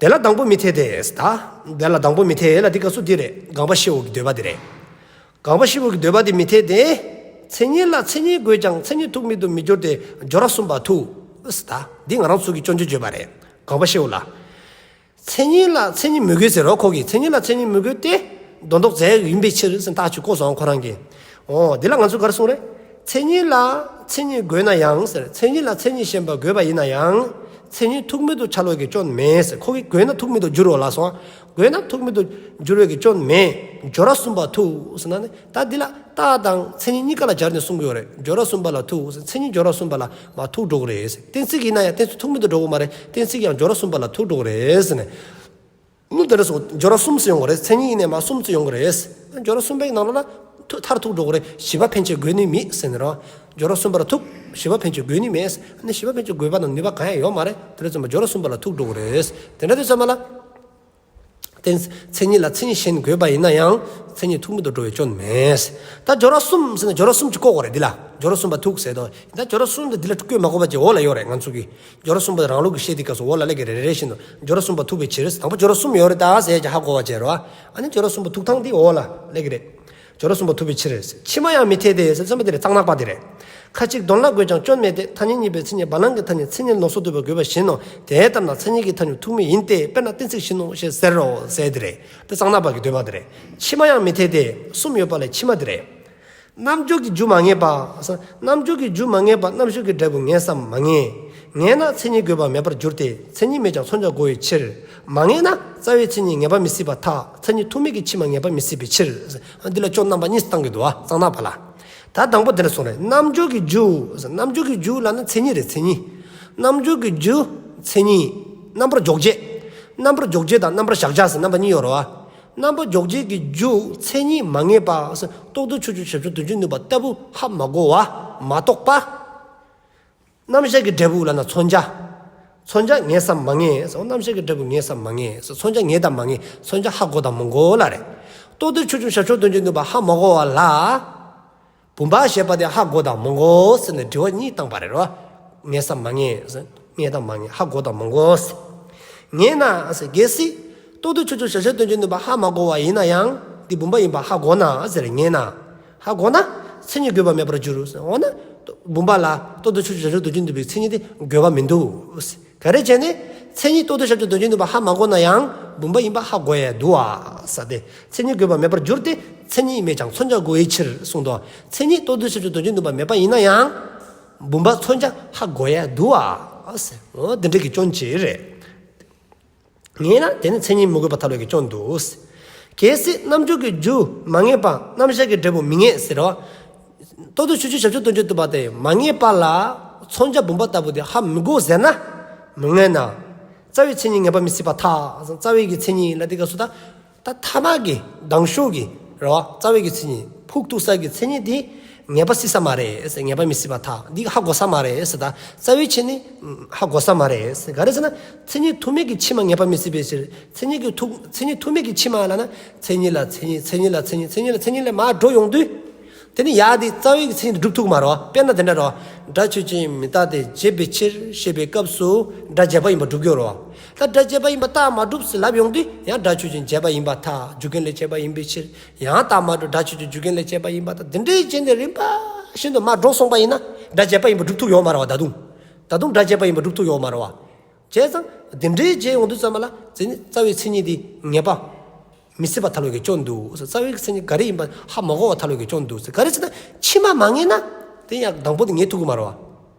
དེ་ལ་དང་པོ་མི་འཐད་དེ། ད་དེ་ལ་དང་པོ་མི་འཐད་ལ་འདི་སྐབས་སུ་འདི་རེད། སྒང་པ་ཤེའུ་གི་འདོད་པ་འདི་རེད། སྒང་པ་ཤེའུ་གི་འདོད་པ་འདི་མི་འཐད་དེ། མཚན་ཉིད་ལ་མཚན་ཉིད་དགོས་ཀྱང་མཚན་ཉིད་ཐུག་མེད་དུ་མི་འགྱུར་ཏེ་སྦྱོར་བ་གསུམ་པ་ཐུག། ད་འདི་ང་རང་ཚོ་གི་སྐྱོན་བརྗོད་བརྗོད་པ་རེད། སྒང་པ་ཤེའུ་ལ། མཚན་ཉིད་ལ་མཚན་ཉིད་མི་དགོས་ཟེར་རོ། ཁོ་གིས་མཚན་ཉིད་ལ་མཚན་ཉིད་མི་དགོས་ཏེ་དོན་ལྡོག་རྫས་ཡིན་པའི་ཕྱིར་ཟེར་རྟགས་ཅིག་བཀོད་སོང་ཁོ་རང་གིས། འོ་འདི་ལ་ང་ཚོས་ག་རེ་གསུངས་རེད། མཚན་ཉིད་ལ་མཚན་ཉིད་དགོས་ན་ཡང་ཟེར། མཚན་ཉིད་ལ་མཚན་ཉིད་གཞན་པ་དགོས་པ་ཡིན་ན་ཡང་ མཚན་ཉིད་ཐུག་མེད་དུ་འཆར་བའི་གི་སྐྱོན་མེད་ཟེར། ཁོ་གིས་གོས་ན་ཐུག་མེད་དུ་འགྱུར་རོ་ལ་སོང་། གོས་ན་ཐུག་མེད་དུ་འགྱུར་བའི་གི་སྐྱོན་མེད། སྦྱོར་བ་གསུམ་པ་ཐུག་ཟེར་ན་ནི། ད་འདི་ལ་རྟགས་དང་མཚན་ཉིད་གཉིས་ཀ་ལ་སྦྱར་ནས་གསུང་གི་ཡོད་རེད། སྦྱོར་བ་གསུམ་པ་ལ་ཐུག་ཟེར། མཚན་ཉིད་སྦྱོར་བ་གསུམ་པ་ལ་མ་ཐུག་འགྲོ་གི་རེད་ཟེར། གཏན་ཚིགས་ཡིན་ན་ཡང་གཏན་ཚིགས་ཐུག་མེད་དུ་འགྲོ་གི་མ་རེད། གཏན་ཚིགས་ཡང་སྦྱོར་བ་གསུམ་པ་ལ་ཐུག་འགྲོ་གི་རེད་ཟེར་ནས། ནུ་དེ་འདྲ་སོང་སྦྱོར་བ་གསུམ་ཟེར་ཡོང་གི་རེད། མཚན་ཉིད་ཡིན་ནས་མ་གསུམ་ཟེར་ཡོང་གི་རེད། སྦྱོར་བ་གསུམ་པའི་ནང་ལོགས་ལ་ཐུག་མཐར་ཐུག་འགྲོ་གི་རེད། བཞི་པ་ཕན་ཆད་དགོས་ནི་མེད་ཟེར་ནས་རོ། སྦྱོར་བ་གསུམ་པར་ཐུག་བཞི་པ་ཕན་ཆད་དགོས་ནི་མེད། ཨ་ནི་བཞི་པ་ཕན་ཆད་དགོས་པ་དང་ནུས་པ་གང་ཡང་ཡོད་མ་རེད། དེ་འདྲ་ཙམ་པ་སྦྱོར་བ་གསུམ་པ་ལ་ཐུག་འགྲོ་གི་རེད། དེ་འདྲ་དུས་ཙམ་པ་ལ། དེ་མཚན་ཉིད་ལ་མཚན་ཉིད་གཞན་དགོས་པ་ཡིན་ན་ཡང་མཚན་ཉིད་ཐུག་མེད་དུ་འགྲོ་བའི་སྐྱོན་མེད། ད་སྦྱོར་བ་གསུམ་ཟེར་ན་སྦྱོར་བ་གསུམ་ཅིག་བཀོད་དགོས་རེད་འདི་ལ། སྦྱོར་བ་གསུམ་པ་ཐུག་ཟེར་དོ། ད་སྦྱོར་བ་གསུམ་དེ་འདི་ལ་བཀོད་མ་དགོས་པ་ཅིག་འོག་ལ་ཡོད་རེད། ང་ཚོ་གི་སྦྱོར་བ་གསུམ་པ་རང་ལུགས་ཀྱི་བཤད་དེ་སྐབས་སུ་འོག་ལ་སླེབས་ཀྱི་རེད། རེ་རེ་བཞིན་དུ་སྦྱོར་བ་གསུམ་པ་ཐུག་པའི་ཕྱིར། དང་པོ་སྦྱོར་བ་གསུམ་ཡོད་རེད་ད་ཟེར་ཡ་ཅིག་ཧ་གོ་བ་བྱས་རོགས། ཨ་ནི་སྦྱོར་བ་གསུམ་པ་ཐུག་སྟངས་འདི་འོག་ལ་སླེབས་ཀྱི་རེད། སྦྱོར་བ་གསུམ་པ་ཐུག་པའི་ཕྱིར། ཕྱི་མ་ཡང་མི་འཐད་དེ་ཟེར་ཙམ་པ་འདི་རེད། གཙང་ནག་པ་འདི་རེད། ཁ་ཅིག་དོན་ལ་དགོས་ཀྱང་སྐྱོན་མེད་དེ། ཐ་སྙད་གཉིས་པའི་མཚན་ཉིད་བ་ལང་གི་ཐ་སྙད་མཚན་ཉིད་ལོགས་སུ་འདོད་པ་དགོས་པ་བཞིན་ནོ། དེ་ལྟར་ན་མཚན་ཉིད་ཀྱི་ཐ་སྙད་ཐུག་མེད་ཡིན་ཏེ། དཔེར་ན་གཏན་ཚིགས་བཞིན་ནོ་ཞེས་ཟེར་རོ་ཟེར་འདི་རེད། དེ་གཙང་ནག་པ་གི་འདོད་པ་འདི་རེད། ཕྱི་མ་ཡང་མི་འཐད་དེ་གསུམ་ཡོད་པ་ལས་ཕྱི་མ་འདི་རེད། རྣམ་འཇོག་གི་རྒྱུ་མ་ངེས་པ། རྣམ་འཇོག་གི་རྒྱུ་མ་ངེས་པ་རྣམ་གཞག་གི་འབྲས་བུ་ངེས་སམ་མ་ངེས། ངེས་ན་མཚན་ཉིད་དགོས་པ་མེད་པར་འགྱུར་ཏེ། མཚན་ཉིད་མེད་ཀྱང་མཚོན་བྱ་དགོས་པའི་ཕྱིར། མ་ངེས་ན་རྩ་བའི་མཚན་ཉིད་ངེས་པ་མི་སྲིད་པར་ཐལ། མཚན་ཉིད་ཐུག་མེད་ཀྱི་ཕྱི་མ་ངེས་པ་མི་སྲིད་པའི་ཕྱིར། འདི་ལ་སྐྱོན་རྣམ་པ་གཉིས་བཏང་གི་འདུག་བ། གཙང་ནག་པ་ལ། ད་དང་པོ་འདི་འདྲ་སོང་རེད། རྣམ་འཇོག་གི་རྒྱུ། རྣམ་འཇོག་གི་རྒྱུ་ལབ་ན་མཚན་ཉིད་རེད། མཚན་ཉིད། རྣམ་འཇོག་གི་རྒྱུ་མཚན་ཉིད། རྣམ་པར་འཇོག་བྱེད། རྣམ་པར་འཇོག་བྱེད་དང་རྣམ་པར་གཞག་བྱ་ཟེར་རྣམ་པ་གཉིས་ཡོད་རེད་བ། རྣམ་པར་འཇོག་བྱེད་ཀྱི་རྒྱུ་མཚན་ཉིད་མ་ངེས་པ། རྟོག་ཏུ་ཆོས་ཅན་ཞབས་ཞུམ་དོན་བྱེད་ནུས་པ་ལྟ་བུ་ཧ་མ་གོ་བ། མ་རྟོགས་པ། རྣམ་གཞག་གི་འབྲས་བུ་ལབ་ན་མཚོན་བྱ། མཚོན་བྱ་ངེས་སམ་མ་ངེས། རྣམ་གཞག་གི་འབྲས་བུ་ངེས་སམ་མ་ངེས། མཚོན་བྱ་ངེས་དང་མ་ངེས། མཚོན་བྱ་ཧ་གོ་དང་མ་གོ་ལབ་རེད། རྟོག་ཏུ་ཆོས་ཅན་ཞབས་ཞུམ་དོན་བྱེད་ནུས་པ་ཧ་མ་གོ་བ་ལ། བུམ་པ་ཞེས་པ་དེ་ཧ་གོ་དང་མ་གོ་ཟེར་ནས་དྲི་བ་གཉིས་བཏང་པ་རེད་རོ། ངེས་སམ་མ་ངེས། ངེས་དང་མ་ངེས། ཧ་གོ་དང་མ་གོ་ཟེར། ངེས་ན་ཟེར། གལ་སྲིད་རྟོག་ཏུ་ཆོས་ཅན་ཞབས་ཞུམ་དོན་བྱེད་ནུས་པ་ཧ་མ་གོ་བ་ཡིན་ན་ཡང་འདི་བུམ་པ་ཡིན་པ་ཧ་གོ་ན་ཟེར། ངེས་ན། ཧ་གོ་ན་མཚན་ཉིད་དགོས་པ་མེད་པར་འགྱུར་ཟེར། འོ་ན་བུམ་པ་ལ་རྟོག་ཏུ་ཆོས་ཅན་ཞབས་ཞུམ་དོན་བྱེད་ནུས་པའི་མཚན་ཉིད་དེ་དགོས་པ་མི་འདུག་ཟེར། ག་རེ་བྱས་ནས་མཚན་ཉིད་རྟོག་ཏུ་ཞབས་ཞུམ་དོན་བྱེད་ནུས་པ་ཧ་མ་གོ་ན་ཡང་བུམ་པ་ཡིན་པ་ཧ་གོ་ཡ་འདུག་བ་ཟེར་ཏེ། མཚན་ཉིད་དགོས་པ་མེད་པར་འགྱུར་ཏེ། མཚན་ཉིད་མེད་ཀྱང་མཚོན་བྱ་དགོས་པའི་ཕྱིར་གསུངས་ཏོ། མཚན་ཉིད་རྟོག་ཏུ་ཞབས་ཞུམ་དོན་བྱེད་ནུས་པ་མེད་པ་ཡིན་ན་ཡང་བུམ་པ་མཚོན་བྱ་ཧ་གོ་ཡ་འདུག་བ་ཟེར། འོ་འདི་འདྲ་གི་སྐྱོན་ཅིག་རེད། ངེས་ན་དེ་ནི་མཚན་ཉིད་མི་དགོས་པར་ཐལ་བའི་གི་སྐྱོན་འདུག། གལ་སྲིད་རྣམ་འཇོག་གི་རྒྱུ་མ་ངེས་པ་རྣམ་གཞག་གི་འབྲས་བུ་མི་ངེས་ཟེར་རོ། རྟོག་ཏུ་ཆོས་ཅན་ཞབས་ཞུམ་དོན་བྱེད་ནུས་པ་དེ་མ་ངེས་པ་ལ་མཚོན་བྱ་བུམ་པ་ལྟ་བུ་དེ་ཧ་མི་གོ་ཟེར་ན། མི་ངེས་ན། རྩ་བའི་མཚན་ཉིད་ངེས་པ་མི་སྲིད་པར་ཐལ། རྩ་བའི་གི་མཚན་ཉིད་ལ་དེ་ག་སུ་ད། ད་ཐ་མ་གི་དང་ཤོས་ཀྱི་རེད་བ། རྩ་བའི་གི་མཚན་ཉིད་ཕུགས་གཏུགས་ས་གི་མཚན་ཉིད་དེ་ངེས་པ་སྲིད་ས་མ་རེད་ཟེར། ངེས་པ་མི་སྲིད་པར་ཐལ། འདི་ཧ་གོ་ས་མ་རེད་ཟེར། ད་རྩ་བའི་མཚན་ཉིད་ཧ་གོ་ས་མ་རེད་ཟེར། ག་རེ་ཟེར་ན་མཚན་ཉིད་ཐུག་མེད་ཀྱི་ཕྱི་མ་ངེས་པ་མི་སྲིད་པའི་ཕྱིར། མཚན་ཉིད་ཀྱི་ཐུག་མཚན་ཉིད་ཐུག་མེད་ཀྱི་ཕྱི་མ་ལབ་ན་མཚན་ཉིད་ལ་མཚན་ཉིད་མཚན་ཉིད་ལ་མཚན་ཉིད་མཚན་ཉིད་ལ་མཚན་ཉིད་ལ་མར་འགྲོ་ཡོང་དུས། དེ་ནི་ཡ་དེ་རྩ་བའི་གི་མཚན་ཉིད་དེ་སྒྲུབ་ཐུབ་ཀྱི་མ་རེད་བ། དཔེར་ན་དེ་འདྲ་རེད་བ། སྒྲ་ཆོས་ཅན་མི་རྟག་སྟེ་བྱས་པའི་ཕྱིར་ཞེས་པའི་སྐབས་སུ་སྒྲ་བྱས་པ་ཡིན་པ་སྒྲུབ་ཀྱི་ཡོད་རེད་བ། ད་སྒྲ་བྱས་པ་ཡིན་པ་རྟགས་མ་གྲུབ་ཟེར་ལབ་ཡོང་དུས་ཡང་སྒྲ་ཆོས་ཅན་བྱས་པ་ཡིན་པར་ཐལ། རྒྱུ་རྐྱེན་ལས་སྐྱེས་པ་ཡིན་པའི་ཕྱིར། ཡང་རྟགས་མ་གྲུབ། སྒྲ་ཆོས་ཅན་རྒྱུ་རྐྱེན་ལས་སྐྱེས་པ་ཡིན་པར་ཐལ། འདི་འདྲའི་རྐྱེན་དེ་རིམ་པ་བཞིན་དུ་མར་འགྲོ་སོང་པ་ཡིན་ན་སྒྲ་བྱས་པ་ཡིན་པ་སྒྲུབ་ཐུབ་ཡོད་མ་རེད་བ། ད་དུང་ད་དུང་སྒྲ་བྱས་པ་ཡིན་པ་སྒྲུབ་ཐུབ་ཡོད་མ་རེད་བ། བྱས་ཙང་འདི་འདྲའི་བྱས་ཡོང་དུས་ཙམ་པ་ལ་མཚན་ཉིད་རྩ་བའི་མཚན་ཉིད་དེ་ངེས་པ་མི་སྲིད་པར་ཐལ་བའི་གི་སྐྱོན་འདུག་ཟེར། རྩ་བའི་མཚན་ཉིད་ག་རེ་ཡིན་པ་ཧ་མ་གོ་བར་ཐལ་བའི་གི་སྐྱོན་འདུག་ཟེར། ག་རེ་ཟེར་ན་ཕྱི་མ་མ་ངེས་ན་དེ་ཡང་དང་པོ་དེ་ངེས་ཐུབ་ཀྱི་མ་རེད་བ།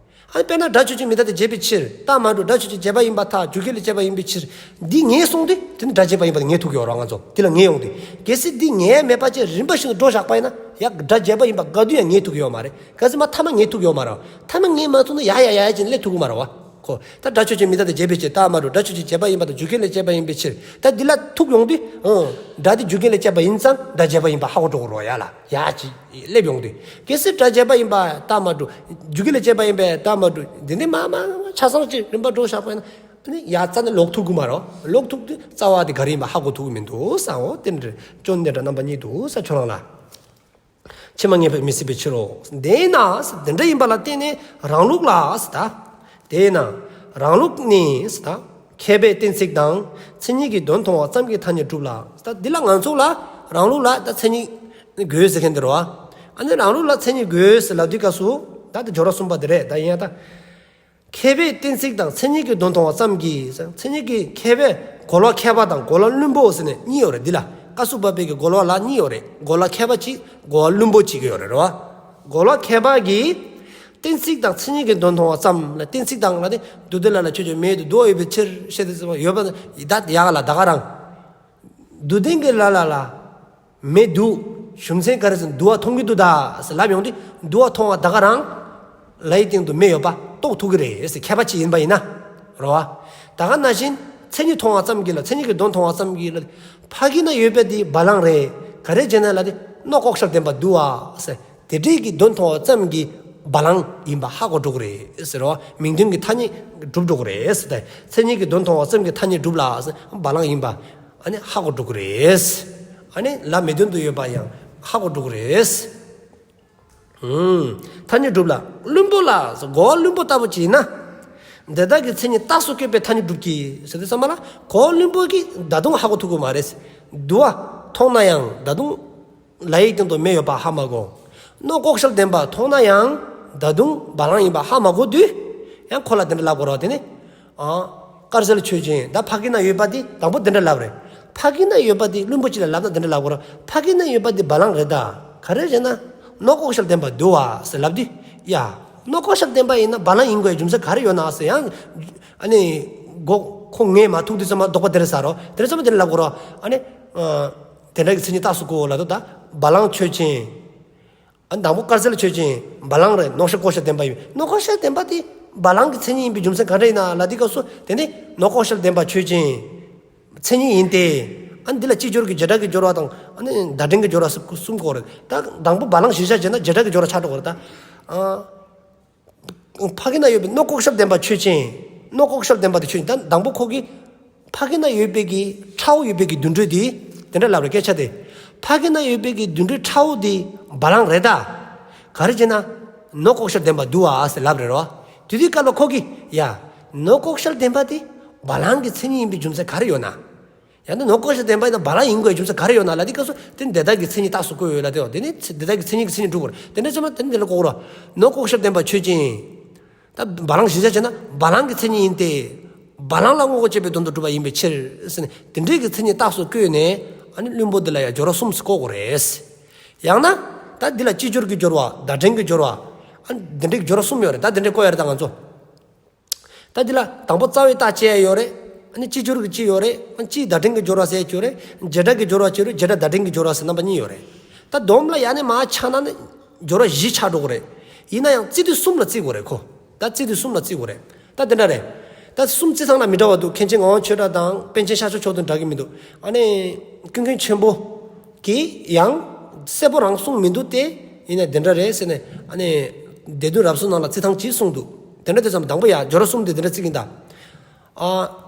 ཨ་ནི་དཔེར་ན་སྒྲ་ཆོས་ཅན་མི་རྟག་སྟེ་བྱས་པའི་ཕྱིར། རྟགས་མ་གྲུབ། སྒྲ་ཆོས་ཅན་བྱས་པ་ཡིན་པར་ཐལ། རྒྱུ་རྐྱེན་ལས་སྐྱེས་པ་ཡིན་པའི་ཕྱིར། འདི་ངེས་སོང་དུས་དེ་ནི་སྒྲ་བྱས་པ་ཡིན་པ་དེ་ངེས་ཐུབ་ཀྱི་ཡོད་རེད་བ། ང་ཚོ་དེ་ལ་ངེས་ཡོང་དུས། གལ་སྲིད་འདི་ངེས་མེད་པ་ཅིག་རིམ་པ་བཞིན་དུ་འགྲོ་བཞག་པ་ཡིན་ན་ཡང་སྒྲ་བྱས་པ་ཡིན་པ་ག་དུས་ཡང་ངེས་ཐུབ་ཀྱི་ཡོད་མ་རེད། གལ་སྲིད་མ་ཐ་མ་ངེས་ཐུབ་ཀྱི་ཡོད་མ་རེད་བ། ཐ་མ་ངེས་མ་ཐུབ་ན་ཡ་ཡ་ཡ་ཡ་ཅིག་སླེབས་ཐུབ་ཀྱི་མ་རེད་བ། ཁོ། ད་སྒྲ་ཆོས་ཅན་མི་རྟག་སྟེ་བྱས་པའི་ཕྱིར། རྟགས་མ་གྲུབ། སྒྲ་ཆོས་ཅན་བྱས་པ་ཡིན་པར་ཐལ། རྒྱུ་རྐྱེན་ལས་སྐྱེས་པ་ཡིན་པའི་ཕྱིར། ད་འདི་ལ་ཐུག་ཡོང་དུས། ཨོ། སྒྲ་འདི་རྒྱུ་རྐྱེན་ལས་སྐྱེས་པ་ཡིན་ཙང་སྒྲ་བྱས་པ་ཡིན་པ་ཧ་གོ་འགྲོ་གི་རེད་བ། ཡ་ལ་ཡ་ཅིག་སླེབས་ཡོང་དུས། གལ་སྲིད་སྒྲ་བྱས་པ་ཡིན་པ་རྟགས་མ་གྲུབ། རྒྱུ་རྐྱེན་ལས་སྐྱེས་པ་ཡིན་པས་རྟགས་མ་གྲུབ། འདི་ནི་མ་མ་ཆ་ཚང་ཅིག་རིམ་པ་འགྲོ་བཞག་པ་ཡིན་ན། ཨ་ནི་ཡ་རྩ་ནས་ལོག་ཐུབ་ཀྱི་མ་རེད། ལོག་ཐུབ་དུས་རྩ་བ་དེ་ག་རེ་ཡིན་པ་ཧ་གོ་ཐུབ་ཀྱི་མི་འདུག་ས། འོ་དེ་འདྲ་སྐྱོན་དེ་འདྲ་རྣམ་པ་གཉིས་འདུག་ས་ཁྱོད་རང་ལ། ཕྱི་མ་ངེས་པ་མི་སྲིད་པའི་ཕྱིར་རོ། དེས་ན་དེ་འདྲ་ཡིན་པ་ལ་བརྟེན་ནས་རང་ལུགས་ལ་ཟེར་ད། དེས་ན་རང་ལུགས་ནི་ཟེར་ད། མཁས་པས་གཏན་ཚིགས་དང་མཚན་ཉིད་ཀྱི་དོན་མཐོང་བ་ཙམ་གྱིས་ཐ་སྙད་གྲུབ་ལ་ཟེར་ད། འདི་ལ་ང་ཚོ་ལ་རང་ལུགས་ལ་ད་མཚན་ཉིད་དགོས་ཟེར་མཁན་དེ་རེད་བ། ཨ་ནི་རང་ལུགས་ལ་མཚན་ཉིད་དགོས་ཟེར་ལབ་དུས་སྐབས་སུ་ད་དེ་སྦྱོར་བ་གསུམ་པ་དེ་རེད། ད་ཡིན་ཡང་ད། མཁས་པས་གཏན་ཚིགས་དང་མཚན་ཉིད་ཀྱི་དོན་མཐོང་བ་ཙམ་གྱིས། མཚན་ཉིད་ཀྱི་མཁས་པས་རྒོལ་བ་མཁས་པ་དང་རྒོལ་བ་བླུན་པོ་ཟེར་ནས་གཉིས་ཡོད་རེད། འདི་ལ་སྐབས་སུ་བབ་པའི་གི་རྒོལ་བ་ལ་གཉིས་ཡོད་རེད། རྒོལ་བ་མཁས་པ་གཅིག་རྒོལ་བ་བླུན་པོ་གཅིག་ཡོད་རེད་རོ། རྒོལ་བ་མཁས་པ་གིས་ གཏན་ཚིགས་དང་མཚན་ཉིད་ཀྱི་དོན་མཐོང་བ་ཙམ་ལ། གཏན་ཚིགས་དང་ལ་ནི་དུ་ལྡན་ལ་ལ་ཆོས་ཅན། མེད་དུ་དུ་བ་ཡོད་པའི་ཕྱིར་ཞེས་ཏེ་ཡོད་པ་ད་ཡག་ལ་ད་ག་རང་། དུ་ལྡན་གྱི་ལ་ལ་ལ་མེད་དུ་རྒྱུ་མཚན་ག་རེ་ཟེར་ན་དུ་བ་མཐོང་གི་འདུག་ད་ཟེར་ལབ་ཡོང་དུས་དུ་བ་མཐོང་བ་ད་ག་རང་ལའི་སྟེང་དུ་མེ་ཡོད་པ་རྟོགས་ཐུབ་ཀྱི་རེད་ཟེར། མཁས་པ་ཅིག་ཡིན་པ་ཡིན་ན་རོ། ད་ག་ནང་བཞིན་མཚན་ཉིད་མཐོང་བ་ཙམ་གྱིས་ལ། མཚན་ཉིད་ཀྱི་དོན་མཐོང་བ་ཙམ་གྱིས་ལ། ཕ་གི་ན་ཡོད་པ་དེ་བ་ལང་རེད། ག་རེ་བྱས་ན་ལ་དེ་ནོག་ལྐོག་ཤལ་ལྡན་པ་འདུག་བ་ཟེར། དེ་འདྲའི་གི་དོན་མཐོང་བ་ཙམ་གྱིས་བ་ལང་ཡིན་པ་ཧ་གོ་འགྲོ་གི་རེད་ཟེར་རོ། མིང་དོན་གྱི་ཐ་སྙད་གྲུབ་འགྲོ་གི་རེད་ཟེར། ད་མཚན་ཉིད་ཀྱི་དོན་མཐོང་བ་ཙམ་གྱིས་ཐ་སྙད་གྲུབ་ལ་ཟེར་བ་ལང་ཡིན་པ་ཨ་ནི་ཧ་གོ་འགྲོ་གི་རེད། ཨ་ནི་ལ་མེད་དོན་དུ་ཡོད་པ་ཡང་ཧ་གོ་འགྲོ་གི་རེད། ཨུམ། ཐ་སྙད་གྲུབ་ལ། བླུན་པོ་ལ་གོ་བ་བླུན་པོ་ལྟ་བུ་ཅིག་ཡིན་ན། དེ་དག་གི་མཚན་ཉིད་རྟགས་སུ་བཀོད་པའི་ཐ་སྙད་གྲུབ་ཀྱི་ཟེར་དུས་ཙམ་པ་ལ་གོ་བ་བླུན་པོ་གིས་ད་དུང་ཧ་གོ་ཐུབ་ཀྱི་མ་རེད། དུ་བ་མཐོང་ན་ཡང་ད་དུང་ལའི་སྟེང་དུ་མེ་ཡོད་པ་ཧ་མ་གོ། ནོག་ལྐོག་ཤལ་ལྡན་པ་མཐོང་ན་ཡང་ད་དུང་བ་ལང་ཡིན་པ་ཧ་མ་གོ་དུས་ཡང་ཁོ་ལ་དེ་འདྲ་ལབ་དགོས་རེད་བ། དེ་ནི། ཨ། དཀར་ཟལ་ཆོས་ཅན། ད་ཕ་གི་ན་ཡོད་པ་དེ་དང་པོ་དེ་འདྲ་ལབ་རེད། ཕ་གི་ན་ཡོད་པ་དེ་བླུན་པོ་ཅིག་ལ་ལབ་ན་དེ་འདྲ་ལབ་དགོས་རེད། ཕ་གི་ན་ཡོད་པ་དེ་བ་ལང་རེད་ད། ག་རེ་བྱས་ན་ནོག་ལྐོག་ཤལ་ལྡན་པ་འདུག་བ་ཟེར་ལབ་དུས། ཡ། ནོག་ལྐོག་ཤལ་ལྡན་པ་ཡིན་ན་བ་ལང་ཡིན་དགོས་རྒྱུ་མཚན་ག་རེ་ཡོད་ན་ཟེར། ཡང་ཨ་ནི་གོ་ཁོ་ངས་མ་ཐུག་དུས་ཙམ་པ་དོགས་པ་དེ་རེད་ཟེར་རོ། དེ་རེད་ཙམ་པ་དེ་འདྲ་ལབ་དགོས་རེད། ཨ་ནི། ཨ། དེ་འདྲ་གི་མཚན་ཉིད་རྟགས་སུ་བཀོད་ལ་དོ། ད་བ་ལང་ཆོས་ཅན། ཨ་ནི་དང་པོ་དཀར་ཟལ་ཆོས་ཅན། བ་ལང་རེད། ནོག་ཤལ་ལྐོག་ཤལ་ལྡན་པ་ཡིན། ནོག་ལྐོག་ཤལ་ལྡན་པ་དེ་བ་ལང་གི་མཚན་ཉིད་ཡིན་པའི་རྒྱུ་མཚན་ག་འདྲ་ཡིན་ན་ལབ་དུས་སྐབས་སུ། དེ་ནི་ནོག་ལྐོག་ཤལ་ལྡན་པ་ཆོས་ཅན། མཚན་ཉིད་ཡིན་ཏེ། ཨ་ནི་འདི་ལ་སྤྱི་སྦྱོར་གྱི་བྱེ་བྲག་གི་སྦྱོར་བ་དང་། ཨ་ནི་བརྡ་འཕྲིན་གྱི་སྦྱོར་བ་གསུམ་གསུམ་གོ་རེད། ད་དང་པོ་བ་ལང་གཞིར་བཞག་བྱས་ན་བྱེ་བྲག་གི་སྦྱོར་བ་ཆགས་འགྲོ་གི་རེད་ད། ཨ། ཕ་གི་ན་ཡོད་པའི་ནོག་ལྐོག་ཤལ་ལྡན་པ་ཆོས་ཅན། ནོག་ལྐོག་ཤལ་ལྡན་པ་དེ་ཆོས་ཅན། ད་དང་པོ་ཁོ་གིས་ཕ་གི་ན་ཡོད་པའི་གི་ཁྲ་བོ་ཡོད་པའི་གི་དུད་འགྲོ་དེ་དེ་འདྲ་ལབ་རེད། སྐད་ཆ་དེ། ཕ་གི་ན་ཡོད་པའི་གི་དུད་འགྲོ་ཁྲ་བོ་དེ་བ་ལང་རེད་ད། ག་རེ་བྱས་ན་ནོག་ལྐོག་ཤལ་ལྡན་པ་འདུག་བ་ཟེར་ལབ་རེད་རོ། དེ་དུས་སྐབས་ལ་ཁོ་གིས་ཡ། ནོག་ལྐོག་ཤལ་ལྡན་པ་དེ་བ་ལང་གི་མཚན་ཉིད་ཡིན་པའི་རྒྱུ་མཚན་ག་རེ་ཡོད་ན། ཡང་ན་ནོག་ལྐོག་ཤལ་ལྡན་པ་ཡིན་ན་བ་ལང་ཡིན་དགོས་རྒྱུ་མཚན་ག་རེ་ཡོད་ན་ལབ་དུས་སྐབས་སུ། དེ་ནི་དེ་དག་གི་མཚན་ཉིད་རྟགས་སུ་བཀོད་ཡོད་ལ། དེ་དེ་ནི་དེ་དག་གི་མཚན་ཉིད་ཀྱི་མཚན་ཉིད་འགྲུབ་དགོས་རེད། དེ་འདྲ་ཙམ་ལ་དེ་ནི་དེ་ལ་གོ་རོ། ནོག་ལྐོག་ཤལ་ལྡན་པ་ཆོས་ཅན། ད་བ་ལང་གཞིར་བཞག་བྱས་ན་བ་ལང་གི་མཚན་ཉིད་ཡིན་ཏེ། བ་ལང་ལ་དངོས་འགལ་བྱེད་པའི་དོན་དུ་གྲུབ་པ་ཡིན་པའི་ཕྱིར་ཟེར་ནས། དེ་འདྲའི་གི་མཚན་ཉིད་རྟགས་སུ་བཀོད་ནས། ཨ་ནི་བླུན་པོ་འདི་ལ་ཡང་སྦྱོར་བ་གསུམ་ཟེར་བཀོད་དགོས་རེད། ཡང་ན་ད་འདི་ལ་སྤྱི་སྦྱོར་གྱི་སྦྱོར་བ། བརྡ་འཕྲིན་གྱི་སྦྱོར་བ། ཨ་ནི་དེ་འདྲའི་གི་སྦྱོར་བ་གསུམ་ཡོད་རེད། ད་དེ་འདྲའི་བཀོད་ཡ་རེད་ད་ང་ཚོ། ད་འདི་ལ་དང་པོ་རྩ་བའི་རྟགས་ཅིག་ཡོད་རེད། ཨ་ནི་སྤྱི་སྦྱོར་གྱི་གཅིག་ཡོད་རེད། ཨ་ནི་སྤྱིའི་བརྡ་འཕྲིན་གྱི་སྦྱོར་བ་ཟེར་གཅིག་ཡོད་རེད། བྱེ་བྲག་གི་སྦྱོར་བ་གཅིག་ཡོད་རེད། བྱེ་བྲག་བརྡ་འཕྲིན་གྱི་སྦྱོར་བ་ཟེར་རྣམ་པ་གཉིས་ཡོད་རེད། ད་སྡོམ་ལ་ཡ་ནི་མར་ཆགས་ན་ནི་སྦྱོར་བ་བཞི་ཆགས་འགྲོ་གི་རེད། ཡིན་ན་ཡང་རྩིས་དུས་གསུམ་ལ་རྩི་དགོས་རེད་ཁོ། ད་རྩིས་དུས་གསུམ་ལ་རྩི་དགོས་རེད། ད་དེ་འདྲ་རེད། ད་གསུམ་རྩི་སྟངས་ལ་མི་འདྲ་བ་འདུག། མཁན་ཆེན་ངག་དབང་ཆོས་གྲགས་དང་པཎ་ཆེན་ཤཱཀྱ་མཆོག་ལྡན་འདྲ་གི་མི་འདུག། ཨ་ནི་ཀུན་མཁྱེན་ཆེན་པོ་གིས་ཡང་གསལ་པོ་རང་གསུངས་མི་འདུག་སྟེ། ཡིན་ན་དེ་འདྲ་རེད་ཟེར་ནས། ཨ་ནི་སྡེ་བདུན་རབ་གསལ་ནང་ལ་རྩི་སྟངས་གཅིག་གསུངས་འདུག། དེ་འདྲ་དེ་ཙམ། དང་པོ་ཡ་སྦྱོར་བ་གསུམ་དེ་དེ་འདྲ་རྩི་གིན་ད། ཨ།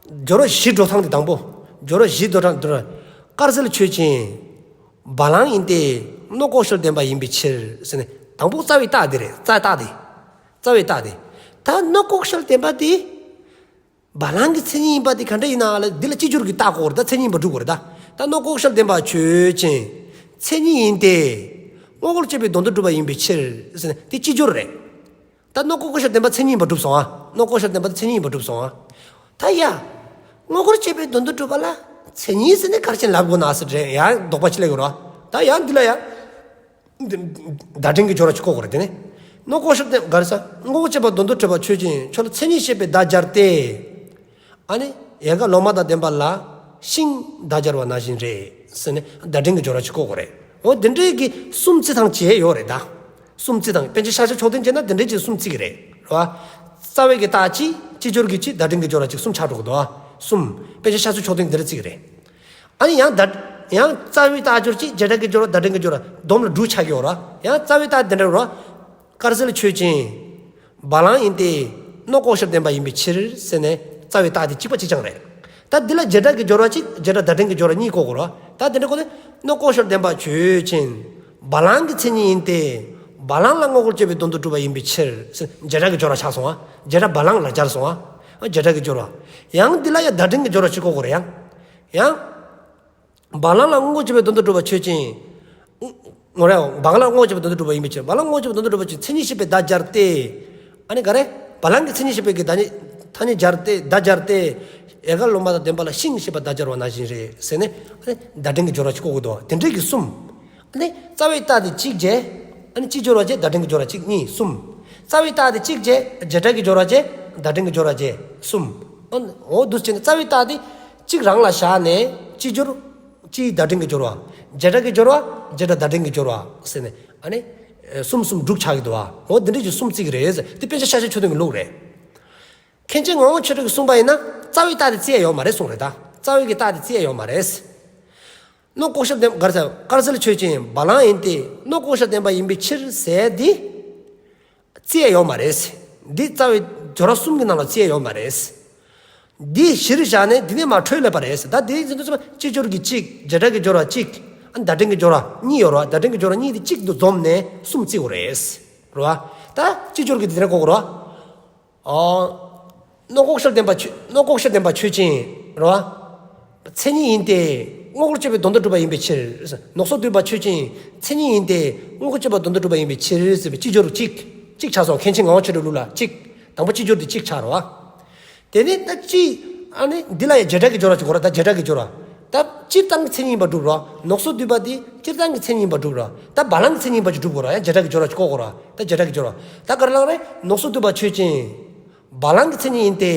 སྦྱོར་བ་བཞི་འགྲོ་སྟངས་དེ་དང་པོ། སྦྱོར་བ་བཞི་འགྲོ་སྟངས་དེ། དཀར་ཟལ་ཆོས་ཅན། བ་ལང་ཡིན་ཏེ། ནོག་ལྐོག་ཤལ་ལྡན་པ་ཡིན་པའི་ཕྱིར་ཟེར་ནས། དང་པོ་རྩ་བའི་རྟགས་དེ་རེད། རྩ་རྟགས་དེ། རྩ་བའི་རྟགས་དེ། ད་ནོག་ལྐོག་ཤལ་ལྡན་པ་དེ་བ་ལང་གི་མཚན་ཉིད་ཡིན་པ་དེ་ག་འདྲ་ཡིན་ན་ལ། འདི་ལ་སྤྱི་སྦྱོར་གྱི་རྟགས་བཀོད་དགོས་རེད། ད་མཚན་ཉིད་ཡིན་པ་སྒྲུབ་དགོས་རེད་ད། ད་ནོག་ལྐོག་ཤལ་ལྡན་པ་ཆོས་ཅན། མཚན་ཉིད་ཡིན་ཏེ། དངོས་འགལ་བྱེད་པའི་དོན་དུ་གྲུབ་པ་ཡིན་པའི་ཕྱིར་ཟེར་ནས་དེ་སྤྱི་སྦྱོར་རེད། ད་ནོག་ལྐོག་ཤལ་ལྡན་པ་མཚན་ཉིད་ཡིན་པ་གྲུབ་སོང་ཨ། ནོག་ལྐོག་ཤལ་ལྡན་པ་མཚན་ཉིད་ཡིན་པ་གྲུབ་སོང་ཨ། ད་ཡ། དངོས་འགལ་བྱེད་པའི་དོན་དུ་གྲུབ་པ་ལ་མཚན་ཉིད་ཟེར་ནས་ག་རེ་བྱས་ནས་ལབ་དགོས་ན་ཟེར་དྲན་ཡ་དོགས་པ་ཅིག་སླེབས་ཡོད་རེད། ད་ཡང་འདི་ལ་ཡ། འདི་བརྡ་འཕྲིན་གྱི་སྦྱོར་བ་ཅིག་བཀོད་དགོས་རེད་དེ་ནི། ནོག་ལྐོག་ཤལ་ལྡན་ག་རེ་ཟེར། དངོས་འགལ་བྱེད་པའི་དོན་དུ་གྲུབ་པ་ཆོས་ཅན། ཁྱོད་ལ་མཚན་ཉིད་ཞེས་པའི་བརྡ་སྦྱར་ཏེ། ཨ་ནི་ཡལ་ག་ལོ་མ་དང་ལྡན་པ་ལ་ཤིང་བརྡ་སྦྱར་བ་ནང་བཞིན་རེད་ཟེར་ནས་བརྡ་འཕྲིན་གྱི་སྦྱོར་བ་ཅིག་བཀོད་དགོས་རེད། འོ་དེ་འདྲའི་གི་གསུམ་རྩི་སྟངས་བྱས་ཡོད་རེད་ད། གསུམ་རྩི་སྟངས། པཎ་ཆེན་ཤཱཀྱ་མཆོག་ལྡན་བྱས་ན་དེ་འདྲའི་ཅིག་གསུམ་རྩི་གི་རེད། རེད་བ། རྩ་བའི་གི་རྟགས་གཅིག། སྤྱི་སྦྱོར་གྱི་གཅིག། བརྡ་འཕྲིན་གྱི་སྦྱོར་བ་གཅིག། གསུམ་ཆགས་འགྲོ་གི་འདུག་བ། གསུམ། པཎ་ཆེན་ཤཱཀྱ་མཆོག་ལྡན་དེ་འདྲ་རྩི་གི་རེད། ཨ་ནི་ཡང་བརྡ། ཡང་རྩ་བའི་རྟགས་སྦྱོར་གཅིག། བྱེ་བྲག་གི་སྦྱོར་བ། བརྡ་འཕྲིན་གྱི་སྦྱོར་བ། སྡོམ་ལ་དྲུག་ཆགས་ཀྱི་ཡོད་རེད། ཡང་རྩ་བའི་རྟགས་དེ་འདྲ་རེད། དཀར་ཟལ་ཆོས་ཅན། བ་ལང་ཡིན་ཏེ། ནོག་ལྐོག་ཤལ་ལྡན་པ་ཡིན་པའི་ཕྱིར་ཟེར་ནས་རྩ་བའི་རྟགས་དེ་གཅིག་པ་གཅིག་རྐྱང་རེད། ད་འདི་ལ་བྱེ་བྲག་གི་སྦྱོར་བ་གཅིག། བྱེ་བྲག་བརྡ་འཕྲིན་གྱི་སྦྱོར་བ་གཉིས་བཀོད་དགོས་རེད། ད་དེ་འདྲ་བཀོད་དེ། ནོག་ལྐོག་ཤལ་ལྡན་པ་ཆོས་ཅན། བ་ལང་གི་མཚན་ཉིད་ཡིན་ཏེ། བ་ལང་ལ་དངོས་འགལ་བྱེད་པའི་དོན་དུ་གྲུབ་པ་ཡིན་པའི་ཕྱིར་ཟེར། བྱེ་བྲག་གི་སྦྱོར་བ་ཆགས་སོང་ཨ། བྱེ་བྲག་བ་ལང་ལ་སྦྱར་སོང་ཨ། བྱེ་བྲག་གི་སྦྱོར་བ། ཡང་འདི་ལ་ཡང་བརྡ་འཕྲིན་གྱི་སྦྱོར་བ་གཅིག་བཀོད་དགོས་རེད་ཡང་། ཡང་། བ་ལང་ལ་དངོས་འགལ་བྱེད་པའི་དོན་དུ་གྲུབ་པ་ཆོས་ཅན། ངོ་རེ། བ་ལང་ལ་དངོས་འགལ་བྱེད་པའི་དོན་དུ་གྲུབ་པ་ཡིན་པའི་ཕྱིར། བ་ལང་ལ་དངོས་འགལ་བྱེད་པའི་དོན་དུ་གྲུབ་པ་ཆོས་ཅན། མཚན་ཉིད་ཞེས་པའི་བརྡ་སྦྱར་ཏེ། ཨ་ནི་ག་རེ། བ་ལང་གི་མཚན་ཉིད་ཞེས་པའི་གི་བརྡ་ནི་ཐ་སྙད་སྦྱར་ཏེ། བརྡ་སྦྱར་ཏེ། ཡལ་ག་ལོ་མ་དང་ལྡན་པ་ལ་ཤིང་ཞེས་པ་བརྡ་སྦྱར་བ་ནང་བཞིན་རེད་ཟེར་ནས། ཨ་ནི་བརྡ་འཕྲིན་གྱི་སྦྱོར་བ་གཅིག་བཀོད་དགོས་འདུག། དེ་འདྲའི་གི་གསུམ། ཨ་ནི་རྩ་བའི་རྟགས་དེ་གཅིག་བྱས། ཨ་ནི་སྤྱི་སྦྱོར་བ་བྱས། བརྡ་འཕྲིན་གྱི་སྦྱོར་བ་གཅིག། གཉིས། གསུམ། རྩ་བའི་རྟགས་དེ་གཅིག་བྱས། བྱེ་བྲག་གི་སྦྱོར་བ་བྱས། བརྡ་འཕྲིན་གྱི་སྦྱོར་བ་བྱས། གསུམ། འོ་འདུག་བྱས་ནས་རྩ་བའི་རྟགས་དེ་གཅིག་རང་ལ་བཞག་ནས་སྤྱི་སྦྱོར་གཅིག་བརྡ་འཕྲིན་གྱི་སྦྱོར་བ། བྱེ་བྲག་གི་སྦྱོར་བ། བྱེ་བྲག་བརྡ་འཕྲིན་གྱི་སྦྱོར་བ་ཟེར་ནས་ཨ་ནི་གསུམ་གསུམ་དྲུག་ཆགས་ཀྱི་འདུག་བ། འོ་འདི་འདྲ་ཅིག་གསུམ་བརྩི་གི་རེད་ཟེར། དེ་པཎ་ཆེན་ཤཱཀྱ་མཆོག་ལྡན་གྱི་ལུགས་རེད། མཁན་ཆེན་ངག་དབང་ཆོས་གྲགས་ཀྱིས་གསུངས་པ་ཡིན་ན་རྩ་བའི་རྟགས་དེ་བརྩི་ཡ་ཡོད་མ་རེད་གསུངས་རེད་ད། རྩ་བའི་གི་རྟགས་དེ་བརྩི་ཡ་ཡོད་མ་རེད། ནོག་ལྐོག་ཤལ་ལྡན་ག་རེ་ཟེར། དཀར་ཟལ་ཆོས་ཅན། བ་ལང་ཡིན་ཏེ། ནོག་ལྐོག་ཤལ་ལྡན་པ་ཡིན་པའི་ཕྱིར་ཟེར་དེ་བརྩི་ཡ་ཡོད་མ་རེད། འདི་རྩ་བའི་སྦྱོར་བ་གསུམ་གྱི་ནང་ལ་བརྩི་ཡ་ཡོད་མ་རེད། འདི་གཞིར་བཞག་ནས་འདི་ནས་མར་འཕྲོས་སླེབས་པ་རེད། ད་དེ་ཡིན་ཙང་སྤྱི་སྦྱོར་གྱི་གཅིག་བྱེ་བྲག་གི་སྦྱོར་བ་གཅིག་ཨ་བརྡ་འཕྲིན་གྱི་སྦྱོར་བ་གཉིས་ཡོད་རེད་བ། བརྡ་འཕྲིན་གྱི་སྦྱོར་བ་གཉིས་དེ་གཅིག་ཏུ་འཛོམས་ནས་གསུམ་བརྩི་དགོས་རེད། རེད་བ། ད་སྤྱི་སྦྱོར་གྱི་དེ་འདྲ་གོ་དགོས་རེད་བ། ཨོ། ནོག་ལྐོག་ཤལ་ལྡན་པ་ཆོས། ནོག་ལྐོག་ཤལ་ལྡན་པ་ཆོས་ཅན། རེད་བ། མཚན་ཉིད་ཡིན་ཏེ། དངོས་འགལ་གཅོད་པའི་དོན་དུ་གྲུབ་པ་ཡིན་པའི་ཕྱིར། ནོག་སོགས་འདུས་པ་ཆོས་ཅན། མཚན་ཉིད་ཡིན་ཏེ། དངོས་འགལ་གཅོད་པའི་དོན་དུ་གྲུབ་པ་ཡིན་པའི་ཕྱིར་ཟེར་བའི་སྤྱི་སྦྱོར་གཅིག་གཅིག་ཆགས་སོང་། མཁན་ཆེན་ངག་དབང་ཆོས་གྲགས་ལུགས་ལ་གཅིག་དང་པོ་སྤྱི་སྦྱོར་དེ་གཅིག་ཆགས་རེད་བ། དེ་ནས་ད་སྤྱི། ཨ་ནི་འདི་ལ་ཡང་བྱེ་བྲག་གི་སྦྱོར་བ་ཅིག་དགོས་རེད། ད་བྱེ་བྲག་གི་སྦྱོར་བ། ད་སྤྱིར་བཏང་གི་མཚན་ཉིད་ཡིན་པ་སྒྲུབ་རོགས། ནོག་སོགས་འདུས་པ་འདི་སྤྱིར་བཏང་གི་མཚན་ཉིད་ཡིན་པ་སྒྲུབ་རོགས། ད་བ་ལང་གི་མཚན་ཉིད་ཡིན་པ་ཅིག་སྒྲུབ་དགོས་རོགས། ཡང་བྱེ་བྲག་གི་སྦྱོར་བ་ཅིག་བཀོད་དགོས་རོགས། ད་བྱེ་བྲག་གི་སྦྱོར་བ། ད་ག་རེ་ལབ་རེད། ནོག་སོགས་འདུས་པ་ཆོས་ཅན། བ་ལང་གི་མཚན་ཉིད་ཡིན་ཏེ།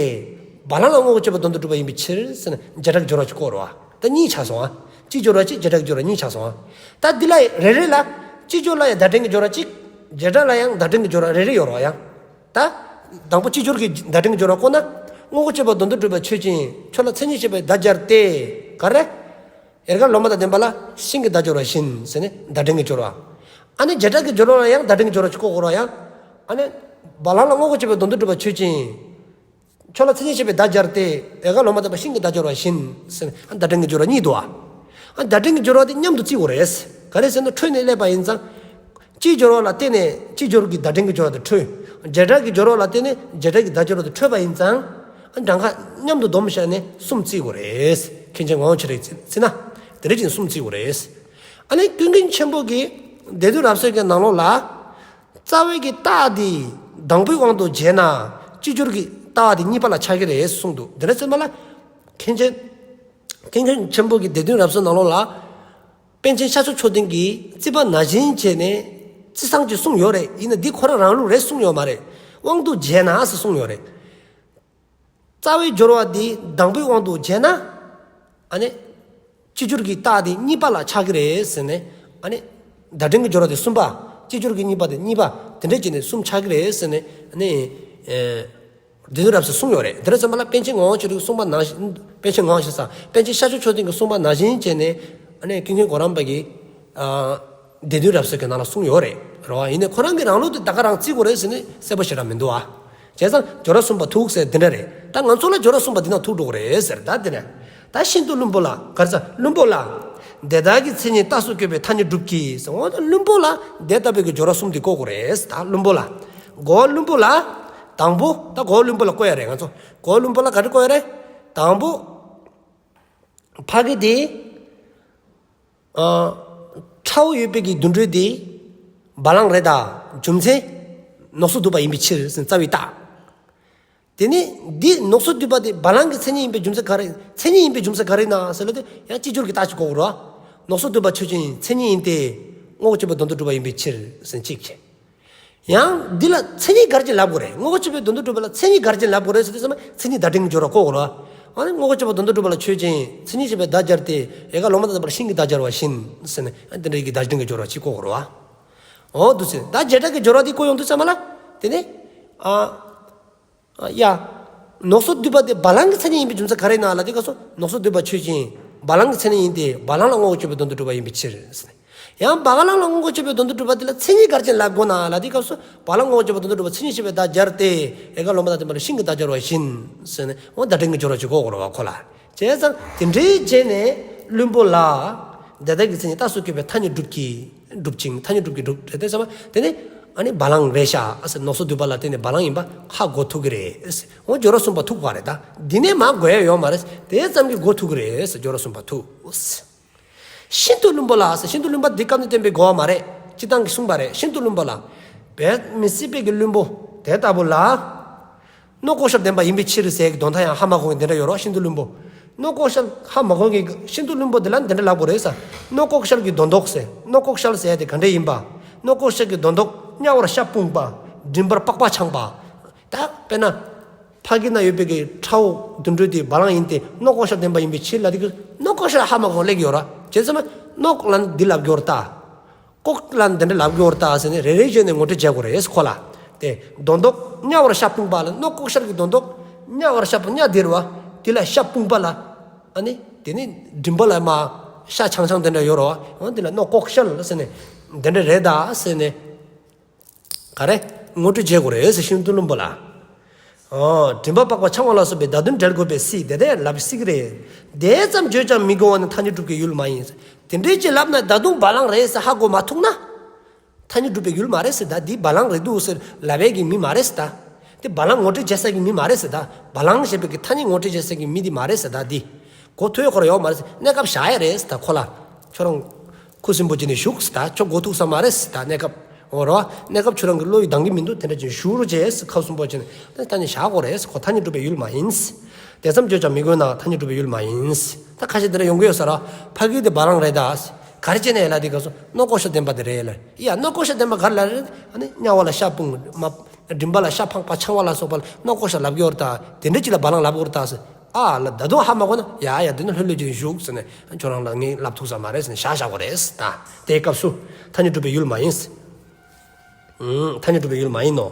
བ་ལང་ལ་དངོས་འགལ་གཅོད་པའི་དོན་དུ་གྲུབ་པ་ཡིན་པའི་ཕྱིར་ཟེར་ནས་བྱེ་བྲག་གི་སྦྱོར་བ་ཅིག་བཀོད་རོགས། ད་གཉིས་ཆགས་སོང་ཨ། སྤྱི་སྦྱོར་བ་གཅིག་བྱེ་བྲག་གི་སྦྱོར་བ་གཉིས་ཆགས་སོང་ཨ། ད་འདི་ལ་རེ་རེ་ལ། སྤྱི་སྦྱོར་ལ་ཡང་བརྡ་འཕྲིན་གྱི་སྦྱོར་བ་གཅིག་བྱེ་བྲག་ལ་ཡང་བརྡ་འཕྲིན་གྱི་སྦྱོར་བ་རེ་རེ་ཡོད་རོགས་ཡང་། ད། དང་པོ་སྤྱི་སྦྱོར་གྱི་བརྡ་འཕྲིན་གྱི་སྦྱོར་བ་བཀོད་ན། དངོས་འགལ་གཅོད་པའི་དོན་དུ་གྲུབ་པ་ཆོས་ཅན། ཁྱོད་ལ་མཚན་ཉིད་བྱེད་པའི་བརྡ་སྦྱར་ཏེ། ག་རེ། ཡལ་ག་ལོ་མ་དང་ལྡན་པ་ལ་ཤིང་གི་བརྡ་སྦྱོར་བ་བཞིན་ཟེར་ནས་བརྡ་འཕྲིན་གྱི་སྦྱོར་བ། ཨ་ནི་བྱེ་བྲག་གི་སྦྱོར་བ་ལ་ཡང་བརྡ་འཕྲིན་གྱི་སྦྱོར་བ་ཅིག་བཀོད་དགོས་རོགས་ཡང་། ཨ་ནི། བ་ལང་ལ་དངོས་འགལ་གཅོད་པའི་དོན་དུ་གྲུབ་པ་ཆོས་ཅན། ཁྱོད་ལ་མཚན་ཉིད་བྱེད་པའི་བརྡ་སྦྱར་ཏེ། ཡལ་ག་ལོ་མ་དང་ལྡན་པ་ལ་ཤིང་གི་བརྡ་སྦྱོར་བ་བཞིན་ཟེར་ནས་ཨ་བརྡ་འཕྲིན་གྱི་སྦྱོར་བ་གཉིས་འདུག་ཨ། ཨ་བརྡ་འཕྲིན་གྱི་སྦྱོར་བ་དེ་མཉམ་དུ་བརྩི་དགོས་རེད། ག་རེ་ཟེར་ན་འཕྲོས་ནས་སླེབས་པ་ཡིན་ཙང་། སྤྱི་སྦྱོར་བ་ལ་བརྟེན་ནས་སྤྱི་སྦྱོར་གྱི་བརྡ་འཕྲིན་གྱི་སྦྱོར་བ་དེ་འཕྲོས། བྱེ་བྲག་གི་སྦྱོར་བ་ལ་བརྟེན་ནས་བྱེ་བྲག་གི་བརྡ་སྦྱོར་བ་དེ་འཕྲོས་པ་ཡིན་ཙང་། ཨ་གྲངས་ཀ་མཉམ་དུ་བསྡོམས་བཞག་ནས་གསུམ་བརྩི་དགོས་རེད། མཁན་ཆེན་ངག་དབང་ཆོས་གྲགས་ཀྱིས་བརྩིས་ན། དེ་འདྲ་བྱས་ནས་གསུམ་བརྩི་དགོས་རེད། ཨ་ནི་ཀུན་མཁྱེན་ཆེན་པོ་གིས་སྡེ་བདུན་རབ་གསལ་གྱི་ནང་ལོགས་ལ། རྩ་བའི་གི་རྟགས་དེ་དང་པོའི་དབང་དུ་བྱས་ན་སྤྱི་སྦྱོར་གྱི་རྟགས་དེ་གཉིས་པ་ལ་ཆགས་ཀྱི་རེད་གསུངས་འདུག་དེ་འདྲ་ཟེར་མ་ལ། མཁན་ཆེན། ཀུན་མཁྱེན་ཆེན་པོ་གིས་སྡེ་བདུན་རབ་གསལ་ནང་ལོགས་ལ། པཎ་ཆེན་ཤཱཀྱ་མཆོག་ལྡན་གྱིས་བརྩིས་པ་ནང་བཞིན་བྱས་ནས་བརྩི་སྟངས་ཅིག་གསུངས་ཡོད་རེད། ཡིན་ན་འདི་ཁོ་རང་རང་ལུགས་རེད་གསུངས་ཡོད་མ་རེད། དབང་དུ་བྱས་ན་ཟེར་གསུངས་ཡོད་རེད། རྩ་བའི་སྦྱོར་བ་འདི་དང་པོའི་དབང་དུ་བྱས་ན། ཨ་ནི། སྤྱི་སྦྱོར་གྱི་རྟགས་འདི་གཉིས་པ་ལ་ཆགས་ཀྱི་རེད་ཟེར་ནས། ཨ་ནི། བརྡ་འཕྲིན་གྱི་སྦྱོར་བ་དེ་གསུམ་པ། སྤྱི་སྦྱོར་གྱི་གཉིས་པ་དེ་གཉིས་པ། དེ་འདྲ་བྱས་ནས་གསུམ་ཆགས་ཀྱི་རེད་ཟེར་ནས། ཨ་ནི། ཨེ། སྡེ་བདུན་རབ་གསལ་གསུངས་ཡོད་རེད། དེ་འདྲ་ཙམ་པ་ལ་པཎ་ཆེན་ངག་དབང་ཆོས་གྲགས་གསུངས་པ་ནང་བཞིན། པཎ་ཆེན་ངག་དབང་ཆོས་གྲགས་ས། པཎ་ཆེན་ཤཱཀྱ་མཆོག་ལྡན་གྱིས་གསུངས་པ་ནང་བཞིན་བྱས་ནས། ཨ་ནི་ཀུན་མཁྱེན་གོ་རམས་པ་གིས། ཨ། སྡེ་བདུན་རབ་གསལ་གྱི་ནང་ལ་གསུངས་ཡོད་རེད། རེད་བ། ཡིན་ནའི་ཁོ་རང་གི་རང་ལུགས་དེ་ད་ག་རང་བརྩི་དགོས་རེད་ཟེར་ནས་གསལ་པོ་ཞེ་དྲག་མི་འདུག་ཨ། བྱས་ཙང་སྦྱོར་བ་གསུམ་པ་ཐུག་ཟེར་འདི་འདྲ་རེད། ད་ང་ཚོ་ལ་སྦྱོར་བ་གསུམ་པ་འདི་ནང་ཐུག་འགྲོ་གི་རེད་ཟེར། ད་འདི་ནས། ད་ཤིན་ཏུ་བླུན་པོ་ལ། ག་རེ་ཟེར། བླུན་པོ་ལ། དེ་དག་གི་མཚན་ཉིད་རྟགས་སུ་བཀོད་པའི་ཐ་སྙད་སྒྲུབ་ཀྱི་ཟེར། འོ་ད་བླུན་པོ་ལ་དེ་ལྟ་བུའི་གི་སྦྱོར་བ་གསུམ་འདི་བཀོད་དགོས་རེད། ད་བླུན་པོ་ལ། གོ་བ་བླུན་པོ་ལ། དང་པོ་ད་གོ་བ་བླུན་པོ་ལ་བཀོད་ཡ་རེད་ང་ཚོ། གོ་བ་བླུན་པོ་ལ་ག་རེ་བཀོད་ཡ་རེད། དང་པོ། ཕ་གི་དེ། ཨ། ཁྲ་བོ་ཡོད་པའི་གི་དུད་འགྲོ་དེ་བ་ལང་རེད་ད། རྒྱུ་མཚན། ནོག་སོགས་འདུས་པ་ཡིན་པའི་ཕྱིར་ཟེར་རྩ་བའི་རྟགས། དེ་ནས་འདི་ནོག་སོགས་འདུས་པ་དེ་བ་ལང་གི་མཚན་ཉིད་ཡིན་པའི་རྒྱུ་མཚན་ག་རེ། མཚན་ཉིད་ཡིན་པའི་རྒྱུ་མཚན་ག་རེ་ན་ཟེར་ལབ་དུས་ཡང་སྤྱི་སྦྱོར་གྱི་རྟགས་ཅིག་བཀོད་དགོས་རེད་བ། ནོག་སོགས་འདུས་པ་ཆོས་ཅན། མཚན་ཉིད་ཡིན་ཏེ། དངོས་འགལ་གཅོད་པའི་དོན་དུ་གྲུབ་པ་ཡིན་པའི་ཕྱིར་ཟེར་གཅིག་བྱས། ཡང་འདི་ལ་མཚན་ཉིད་ག་རེ་ཅིག་ལབ་དགོས་རེད། དངོས་འགལ་གཅོད་པའི་དོན་དུ་གྲུབ་པ་ལ་མཚན་ཉིད་ག་རེ་ཅིག་ལབ་དགོས་རེད་ཟེར་དུས་ཙམ་པ་མཚན་ཉིད་བརྡ་དྲན་གྱི་སྦྱོར་བ་བཀོད་དགོས་རེད་བ། ཨ་ནི་དངོས་འགལ་གཅོད་པའི་དོན་དུ་གྲུབ་པ་ལ་ཆོས་ཅན། མཚན་ཉིད་བྱེད་པའི་བརྡ་སྦྱར་ཏེ། ཡལ་ག་ལོ་མ་དང་ལྡན་པ་ལ་ཤིང་གི་བརྡ་སྦྱར་བ་བཞིན་ཟེར་ནས། ཨ་ནི་དེ་འདྲའི་གི་བརྡ་དྲན་གྱི་སྦྱོར་བ་ཅིག་བཀོད་དགོས་རེད་བ། འོ་འདུག་ཟེར། ད་བྱེ་བྲག་གི་སྦྱོར་བ་འདི་བཀོད་ཡོང་དུས་ཙམ་པ་ལ། དེ་ནས། ཨ། ཡ། ནོག་སོགས་འདུས་པ་དེ་བ་ལང་གི་མཚན་ཉིད་ཡིན་པའི་རྒྱུ་མཚན་ག་རེ་ན་ལབ་དུས་སྐབས་སུ་ནོག་སོགས་འདུས་པ་ཆོས་ཅན། བ་ལང་གི་མཚན་ཉིད་ཡིན་ཏེ། བ་ལང་ལ་དངོས་འགལ་གཅོད་པའི་དོན་དུ་གྲུབ་པ་ཡིན་པའི་ཕྱིར། ཡང་བ་ག་ལང་ལ་དངོས་འགལ་གཅོད་པའི་དོན་དུ་གྲུབ་པ་དེ་ལ་མཚན་ཉིད་ག་རེ་ཅིག་ལབ་དགོས་ན་ལབ་དུས་སྐབས་སུ་བ་ལང་དངོས་འགལ་གཅོད་པའི་དོན་དུ་གྲུབ་པ་མཚན་ཉིད་བྱེད་པའི་བརྡ་སྦྱར་ཏེ། ཡལ་ག་ལོ་མ་དང་ལྡན་པ་ལ་ཤིང་གི་བརྡ་སྦྱར་བ་བཞིན་ཟེར་ནས། འོ་བརྡ་དྲན་གྱི་སྦྱོར་བ་ཅིག་བཀོད་དགོས་རེད་བ་ཁོ་ལ། བྱས་ཙང་དེ་འདྲའི་བྱས་ནས་བླུན་པོ་ལ། དེ་དག་གི་མཚན་ཉིད་རྟགས་སུ་བཀོད་པའི་ཐ་སྙད་སྒྲུབ་ཀྱི། སྒྲུབ་ཅིང་། ཐ་སྙད་སྒྲུབ་ཀྱི་སྒྲུབ་རེད་དེ་ཟེར་བ་དེ་ནི། ཨ་ནི་བ་ལང་རེད་ཤག་ཨ་ཟེར། ནོག་སོགས་འདུས་པ་ལ་བརྟེན་ནས་བ་ལང་ཡིན་པ་ཧ་གོ་ཐུབ་ཀྱི་རེད་ཟེར། འོ་སྦྱོར་བ་གསུམ་པ་ཐུག་པ་རེད་ད། འདི་ནས་མར་འགོད་ཡ་ཡོད་མ་རེད། དེ་ཙམ་གྱིས་གོ་ཐུབ་ཀྱི་རེད་ཟེར། སྦྱོར་བ་གསུམ་པ་ཐུག་ཟེར། ཤིན་ཏུ་བླུན་པོ་ལ་ཟེར། ཤིན་ཏུ་བླུན་པ་འདི་སྐབས་ནས་བསྟན་པའི་གོ་བ་མ་རེད། སྤྱིར་བཏང་གི་གསུངས་པ་རེད། ཤིན་ཏུ་བླུན་པོ་ལ། དཔེ་མི་སྲིད་པའི་གི་བླུན་པོ་དེ་ལྟ་བུ་ལ། ནོག་ལྐོག་ཤལ་ལྡན་པ་ཡིན་པའི་ཕྱིར་ཟེར་གྱི་དོན་དག་ཡང་ཧ་མ་གོ་མཁན་དེ་འདྲ་ཡོད་རེད་བ། ཤིན་ཏུ་བླུན་པོ། ནོག་ལྐོག་ཤལ་ཧ་མ་གོ་མཁན་གྱི་ཤིན་ཏུ་བླུན་པོ་དེ་ལ་འདི་འདྲ་ལབ་དགོས་རེད་ཟེར། ནོག་ལྐོག་ཤལ་གྱི་དོན་ལྡོག་ཟེར། ནོག་ལྐོག་ཤལ་ཟེར་དེ་ག་འདྲ་ཡིན་པ། ནོག་ལྐོག་ཤལ་གྱི་དོན་ལྡོག་གཉའ་བར་ཤ་སྤུངས་པ། མགྲིན་པར་པགས་པ་འཆང་བ། ད་དཔེར་ན་ཕ་གི་ན་ཡོད་པའི་གི་ཁྲའོ་དུད་འགྲོ་དེ་བ་ལང་ཡིན་ཏེ་ནོག་ལྐོག་ཤལ་ལྡན་པ་ཡིན་པའི་ཕྱིར་ལ་དེ་གི་ནོག་ལྐོག་ཤལ་ཧ་མ་གོ་ལེགས་ཡོད་ར། བྱས་ཙང་ནོག་ལ་འདི་ལབ་ཡོད་ར་ད། ལྐོག་ལ་འདི་འདྲ་ལབ་ཡོད་ར་ད་ཟེར་ནས་རེ་རེ་བྱས་ནས་ངོ་སྤྲོད་བྱེད་དགོས་རེད་ཁོ་ལ། དེ་དོན་ལྡོག་གཉའ་བར་ཤ་སྤུངས་པ་ལ་ནོག་ལྐོག་ཤལ་གྱི་དོན་ལྡོག་གཉའ་བར་ཤ་སྤུངས་གཉའ་དེ་ར་བ་དེ་ལ་ཤ་སྤུངས་པ་ལ། ཨ་ནི་དེ་ནི་མགྲིན་པ་ལ་མ་ཤ་འཆང་འཆང་དེ་འདྲ་ཡོད་ར་བ་འོ་དེ་ལ་ནོག་ལྐོག་ཤལ་ཟེར་ནས་དེ་འདྲ་རེད་ད་ཟེར་ནས། ག་རེ། ངོ་སྤྲོད་བྱེད་དགོས་རེད་ཟེར་ཤིན་ཏུ་བླུན་པོ་ལ། ཨོ། མགྲིན་པ་པགས་པ་འཆང་བ་ལ་སོགས་པའི་བརྡ་དོན་འགྲེལ་དགོས་པས་སྲིད་དེ་དེ་ལབ་སྲིད་ཀྱི་རེད། དེ་ཙམ་བརྗོད་ཀྱང་མི་གོ་བ་ནི་ཐ་སྙད་སྒྲུབ་ཀྱི་ཡུལ་མ་ཡིན། དེ་འདྲའི་ཅིག་ལབ་ན་ད་དུང་བ་ལང་རེད་ཟེར་ཧ་གོ་མ་ཐུབ་ན། ཐ་སྙད་སྒྲུབ་པའི་ཡུལ་མ་རེད་ཟེར་ད་འདི་བ་ལང་རེད་འདུག་ཟེར་ལབ་པའི་གི་མི་མ་རེད་ཟེར་ད། དེ་བ་ལང་ངོ་སྤྲོད་བྱེད་ས་གི་མི་མ་རེད་ཟེར་ད། བ་ལང་ཞེས་པའི་གི་ཐ་སྙད་ངོ་སྤྲོད་བྱེད་ས་གི་མི་འདི་མ་རེད་ཟེར་ད་འདི། གོ་ཐོས་ཁོ་ར་ཡོད་མ་རེད་ཟེར་གནས་སྐབས་བཞག་ཡ་རེད་ཟེར་ད་ཁོ་ལ། ཁྱོད་རང་ཁུ་སིམ་པོ་བྱས་ནས་བཞུགས་ཟེར་ད་ཁྱོད་གོ་ཐུབ་ས་མ་རེད་ཟེར་ད་གནས་སྐབས། འོ་རོ། གནས་སྐབས་ཁྱོད་རང་གི་བློ་ཡི་འདང་གི་མི་འདུག་དེ་འདྲ་ཅིག་ཞུ་རོགས་བྱས་ཟེར་ཁ་སུམ་པོ་བྱས་ནས་ད་ནི་བཞག་དགོས་རེད་ཟེར་ཁོ་ཐ་སྙད་སྒྲུབ་པའི་ཡུལ་མ་ཡིན་ཟེར། དེ་ཙམ་བརྗོད་ཀྱང་མི་གོ་ན་ཐ་སྙད་སྒྲུབ་པའི་ཡུལ་མ་ཡིན་ཟེར། ད་ཁ་ཤས་དེ་འདྲ་ཡོང་གི་ཡོད་ས་ར། ཕ་གི་དེ་བ་ལང་རེད་ད་ཟེར། ག་རེ་བྱས་ནས་ལ་དེ་ག་སོ་ནོག་ལྐོག་ཤལ་ལྡན་པ་དེ་རེད་ལ། ཡ་ནོག་ལྐོག་ཤལ་ལྡན་པ་ག་རེ་ལ་རེད། ཨ་ནི་གཉའ་བ་ལ་ཤ་སྤུངས་མ། མགྲིན་པ་ལ་ཤ་པགས་པ་འཆང་བ་ལ་སོགས་པ་ལ་ནོག་ལྐོག་ཤལ་ལབ་ཀྱི་ཡོད་རེད་ད། དེ་འདྲ་ཅིག་ལ་བ་ལང་ལབ་ཀྱི་ཡོད་རེད་ད་ཟེར། ཨ་ལ་ད་དུང་ཧ་མ་གོ་ན་ཡ་ཡ་དེ་ནི་ལྷོད་ལྷོད་ཅིག་བཞུགས་ཟེར་ནས་ཁྱོད་རང་ལ་ངས་ལབ་ཐུབ་ས་མ་རེད་ཟེར་ནས་བཞག་བཞག་དགོས་རེད་ཟེར་ད། དེའི་སྐབས་སུ་ཐ་སྙད་སྒྲུབ་པའི་ཡུལ་མ་ཡིན་ཟེར། ཨུམ། ཐ་སྙད་སྒྲུབ་པའི་ཡུལ་མ་ཡིན་ནོ།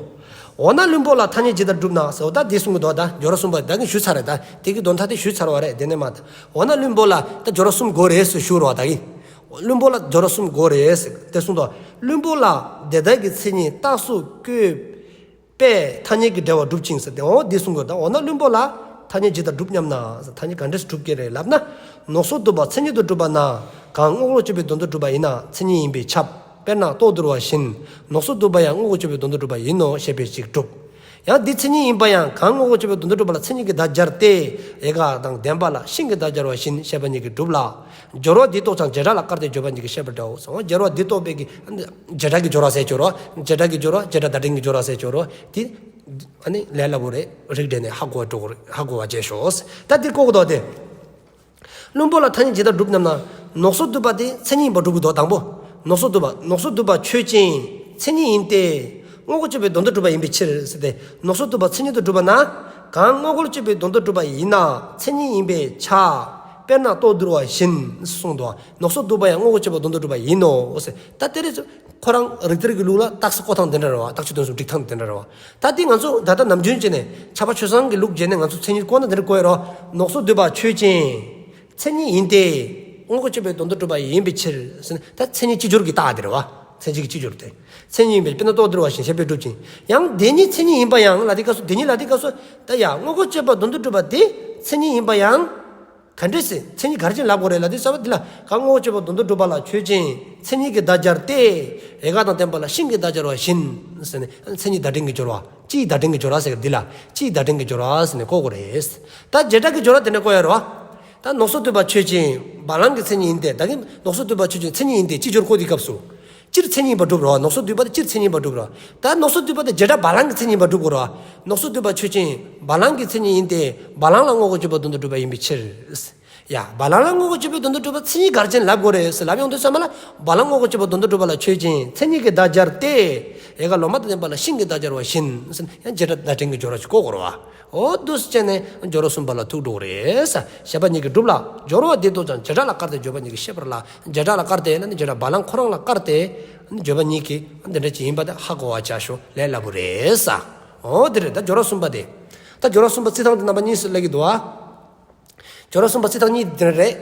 འོ་ན་བླུན་པོ་ལ་ཐ་སྙད་ཇི་ལྟར་སྒྲུབ་ན་ཟེར་བ་ད་འདི་གསུང་གི་འདུག་ད་སྦྱོར་བ་གསུམ་པ་ད་གིན་ཞུས་ཚར་རེད་ད། དེ་གི་དོན་དག་དེ་ཞུས་ཚར་བ་རེད་དེ་ནས་མ་ད། འོ་ན་བླུན་པོ་ལ་ད་སྦྱོར་བ་གསུམ་དགོས་རེད་ཟེར་ཞུ་རོགས་ད་གིན། བླུན་པོ་ལ་སྦྱོར་བ་གསུམ་དགོས་རེད་ཟེར་དེ་གསུང་འདུག་བླུན་པོ་ལ་དེ་དག་གི་མཚན་ཉིད་རྟགས་སུ་བཀོད་པས་ཐ་སྙད་ཀྱི་འབྲེལ་བ་སྒྲུབ་ཅིང་ཟེར་ཏེ་འོ་འདི་གསུང་དགོས་ད། འོ་ན་བླུན་པོ་ལ་ཐ་སྙད་ཇི་ལྟར་སྒྲུབ་སྙམ་ན་ཟེར་ཐ་སྙད་ག་འདྲས་སྒྲུབ་ཀྱི་རེད་ལབ་ན། ནོག་སོགས་འདུས་པ་མཚན་ཉིད་དུ་གྲུབ་པ་ན་གང་དངོས་འགལ་གཅོད་པའི་དོན་དུ་གྲུབ་པ་ཡིན་ན་མཚན་ཉིད་ཡིན་པས་ཁྱབ། དཔེར་ན་ལྟོ་ལྡིར་བ་བཞིན་ནོག་སོགས་འདུས་པ་ཡང་དངོས་འགལ་གཅོད་པའི་དོན་དུ་གྲུབ་པ་ཡིན་ནོ་ཞེས་པས་གཅིག་གྲུབ། ཡང་འདི་མཚན་ཉིད་ཡིན་པ་ཡང་གང་དངོས་འགལ་གཅོད་པའི་དོན་དུ་གྲུབ་པ་ལ་མཚན་ཉིད་ཀྱི་བརྡ་སྦྱར་ཏེ་ཡལ་ག་དང་ལྡན་པ་ལ་ཤིང་གི་བརྡ་སྦྱར་བ་བཞིན་ཞེས་པ་གཉིས་ཀྱིས་གྲུབ་ལ། སྦྱོར་བ་འདི་རྟོགས་ཀྱང་བྱེ་བྲག་ལ་བཀར་ཏེ་བརྗོད་པ་གཉིས་ཀྱིས་བཤད་པར་འགྲོའོ། སྦྱོར་བ་འདི་རྟོགས་པའི་གི་བྱེ་བྲག་གི་སྦྱོར་བ་ཟེར་སྦྱོར་བ་བྱེ་བྲག་གི་སྦྱོར་བ་བྱེ་བྲག་བརྡ་དྲན་གྱི་སྦྱོར་བ་ཟེར་སྦྱོར་བ་དེ་ཨ་ནི་ལས་སླ་པོ་རེད། རིགས་འགྲེ་ནས་ཧ་གོ་བ་འགྲོ་ཧ་གོ་བ་བྱས་ཤོག་ད་འདི་ཀོ་ཀོ་དོ་དེ། བླུན་པོ་ལ་ཐ་སྙད་ཇི་ལྟར་སྒྲུབ་སྙམ་ན། ནོག་སོགས་འདུས་པ་དེ་མཚན་ཉིད་ཡིན་པར་སྒྲུབ་ཀྱི་འདུག་དང་པོ། ནོག་སོགས་འདུས་པ་ནོག་སོགས་འདུས་པ་ཆོས་ཅན། མཚན་ཉིད་ཡིན་ཏེ། དངོས་འགལ་གཅོད་པའི་དོན་དུ་གྲུབ་པ་ཡིན་པའི་ཕྱིར་ཟེར་ཏེ། ནོག་སོགས་འདུས་པ་མཚན་ཉིད་དུ་གྲུབ་པ་ན། གང་དངོས་འགལ་གཅོད་པའི་དོན་དུ་གྲུབ་པ་ཡིན་ན་མཚན་ཉིད་ཡིན་པས་ཁྱབ། དཔེར་ན་ལྟོ་ལྡིར་བ་བཞིན་གསུངས་འདུག་ནོག་སོགས་འདུས་པ་ཡང་དངོས་འགལ་གཅོད་པའི་དོན་དུ་གྲུབ་པ་ཡིན་ནོ་ཟེར། ད་དེ་རེད། ཁོ་རང་རིགས་གཏེར་གྱི་ལུགས་ལ་རྟགས་གསལ་བཀོད་སྟངས་དེ་འདྲ་རེད་བ། རྟགས་ཆོས་དོན་གསུམ་སྒྲིག་སྟངས་དེ་འདྲ་རེད་བ། ད་འདི་ང་ཚོ་ད་ལྟ་ནམ་རྒྱུན་བྱས་ནས་ཕྱྭ་པ་ཆོས་བཟང་གི་ལུགས་བྱས་ནས་ང་ཚོ་མཚན་ཉིད་བཀོད་ན་དེ་འདྲ་བཀོད་ཡ་རོ། ནོག་སོགས་འདུས་པ་ཆོས་ཅན། མཚན་ཉིད་ཡིན་ཏེ། དངོས་འགལ་གཅོད་པའི་དོན་དུ་གྲུབ་པ་ཡིན་པའི་ཕྱིར་ཟེར་ན་ད་མཚན་ཉིད་སྤྱི་སྦྱོར་གྱི་རྟགས་དེ་རེད་བ། མཚན་ཉིད་ཀྱི་སྤྱི་སྦྱོར་དེ། མཚན་ཉིད་ཡིན་པས་དཔེར་ན་ལྟོ་ལྡིར་བ་བཞིན་ཞེས་པས་སྒྲུབ་ཅིང་། ཡང་དེ་ཉིད་མཚན་ཉིད་ཡིན་པ་ཡང་ལ་དེ་སྐབས་སུ་དེ་ཉིད་ལ་དེ་སྐབས་སུ་ད་ཡ་དངོས་འགལ་གཅོད་པའི་དོན་དུ་གྲུབ་པ་དེ་མཚན་ཉིད་ཡིན་པ་ཡང་། ག་འདྲས་སེ་མཚན་ཉིད་ག་རེ་བྱས་ནས་ལབ་དགོས་རེད་ལབ་དུས་ཙམ་པ་འདི་ལ་གང་དངོས་འགལ་གཅོད་པའི་དོན་དུ་གྲུབ་པ་ལ་ཆོས་ཅན། མཚན་ཉིད་ཀྱི་བརྡ་སྦྱར་ཏེ། ཡལ་ག་དང་ལྡན་པ་ལ་ཤིང་གི་བརྡ་སྦྱར་བ་བཞིན་ཟེར་ནས་མཚན་ཉིད་བརྡ་དྲན་གྱི་སྦྱོར་བ། སྤྱིའི་བརྡ་དྲན་གྱི་སྦྱོར་བ་ཟེར་གི་འདི་ལ་སྤྱིའི་བརྡ་དྲན་གྱི་སྦྱོར་བ་ཟེར་ནས་བཀོད་དགོས་རེད། ད་བྱེ་བྲག་གི་སྦྱོར་བ་དེ་འདྲ་བཀོད་ཡ་རེད་བ། ད་ནོག་སོགས་འདུས་པ་ཆོས་ཅན། བ་ལང་གི་མཚན་ཉིད་ཡིན་ཏེ་ད་གིན་ནོག་སོགས་འདུས་པ་ཆོས་ཅན་མཚན་ཉིད་ཡིན་ཏེ་སྤྱི་སྦྱོར་བཀོད་དེའི་སྐབས་སུ། སྤྱིར་མཚན་ཉིད་ཡིན་པར་སྒྲུབ་རོ། ནོག་སོགས་འདུས་པ་དེ་སྤྱིར་མཚན་ཉིད་ཡིན་པར་སྒྲུབ་རོ། ད་ནོག་སོགས་འདུས་པ་དེ་བྱེ་བྲག་བ་ལང་གི་མཚན་ཉིད་ཡིན་པར་སྒྲུབ་དགོས་རོ། ནོག་སོགས་འདུས་པ་ཆོས་ཅན། བ་ལང་གི་མཚན་ཉིད་ཡིན་ཏེ། བ་ལང་ལ་དངོས་འགལ་གཅོད་པའི་དོན་དུ་གྲུབ་པ་ཡིན་པའི་ཕྱིར། ཡ། བ་ལང་ལ་དངོས་འགལ་གཅོད་པའི་དོན་དུ་གྲུབ་པ་མཚན་ཉིད་ག་རེ་བྱས་ནས་ལབ་དགོས་རེད་ཟེར་ལབ་ཡོང་དུས་ཙམ་པ་ལ། བ་ལང་དངོས་འགལ་གཅོད་པའི་དོན་དུ་གྲུབ་པ་ལ་ཆོས་ཅན། མཚན་ཉིད་ཀྱི་བརྡ་སྦྱར་ཏེ། ཡལ་ག་ལོ་མ་དང་ལྡན་པ་ལ་ཤིང་གི་བརྡ་སྦྱར་བ་བཞིན་ཟེར་ཡང་བྱེ་བྲག་བརྡ་དྲན་གྱི་སྦྱོར་བ་ཞིག་བཀོད་དགོས་རེད་བ། འོ་འདུག་སེ་བྱས་ནས་སྦྱོར་བ་གསུམ་པ་ལ་ཐུག་འགྲོ་གི་རེད་ཟེར། བྱེད་པ་གཉིས་ཀྱིས་གྲུབ་ལ། སྦྱོར་བ་འདི་རྟོགས་ཀྱང་བྱེ་བྲག་ལ་བཀར་ཏེ་བརྗོད་པ་གཉིས་ཀྱིས་བཤད་པར་སླ། བྱེ་བྲག་ལ་བཀར་ཏེ་ན་ནི་བྱེ་བྲག་བ་ལང་ཁོ་རང་ལ་བཀར་ཏེ། བརྗོད་པ་གཉིས་ཀྱིས་འདི་འདྲ་ཅིག་ཡིན་པ་དེ་ཧ་གོ་བ་བྱ་ཤོག་ལས་སླ་པོ་རེད་ཟེར། འོ་དེ་རེད། ད་སྦྱོར་བ་གསུམ་པ་དེ། ད་སྦྱོར་བ་གསུམ་པ་རྩི་སྟངས་དེ་རྣམ་པ་གཉིས་སུ་སླེབས་ཀྱི་འདུག་ཨ། སྦྱོར་བ་གསུམ་པ་རྩི་སྟངས་གཉིས་དེ་འདྲ་རེད།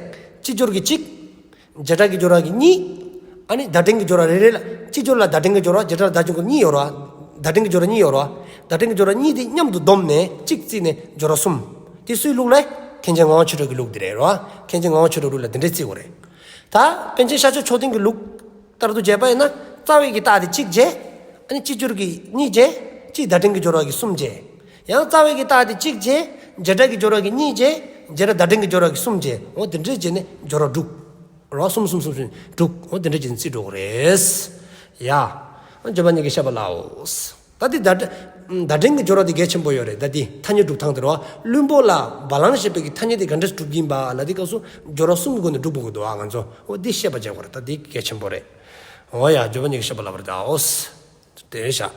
སྤྱི་སྦྱོར་གྱི་གཅིག་བྱེ་བྲག་གི་སྦྱོར་བ་གི་གཉིས། ཨ་ནི་བརྡ་དྲན་གྱི་སྦྱོར་བ་རེ་རེ་ལ། སྤྱི་སྦྱོར་ལ་བརྡ་དྲན་གྱི་སྦྱོར་བ། བྱེ་བྲག་ལ་བརྡ་དྲན་གྱི་གཉིས་ཡོད་རེད་བ། བརྡ་དྲན་གྱི་སྦྱོར་བ་གཉིས་ཡོད་རེད་བ། བརྡ་དྲན་གྱི་སྦྱོར་བ་གཉིས་དེ་མཉམ་དུ་བསྡོམས་ནས་གཅིག་བརྩིས་ནས་སྦྱོར་བ་གསུམ། དེ་སུའི་ལུགས་ལས། མཁན་ཆེན་ངག་དབང་ཆོས་གྲགས་ཀྱི་ལུགས་དེ་རེད་རེད་བ། མཁན་ཆེན་ངག་དབང་ཆོས་གྲགས་ལུགས་ལ་དེ་འདྲས་བརྩི་དགོས་རེད། ད་པཎ་ཆེན་ཤཱཀྱ་མཆོག་ལྡན་གྱི་ལུགས་ལྟར་དུ་བྱས་པ་ཡིན་ན། རྩ་བའི་གི་རྟགས་དེ་གཅིག་བྱས། ཨ་ནི་སྤྱི་སྦྱོར་གྱི་གཉིས་བྱས། སྤྱིའི་བརྡ་དྲན་གྱི་སྦྱོར་བ་གི་གསུམ་བྱས། ཡང་རྩ་བའི་གི་རྟགས་དེ་གཅིག་བྱས། བྱེ་བྲག་གི་སྦྱོར་བ་གི་གཉིས་བྱས། བྱེ་བྲག་བརྡ་དྲན་གྱི་སྦྱོར་བ་གི་གསུམ་བྱས། འོ་དེ་འདྲས་བྱས་ནས་སྦྱོར་བ་དྲུག་རོ། གསུམ་གསུམ་གསུམ་གསུམ་དྲུག་འོ་དེ་འདྲས་བྱས་ནས་རྩི་འགྲོ་གི་རེད། ཡ། བརྗོད་པ་གཉིས་ཀྱིས་བཤད་པར་སླའོ། ད་འདི་བརྡ་བརྡ་དྲན་གྱི་སྦྱོར་བ་འདི་གལ་ཆེན་པོ་ཡོད་རེད། ད་འདི་ཐ་སྙད་སྒྲུབ་སྟངས་དེ་རེད་བ། བླུན་པོ་ལ་བ་ལང་ཞེས་པའི་གི་ཐ་སྙད་དེ་ག་འདྲས་སྒྲུབ་ཀྱི་ཡིན་པ་ལ་དེ་སྐབས་སུ་སྦྱོར་བ་གསུམ་གྱི་སྒོ་ནས་སྒྲུབ་དགོས་ཀྱི་འདུག་ཨ། ང་ཚོ་འོ་འདི་ཤེས་པ་བྱེད་དགོས་རེད། ད་འདི་གལ་ཆེན་པོ་རེད། འོ་ཡ། བརྗོད་པ་གཉིས་ཀྱིས་བཤད་པར་སླ་བར་བྱའོ། དེ་བཞག